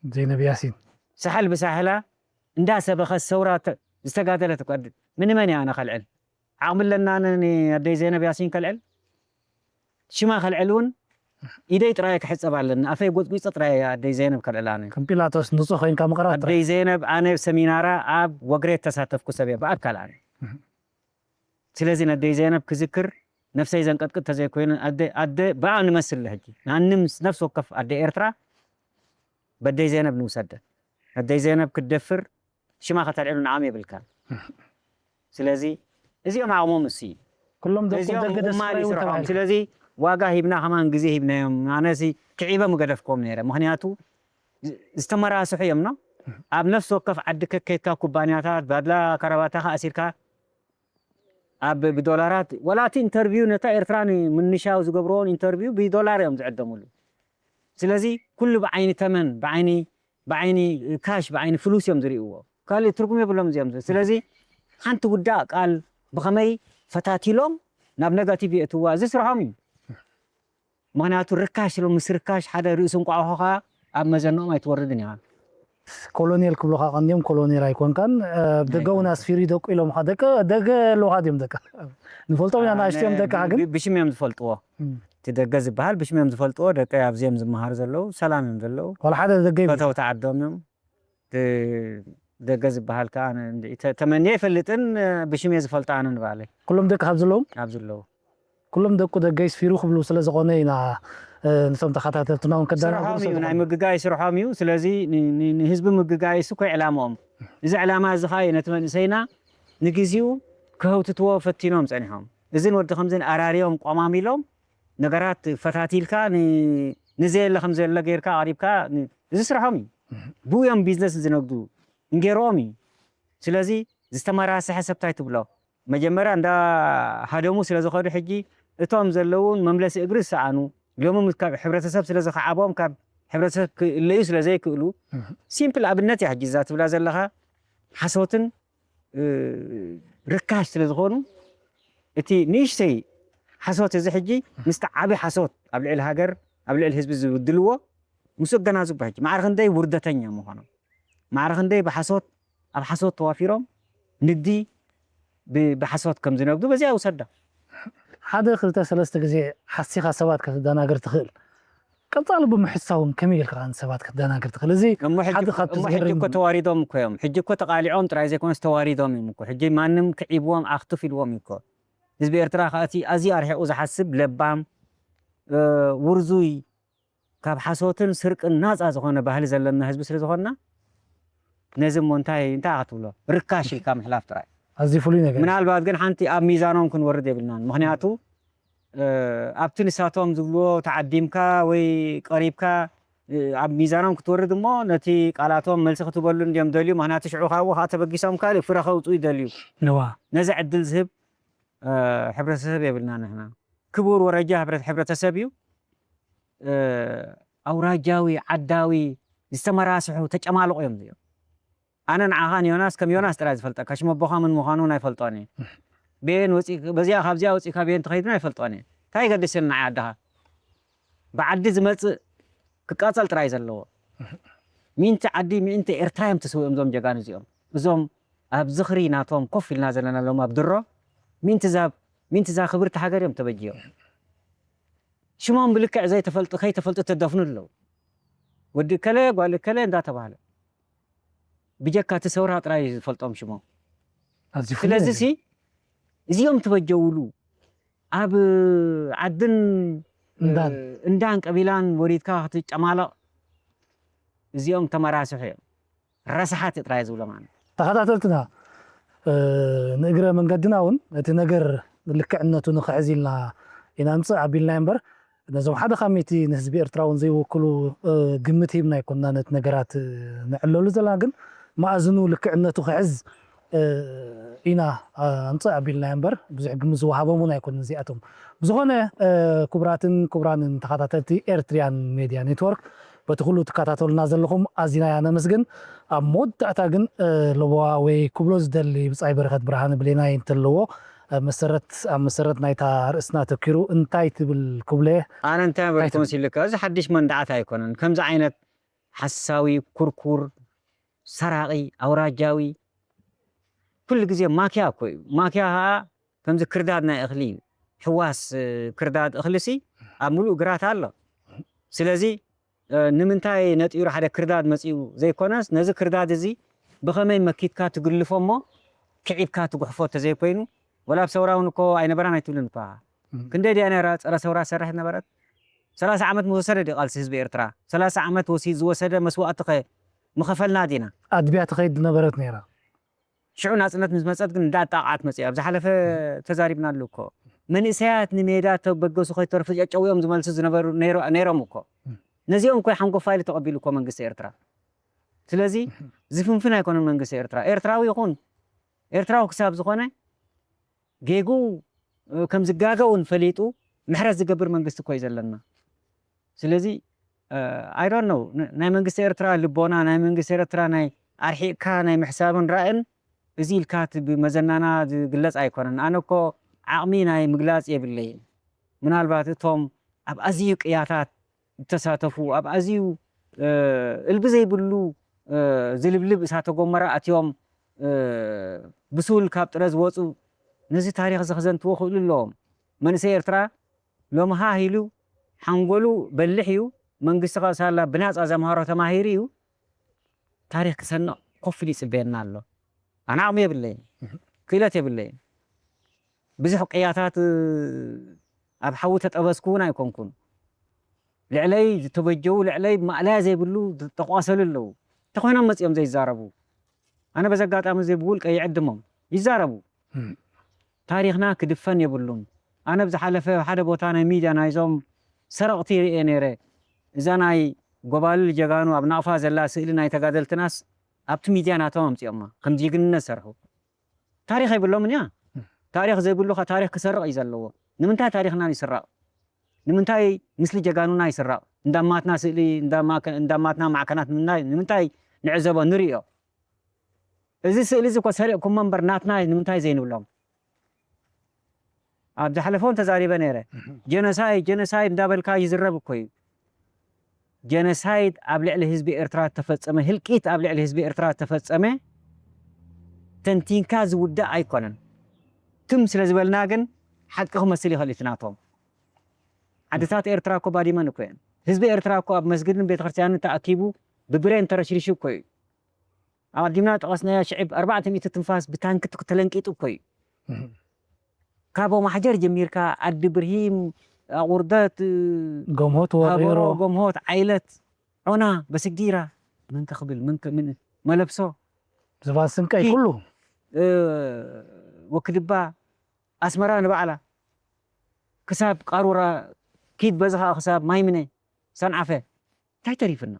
ዘይነብ ያሲን ሳሕል ብሳሕላ እንዳሰበኸት ሰውራ ዝተጋደለት እኮ ምንመን እያ ኣነ ከልዕል ዓቕሚ ኣለና ኣነ ኣደይ ዘይነብ ያሲን ከልዕል ሽማ ከልዕል እውን ኢደይ ጥራይ ክሕፀብ ኣለኒ ኣፈይ ጎፅጒፀ ጥራይ ኣደይ ዘይነብ ከልዕል ኣነ ከም ጲላጦስ ንፁህ ኮይንካ ምቕራብ ጥራይ ኣደይ ዘይነብ ኣነ ሰሚናራ ኣብ ወግሬ ተሳተፍኩ ሰብ እየ ብኣካል ኣነ ስለዚ ነደይ ዘይነብ ክዝክር ነፍሰይ ዘንቀጥቅጥ ተዘይኮይኑ ኣደ ኣደ ብኣ ንመስል ሕጂ ናንም ነፍስ ወከፍ ኣደ ኤርትራ በደይ ዘይነብ ንውሰደ ነደይ ዘይነብ ክትደፍር ሽማ ከተልዕሉ ንዓም የብልካን ስለዚ እዚኦም ዓቕሞም እሱ እዩ ኩሎም ደቁ እዚኦም ደገ ደስ እማን ይባይውን ይስርሖም ተባሂልካ። ስለዚ ዋጋ ሂብና ከማን ግዜ ሂብናዮም ኣነሲ ክዒበ ምገደፍኮም ነይረ ምክንያቱ ዝተመራስሑ እዮም ኖ ኣብ ነፍሲ ወከፍ ዓዲ ከከድካ ኩባንያታት ባድላ ካራባታኻ ኣሲርካ ኣብ ብዶላራት ወላ እቲ ኢንተርቪው ነታ ኤርትራ ንምንሻው ዝገብርዎን ኢንተርቪው ብዶላር እዮም ዝዕደምሉ ስለዚ ኩሉ ብዓይኒ ተመን ብዓይኒ ብዓይኒ ካሽ ብዓይኒ ፍሉስ እዮም ዝርእይዎ ካልእ ትርጉም የብሎም እዚኦም ስለዚ ሓንቲ ውዳእ ቃል ብኸመይ ፈታቲሎም ናብ ነጋቲቭ የእትዋ እዚ ስርሖም እዩ ምኽንያቱ ርካሽ ኢሎም ምስ ርካሽ ሓደ ርእሲ እንቋቑሖ ከዓ ኣብ መዘንኦም ኣይትወርድን ኢኻ። ኮሎኔል ክብሉኻ ቀንዲኦም ኮሎኔል ኣይኮንካን ብደገ እውን ኣስፊሩ ይደቁ ኢሎምኻ ደቂ ደገ ኣለውኻ ድዮም ደቂ ንፈልጦም ኢና ናእሽትዮም ደቅኻ ግን ብሽም እዮም ዝፈልጥዎ እቲ ደገ ዝበሃል ብሽም እዮም ዝፈልጥዎ ደቂ ኣብዚ እዮም ዝመሃሩ ዘለዉ ሰላም እዮም ዘለዉ ዋላ ሓደ ደገ ይብሉ ፈተውቲ ዓዶም እዮም ደገ ዝበሃል ከዓ ተመንየ ይፈልጥን ብሽም እየ ዝፈልጦ ኣነ ንባዕለይ ኩሎም ደቂ ካብ ዘለዎም ኣብ ዘለዉ ኩሎም ደቁ ደገ ይስፊሩ ክብሉ ስለ ዝኾነ ኢና ነቶም ተኸታተልትና እውን ከዳናግሩ ስርሖም እዩ ናይ ምግጋይ ስርሖም እዩ ስለዚ ንህዝቢ ምግጋይ እሱ ኮይ ዕላምኦም እዚ ዕላማ እዚ ከዓ እዩ ነቲ መንእሰይና ንግዜኡ ክህውትትዎ ፈቲኖም ፀኒሖም እዝን ወዲ ከምዝን ኣራርዮም ቆማሚሎም ነገራት ፈታቲልካ ንዘየለ ከም ዘለ ጌርካ ኣሪብካ እዚ ስርሖም እዩ ብኡ እዮም ቢዝነስ ዝነግዱ እንጌርኦም እዩ ስለዚ ዝተመራስሐ ሰብታይ ትብሎ መጀመርያ እንዳ ሃደሙ ስለ ዝኸዱ ሕጂ እቶም ዘለውን መምለሲ እግሪ ዝሰኣኑ ሎሚ ካብ ሕብረተሰብ ስለ ዝኸዓቦም ካብ ሕብረተሰብ ክእለዩ ስለ ዘይክእሉ ሲምፕል ኣብነት እያ ሕጂ እዛ ትብላ ዘለኻ ሓሶትን ርካሽ ስለ ዝኾኑ እቲ ንእሽተይ ሓሶት እዚ ሕጂ ምስቲ ዓቢ ሓሶት ኣብ ልዕሊ ሃገር ኣብ ልዕሊ ህዝቢ ዝብድልዎ ምስ ኣገናዝቦ ሕጂ ማዕረ ክንደይ ውርደተኛ ምዃኖም ማዕረ ክንደይ ብሓሶት ኣብ ሓሶት ተዋፊሮም ንግዲ ብሓሶት ከም ዝነግዱ በዚኣ ውሰዳ ሓደ ክልተ ሰለስተ ግዜ ሓሲኻ ሰባት ከተደናግር ትኽእል ቀጻሊ ብምሕሳውን ከመይ ኢልካ ሰባት ክትደናግር ትኽእል እዚ እሞ ሕጂ ሓደ ካብቲ እሞ ሕጂ ዝገርም እኮ ተዋሪዶም እኮ እዮም ሕጂ እኮ ተቃሊዖም ጥራይ ዘይኮነስ ተዋሪዶም እዮም እኮ ሕጂ ማንም ክዒብዎም ኣኽቱፍ ኢልዎም እዩ እኮ ህዝቢ ኤርትራ ከኣቲ ኣዝዩ ኣርሒቑ ዝሓስብ ለባም እ፣ ውርዙይ ካብ ሓሶትን ስርቅን ናፃ ዝኾነ ባህሊ ዘለና ህዝቢ ስለ ዝኾንና ነዚ እሞ እንታይ እንታይ ክትብሎ ርካሽ ኢልካ ምሕላፍ ጥራይ ኣዝዩ ፍሉይ ነገር ምናልባት ግን ሓንቲ ኣብ ሚዛኖም ክንወርድ የብልናን ምክንያቱ ኣብቲ ንሳቶም ዝብልዎ ተዓዲምካ ወይ ቀሪብካ ኣብ ሚዛኖም ክትወርድ እሞ ነቲ ቃላቶም መልሲ ክትበሉ እንዲዮም ደልዩ። ምኽንያቱ ሽዑ ካብኡ ከዓ ተበጊሶም ካልእ ፍረ ከውፅኡ ይደልዩ። ነዋ ነዚ ዕድል ዝህብ ሕብረተሰብ የብልና ንሕና። ክቡር ወረጃ ህብረት ሕብረተሰብ እዩ። ኣውራጃዊ ዓዳዊ ዝተመራስሑ ተጨማልቑ እዮም እዚኦም። ኣነ ንዓኻ ንዮናስ ከም ዮናስ ጥራይ ዝፈልጠካ፣ ሽም ኣቦኻ ምን ምዃኑ እውን ኣይፈልጦን እየ። በየን ወፂ በዚኣ ካብዚኣ ወፂእካ በየን ትኸይድን ኣይፈልጦን እየ። እንታይ ይገድስን ንዓይ ዓድኻ? ብዓዲ ዝመፅእ ክቃፀል ጥራይ ዘለዎ። ሚንቲ ዓዲ ሚንቲ ኤርትራ እዮም ተሰዊኦም እዞም ጀጋኑ እዚኦም። እዞም ኣብ ዝኽሪ ናቶም ኮፍ ኢልና ዘለና ሎም ኣብ ድሮ ሚንቲ ዛ ሚንቲ ዛ ክብርቲ ሃገር እዮም ተበጅዮም። ሽሞም ብልክዕ ዘይተፈልጡ ከይተፈልጡ ተደፍኑ ኣለዉ። ወዲ እከለ ጓል እከለ እንዳተባህለ ብጀካ እቲ ሰውራ ጥራይ ዝፈልጦም ሽሞም። ኣዝዩ ፍሉይ ስለዚ ነገር ሲ እዚኦም ትበጀውሉ ኣብ ዓድን እንዳን እንዳን ቀቢላን ወሪድካ ክትጨማለቕ እዚኦም ተመራስሑ እዮም። ረስሓት ጥራይ ዝብሎም ኣነ። ተኸታተልትና እ፣ ንእግረ መንገድና እውን እቲ ነገር ልክዕነቱ ንክሕዝ ኢልና ኢና ንፅዕ ኣቢልና እምበር ነዞም ሓደ ካብ ሚእቲ ንህዝቢ ኤርትራ እውን ዘይወክሉ እ፣ ግምት ሂብና ኣይኮንና ነቲ ነገራት እ፣ ንዕለሉ ዘለና ግን መኣዝኑ ልክዕነቱ ክሕዝ እ፣ ኢና እ፣ ኣምፅእ ኣቢልና እምበር ብዙሕ ግምት ዝወሃቦም እውን ኣይኮኑን እዚኣቶም። ብዝኾነ እ፣ ክቡራትን ክቡራንን ተኸታተልቲ ኤርትሪያን ሜድያ ኔትወርክ በቲ ኩሉ ትከታተሉና ዘለኹም ኣዚና ኢና ነመስግን። ኣብ መወዳእታ ግን እ፣ ለበዋ ወይ ክብሎ ዝደሊ ብጻይ በረኸት ብርሃነ ብሌናይ እንተለዎ እ፣ መሰረት ኣብ መሰረት ናይታ ርእስና ተኪሩ እንታይ ትብል ክብሎ እየ። ኣነ እንታይ በልኩ መሲልካ፣ እዚ ሓድሽ መንድዓት ኣይኮነን። ከምዚ ዓይነት ሓሳዊ፣ ኩርኩር፣ ሰራቒ፣ ኣውራጃዊ ኩሉ ግዜ ማክያ እኮ እዩ። ማክያ ኸዓ ከምዚ ክርዳድ ናይ እኽሊ እዩ። ሕዋስ እ፣ ክርዳድ እኽሊ ሲ ኣብ ምሉእ ግራት ኣሎ። ስለዚ እ፣ ንምንታይ ነጢሩ ሓደ ክርዳድ መፂኡ ዘይኮነስ ነዚ ክርዳድ እዚ ብኸመይ መኪትካ ትግልፎ እሞ ክዒብካ ትጉሕፎ ተዘይኮይኑ ወላ ኣብ ሰውራ እውን እኮ ኣይነበራን ኣይትብልን እኳ። ክንደይ ድያ ነራ ፀረ ሰውራ ትሰርሕ ነበረት? ሰላሳ ዓመት ምወሰደ ድዩ ቃልሲ ህዝቢ ኤርትራ? ሰላሳ ዓመት ወሲ ዝወሰደ መስዋእቲ ኸ ምኸፈልና ዲና? ኣድብያ ትኸይድ ነበረት ነይራ። ሽዑ ናጽነት ምስ መጸት ግን እንዳጣቕዓት መጺኣ። ኣብ ዝሓለፈ ተዛሪብናሉ እኮ። መንእሰያት ንሜዳ ተበገሱ ከይተርፉ ጨጨውዮም ዝመልሱ ዝነበሩ ነይሮ- ነይሮም እኮ። ነዚኦም እኮ ሓንጎፋ ኢሉ ተቐቢሉ እኮ መንግስቲ ኤርትራ። ስለዚ ዝፍንፍን ኣይኮነን መንግስቲ ኤርትራ። ኤርትራዊ ይኹን ኤርትራዊ ክሳብ ዝኾነ ጌጉ ከም ዝጋገ እውን ፈሊጡ ምሕረት ዝገብር መንግስቲ እኮ እዩ ዘለና። ስለዚ I don't know ናይ መንግስቲ ኤርትራ ልቦና ናይ መንግስቲ ኤርትራ ናይ ኣርሒቕካ ናይ ምሕሳብን ራእን እዚ ኢልካ እቲ ብመዘናና ዝግለፅ ኣይኮነን። ኣነ እኮ ዓቕሚ ናይ ምግላፅ የብለይን። ምናልባት እቶም ኣብ ኣዝዩ ቅያታት ዝተሳተፉ ኣብ ኣዝዩ እልቢ ዘይብሉ ዝልብልብ እሳተ ጎመራ ኣትዮም ብሱል ካብ ጥረ ዝወፁ ነዚ ታሪኽ እዚ ክዘንትዎ ክእሉ ኣለዎም። መንእሰይ ኤርትራ ሎሚ ሃህ ኢሉ ሓንጎሉ በልሕ እዩ። መንግስቲ ካብ ሳላ ብናፃ ዘምሃሮ ተማሂሩ እዩ። ታሪኽ ክሰንቕ ኮፍ ኢሉ ይፅበየና ኣሎ። ኣነ ዓቕሚ የብለይን፣ ክእለት የብለይን። ብዙሕ ቅያታት ኣብ ሓዊ ተጠበስኩ እውን ኣይኮንኩን። ልዕለይ ዝተበጀዉ ልዕለይ ማእለያ ዘይብሉ ዝተቋሰሉ ኣለዉ። እንተኾይኖም መፂኦም ዘይዛረቡ ኣነ በዚ ኣጋጣሚ እዚ ብውልቀ ይዕድሞም ይዛረቡ። ታሪኽና ክድፈን የብሉን። ኣነ ብዝሓለፈ ሓደ ቦታ ናይ ሚድያ ናይዞም ሰረቕቲ ይርኤ ነይረ። እዛ ናይ ጎባልል ጀጋኑ ኣብ ናቕፋ ዘላ ስእሊ ናይ ተጋደልትናስ ኣብቲ ሚድያ ናቶም ኣምፂኦማ ከም ጅግንነት ሰርሑ። ታሪኽ የብሎምን እያ። ታሪኽ ዘይብሉ ከ ታሪኽ ክሰርቕ እዩ ዘለዎ። ንምንታይ ታሪኽና ይስረቕ? ንምንታይ ምስሊ ጀጋኑና ይስረቕ? እንዳማትና ስእሊ እንዳማትና ማዕከናት ንምንታይ ንምንታይ ንዕዘቦ ንርእዮ? እዚ ስእሊ እዚ እኮ ሰሪቕኩሞ እምበር ናትና እዩ ንምንታይ ዘይንብሎም? ኣብ ዝሓለፈ እውን ተዛሪበ ነይረ። ጀኖሳይድ ጀኖሳይድ እንዳበልካ ይዝረብ እኮ እዩ። ጀኖሳይድ ኣብ ልዕሊ ህዝቢ ኤርትራ ዝተፈጸመ ህልቂት ኣብ ልዕሊ ህዝቢ ኤርትራ ዝተፈጸመ ተንቲንካ ዝውዳእ ኣይኮነን። ትም ስለ ዝበልና ግን ሓቂ ክመስል ይኽእል እቲ ናቶም። ዓድታት ኤርትራ እኮ ባዲመን እኮ እየን። ህዝቢ ኤርትራ እኮ ኣብ መስጊድን ቤተክርስትያንን ተኣኪቡ ብብሬን ተረሽሪሹ እኮ እዩ። ኣቐዲምና ጠቐስናዮ ሽዕብ ኣርባዕተ ሚእቲ ትንፋስ ብታንኪ ተለንቂጡ እኮ እዩ። ካብ ኦማሕጀር ጀሚርካ ዓዲ ብርሂም ኣቑርደት ገምሆት ወሪሮ ሃበሮ ጎምሆት ዓይለት ዖና በስግዲራ ምን ከኽብል ምን ከ- ምን መለብሶ ዝባን ስንቀይ ኩሉ ወክድባ ኣስመራ ንባዕላ ክሳብ ቃሩራ ኪድ በዚ ከዓ ክሳብ ማይምነ ሰንዓፈ እንታይ ተሪፍና?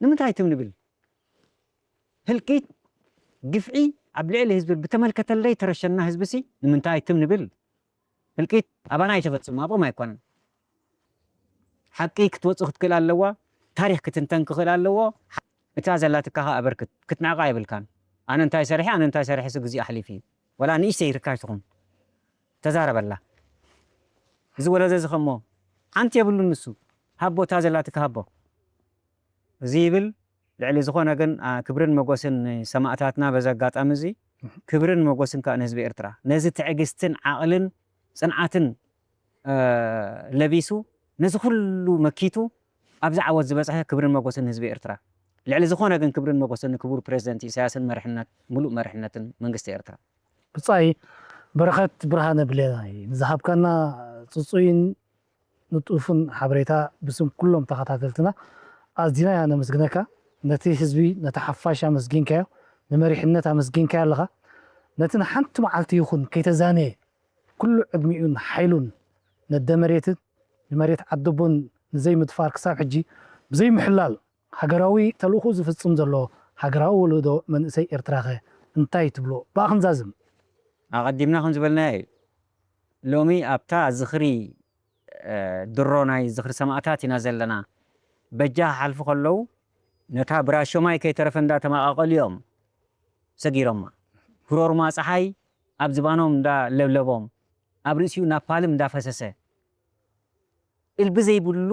ንምንታይ ትም ንብል? ህልቂት፣ ግፍዒ ኣብ ልዕሊ ህዝቢ ብተመልከተለይ ተረሸና ህዝቢ ሲ ንምንታይ ትም ንብል? ህልቂት ኣባና ኣይተፈጽሙ፣ ኣብኦም ኣይኮነን። ሓቂ ክትወጽእ ክትክእል ኣለዋ፣ ታሪኽ ክትንተን ክኽእል ኣለዎ። እታ ዘላትካ ኸኣ ኣበርክት፣ ክትንዕቓ የብልካን። ኣነ እንታይ ሰሪሐ፣ ኣነ እንታይ ሰሪሐ ሲ ግዜ ኣሕሊፉ እዩ። ወላ ንእሽተይ ርካሽ ትኹን፣ ተዛረበላ። እዚ ወለዶ እዚ ኸሞ ሓንቲ የብሉን ንሱ። ሃቦ እታ ዘላትካ ሃቦ። እዚ ይብል ልዕሊ ዝኾነ ግን፣ ኣ፣ ክብርን መጎስን ንሰማእታትና በዚ ኣጋጣሚ እዚ፣ ክብርን መጎስን ከኣ ንህዝቢ ኤርትራ። ነዚ ትዕግስትን ዓቕልን ጽንዓትን፣ እ፣ ለቢሱ ነዚ ኩሉ መኪቱ ኣብዚ ዓወት ዝበጽሐ ክብርን መጎስን ንህዝቢ ኤርትራ። ልዕሊ ዝኾነ ግን ክብርን መጎስን ንክቡር ፕረዚደንት ኢሳያስን መርሕነት፣ ምሉእ መርሕነትን መንግስቲ ኤርትራ። ብጻይ በረኸት ብርሃነ ብሌናይ ንዝሃብካና ጽጹይን ንጡፍን ሓበሬታ ብስም ኩሎም ተኸታተልትና ኣዚና ኢና ነመስግነካ። ነቲ ህዝቢ፣ ነቲ ሓፋሽ ኣመስጊንካዮ፣ ንመሪሕነት ኣመስጊንካዮ ኣለኻ። ነቲ ንሓንቲ መዓልቲ ይኹን ከይተዛነየ ኩሉ ዕድሚኡን ሓይሉን ነደ መሬትን ንመሬት ዓደቦን ንዘይምድፋር ክሳብ ሕጂ ብዘይምሕላል ሃገራዊ ተልእኾ ዝፍጽም ዘሎ ሃገራዊ ወለዶ መንእሰይ ኤርትራኸ እንታይ ትብሎ? ብኣኽንዛዝም። ኣቐዲምና ከም ዝበልናዮ እዩ። ሎሚ ኣብታ ዝኽሪ፣ እ፣ ድሮ ናይ ዝኽሪ ሰማእታት ኢና ዘለና። በጃ ክሓልፉ ከለዉ ነታ ብራሾማይ ከይተረፈ እንዳተማቓቐሉ እዮም ሰጊሮማ። ክሮርማ ጸሓይ ኣብ ዝባኖም እንዳለብለቦም፣ ኣብ ርእሲኡ ናፓልም እንዳፈሰሰ፣ እልቢ ዘይብሉ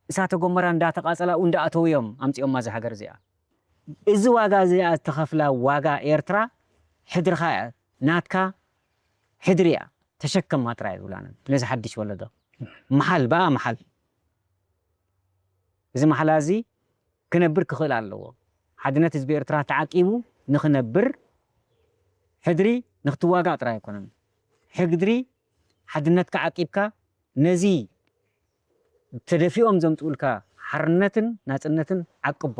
እሳተ ጎመራ እንዳተቓጸላ እንዳኣተዉ እዮም ኣምጺኦማ እዛ ሃገር እዚኣ። እዚ ዋጋ እዚኣ ዝተኸፍላ ዋጋ ኤርትራ ሕድርኻ እያ፣ ናትካ ሕድሪ እያ፣ ተሸከማ ጥራይ ይብላና ነዚ ሓድሽ ወለዶ። መሓል፣ ብኣ መሓል። እዚ መሓላ እዚ ክነብር ክኽእል ኣለዎ። ሓድነት ህዝቢ ኤርትራ ተዓቂቡ ንኽነብር ሕድሪ ንኽትዋጋእ ጥራይ ኣይኮነን። ሕድሪ ሓድነትካ ዓቂብካ ነዚ ተደፊኦም ዘምጽኡልካ ሓርነትን ናጽነትን ዓቅቦ።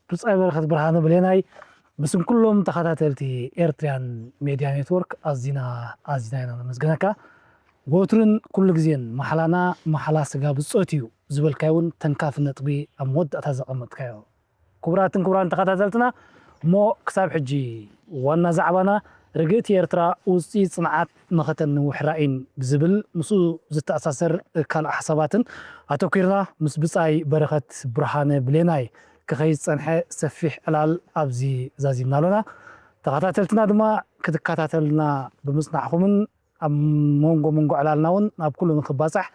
ብጻይ በረኸት ብርሃነ ብሌናይ ብስም ኩሎም ተኸታተልቲ ኤርትርያን ሜድያ ኔትወርክ ኣዚና ኣዚና ኢና ነመስግነካ። ወትርን ኩሉ ግዜን ማሕላና ማሕላ ስጋ ብጾት እዩ ዝበልካዮ እውን ተንካፊ ነጥቢ ኣብ መወዳእታ ዘቐመጥካዮ። ክቡራትን ክቡራን ተኸታተልትና፣ እሞ ክሳብ ሕጂ ዋና ዛዕባና ርግእቲ ኤርትራ ውጽኢት ጽንዓት መኸተን ንውሕ ራእይን ብዝብል ምስኡ ዝተኣሳሰር ካልእ ሓሳባትን ኣተኲርና ምስ ብጻይ በረኸት ብርሃነ ብሌናይ ክኸይድ ዝጸንሐ ሰፊሕ ዕላል ኣብዚ ዛዚምና ኣሎና። ተኸታተልትና ድማ ክትከታተልና ብምጽናሕኩምን ኣብ መንጎ መንጎ ዕላልና እውን ናብ ኩሉ ንክባጻሕ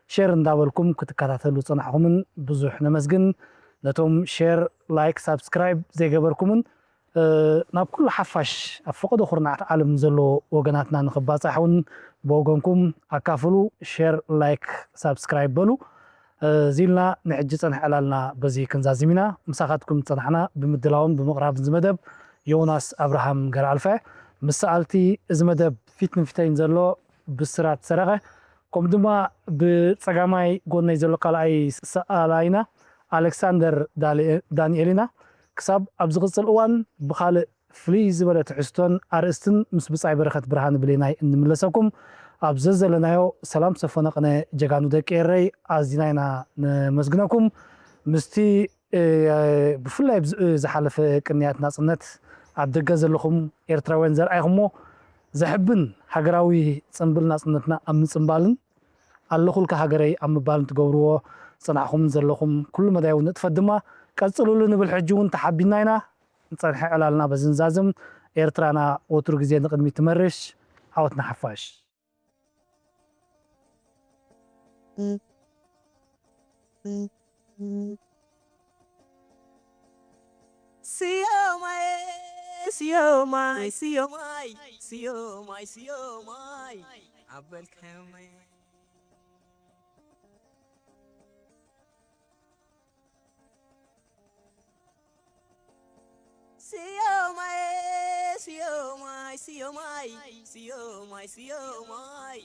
ሼር እንዳበልኩም ክትከታተሉ ዝጸናሕኩምን ብዙሕ ነመስግን። ነቶም ሼር፣ ላይክ፣ ሳብስክራይብ ዘይገበርኩምን፣ እ፣ ናብ ኩሉ ሓፋሽ ኣብ ፈቐዶ ኩርናዓት ዓለም ዘሎ ወገናትና ንክባጻሕ እውን ብወገንኩም ኣካፍሉ። ሼር፣ ላይክ፣ ሳብስክራይብ በሉ። እ፣ እዚ ኢልና ንሕጂ ጸንሐ ዕላልና በዚ ክንዛዝም ኢና። ምሳኻትኩም ዝጸናሕና ብምድላውን ብምቕራብን እዚ መደብ ዮናስ ኣብርሃም ገረኣልፈ፣ ምስ ሰኣልቲ እዚ መደብ ፊት ንፊተይን ዘሎ ብስራት ሰረቐ፣ ከምኡ ድማ ብጸጋማይ ጎነይ ዘሎ ካልኣይ ሰኣላይና ኣሌክሳንደር ዳልኤ-፣ ዳንኤል ኢና። ክሳብ ኣብ ዝቕጽል እዋን ብኻልእ ፍልይ ዝበለ ትሕዝቶን ኣርእስትን ምስ ብጻይ በረኸት ብርሃነ ብሌናይ እንምለሰኩም፣ ኣብ ዘዘለናዮ ሰላም ሰፈነ ቅነ ጀጋኑ ደቂ ኤረይ ኣዚና ኢና ነመስግነኩም። ምስቲ፣ እ፣ ብፍላይ ኣብዚ ዝሓለፈ ቅንያት ናጽነት ኣብ ደገ ዘለኹም ኤርትራውያን ዘርኣይኹሞ ዘሕብን ሃገራዊ ጽምብል ናጽነትና ኣብ ምጽምባልን ኣለኹልካ ሃገረይ ኣብ ምባልን ትገብርዎ ዝጸናሕኩምን ዘለኹም ኩሉ መዳይ እውን ንጥፈት ድማ ቀጽሉሉ ንብል። ሕጂ እውን ተሓቢና ኢና። ንጸንሐ ዕላልና በዚ ንዛዝም። ኤርትራና ወትሩ ግዜ ንቕድሚት ትመርሽ። ዓወት ንሓፋሽ። ስዮማይ፣ ስዮማይ፣ ስዮማይ፣ ስዮማይ፣ ስዮማይ፣ ኣበልከመይ። ስዮማይ፣ ስዮማይ፣ ስዮማይ፣ ስዮማይ፣ ስዮማይ፣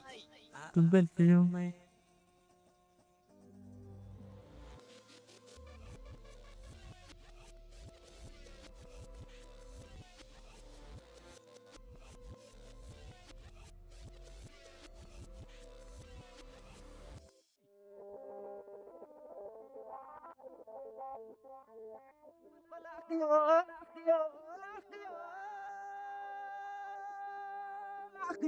ኣበል ስዮማይ። ላኽትዮ፣ ላኽትዮ፣ ላኽቲ።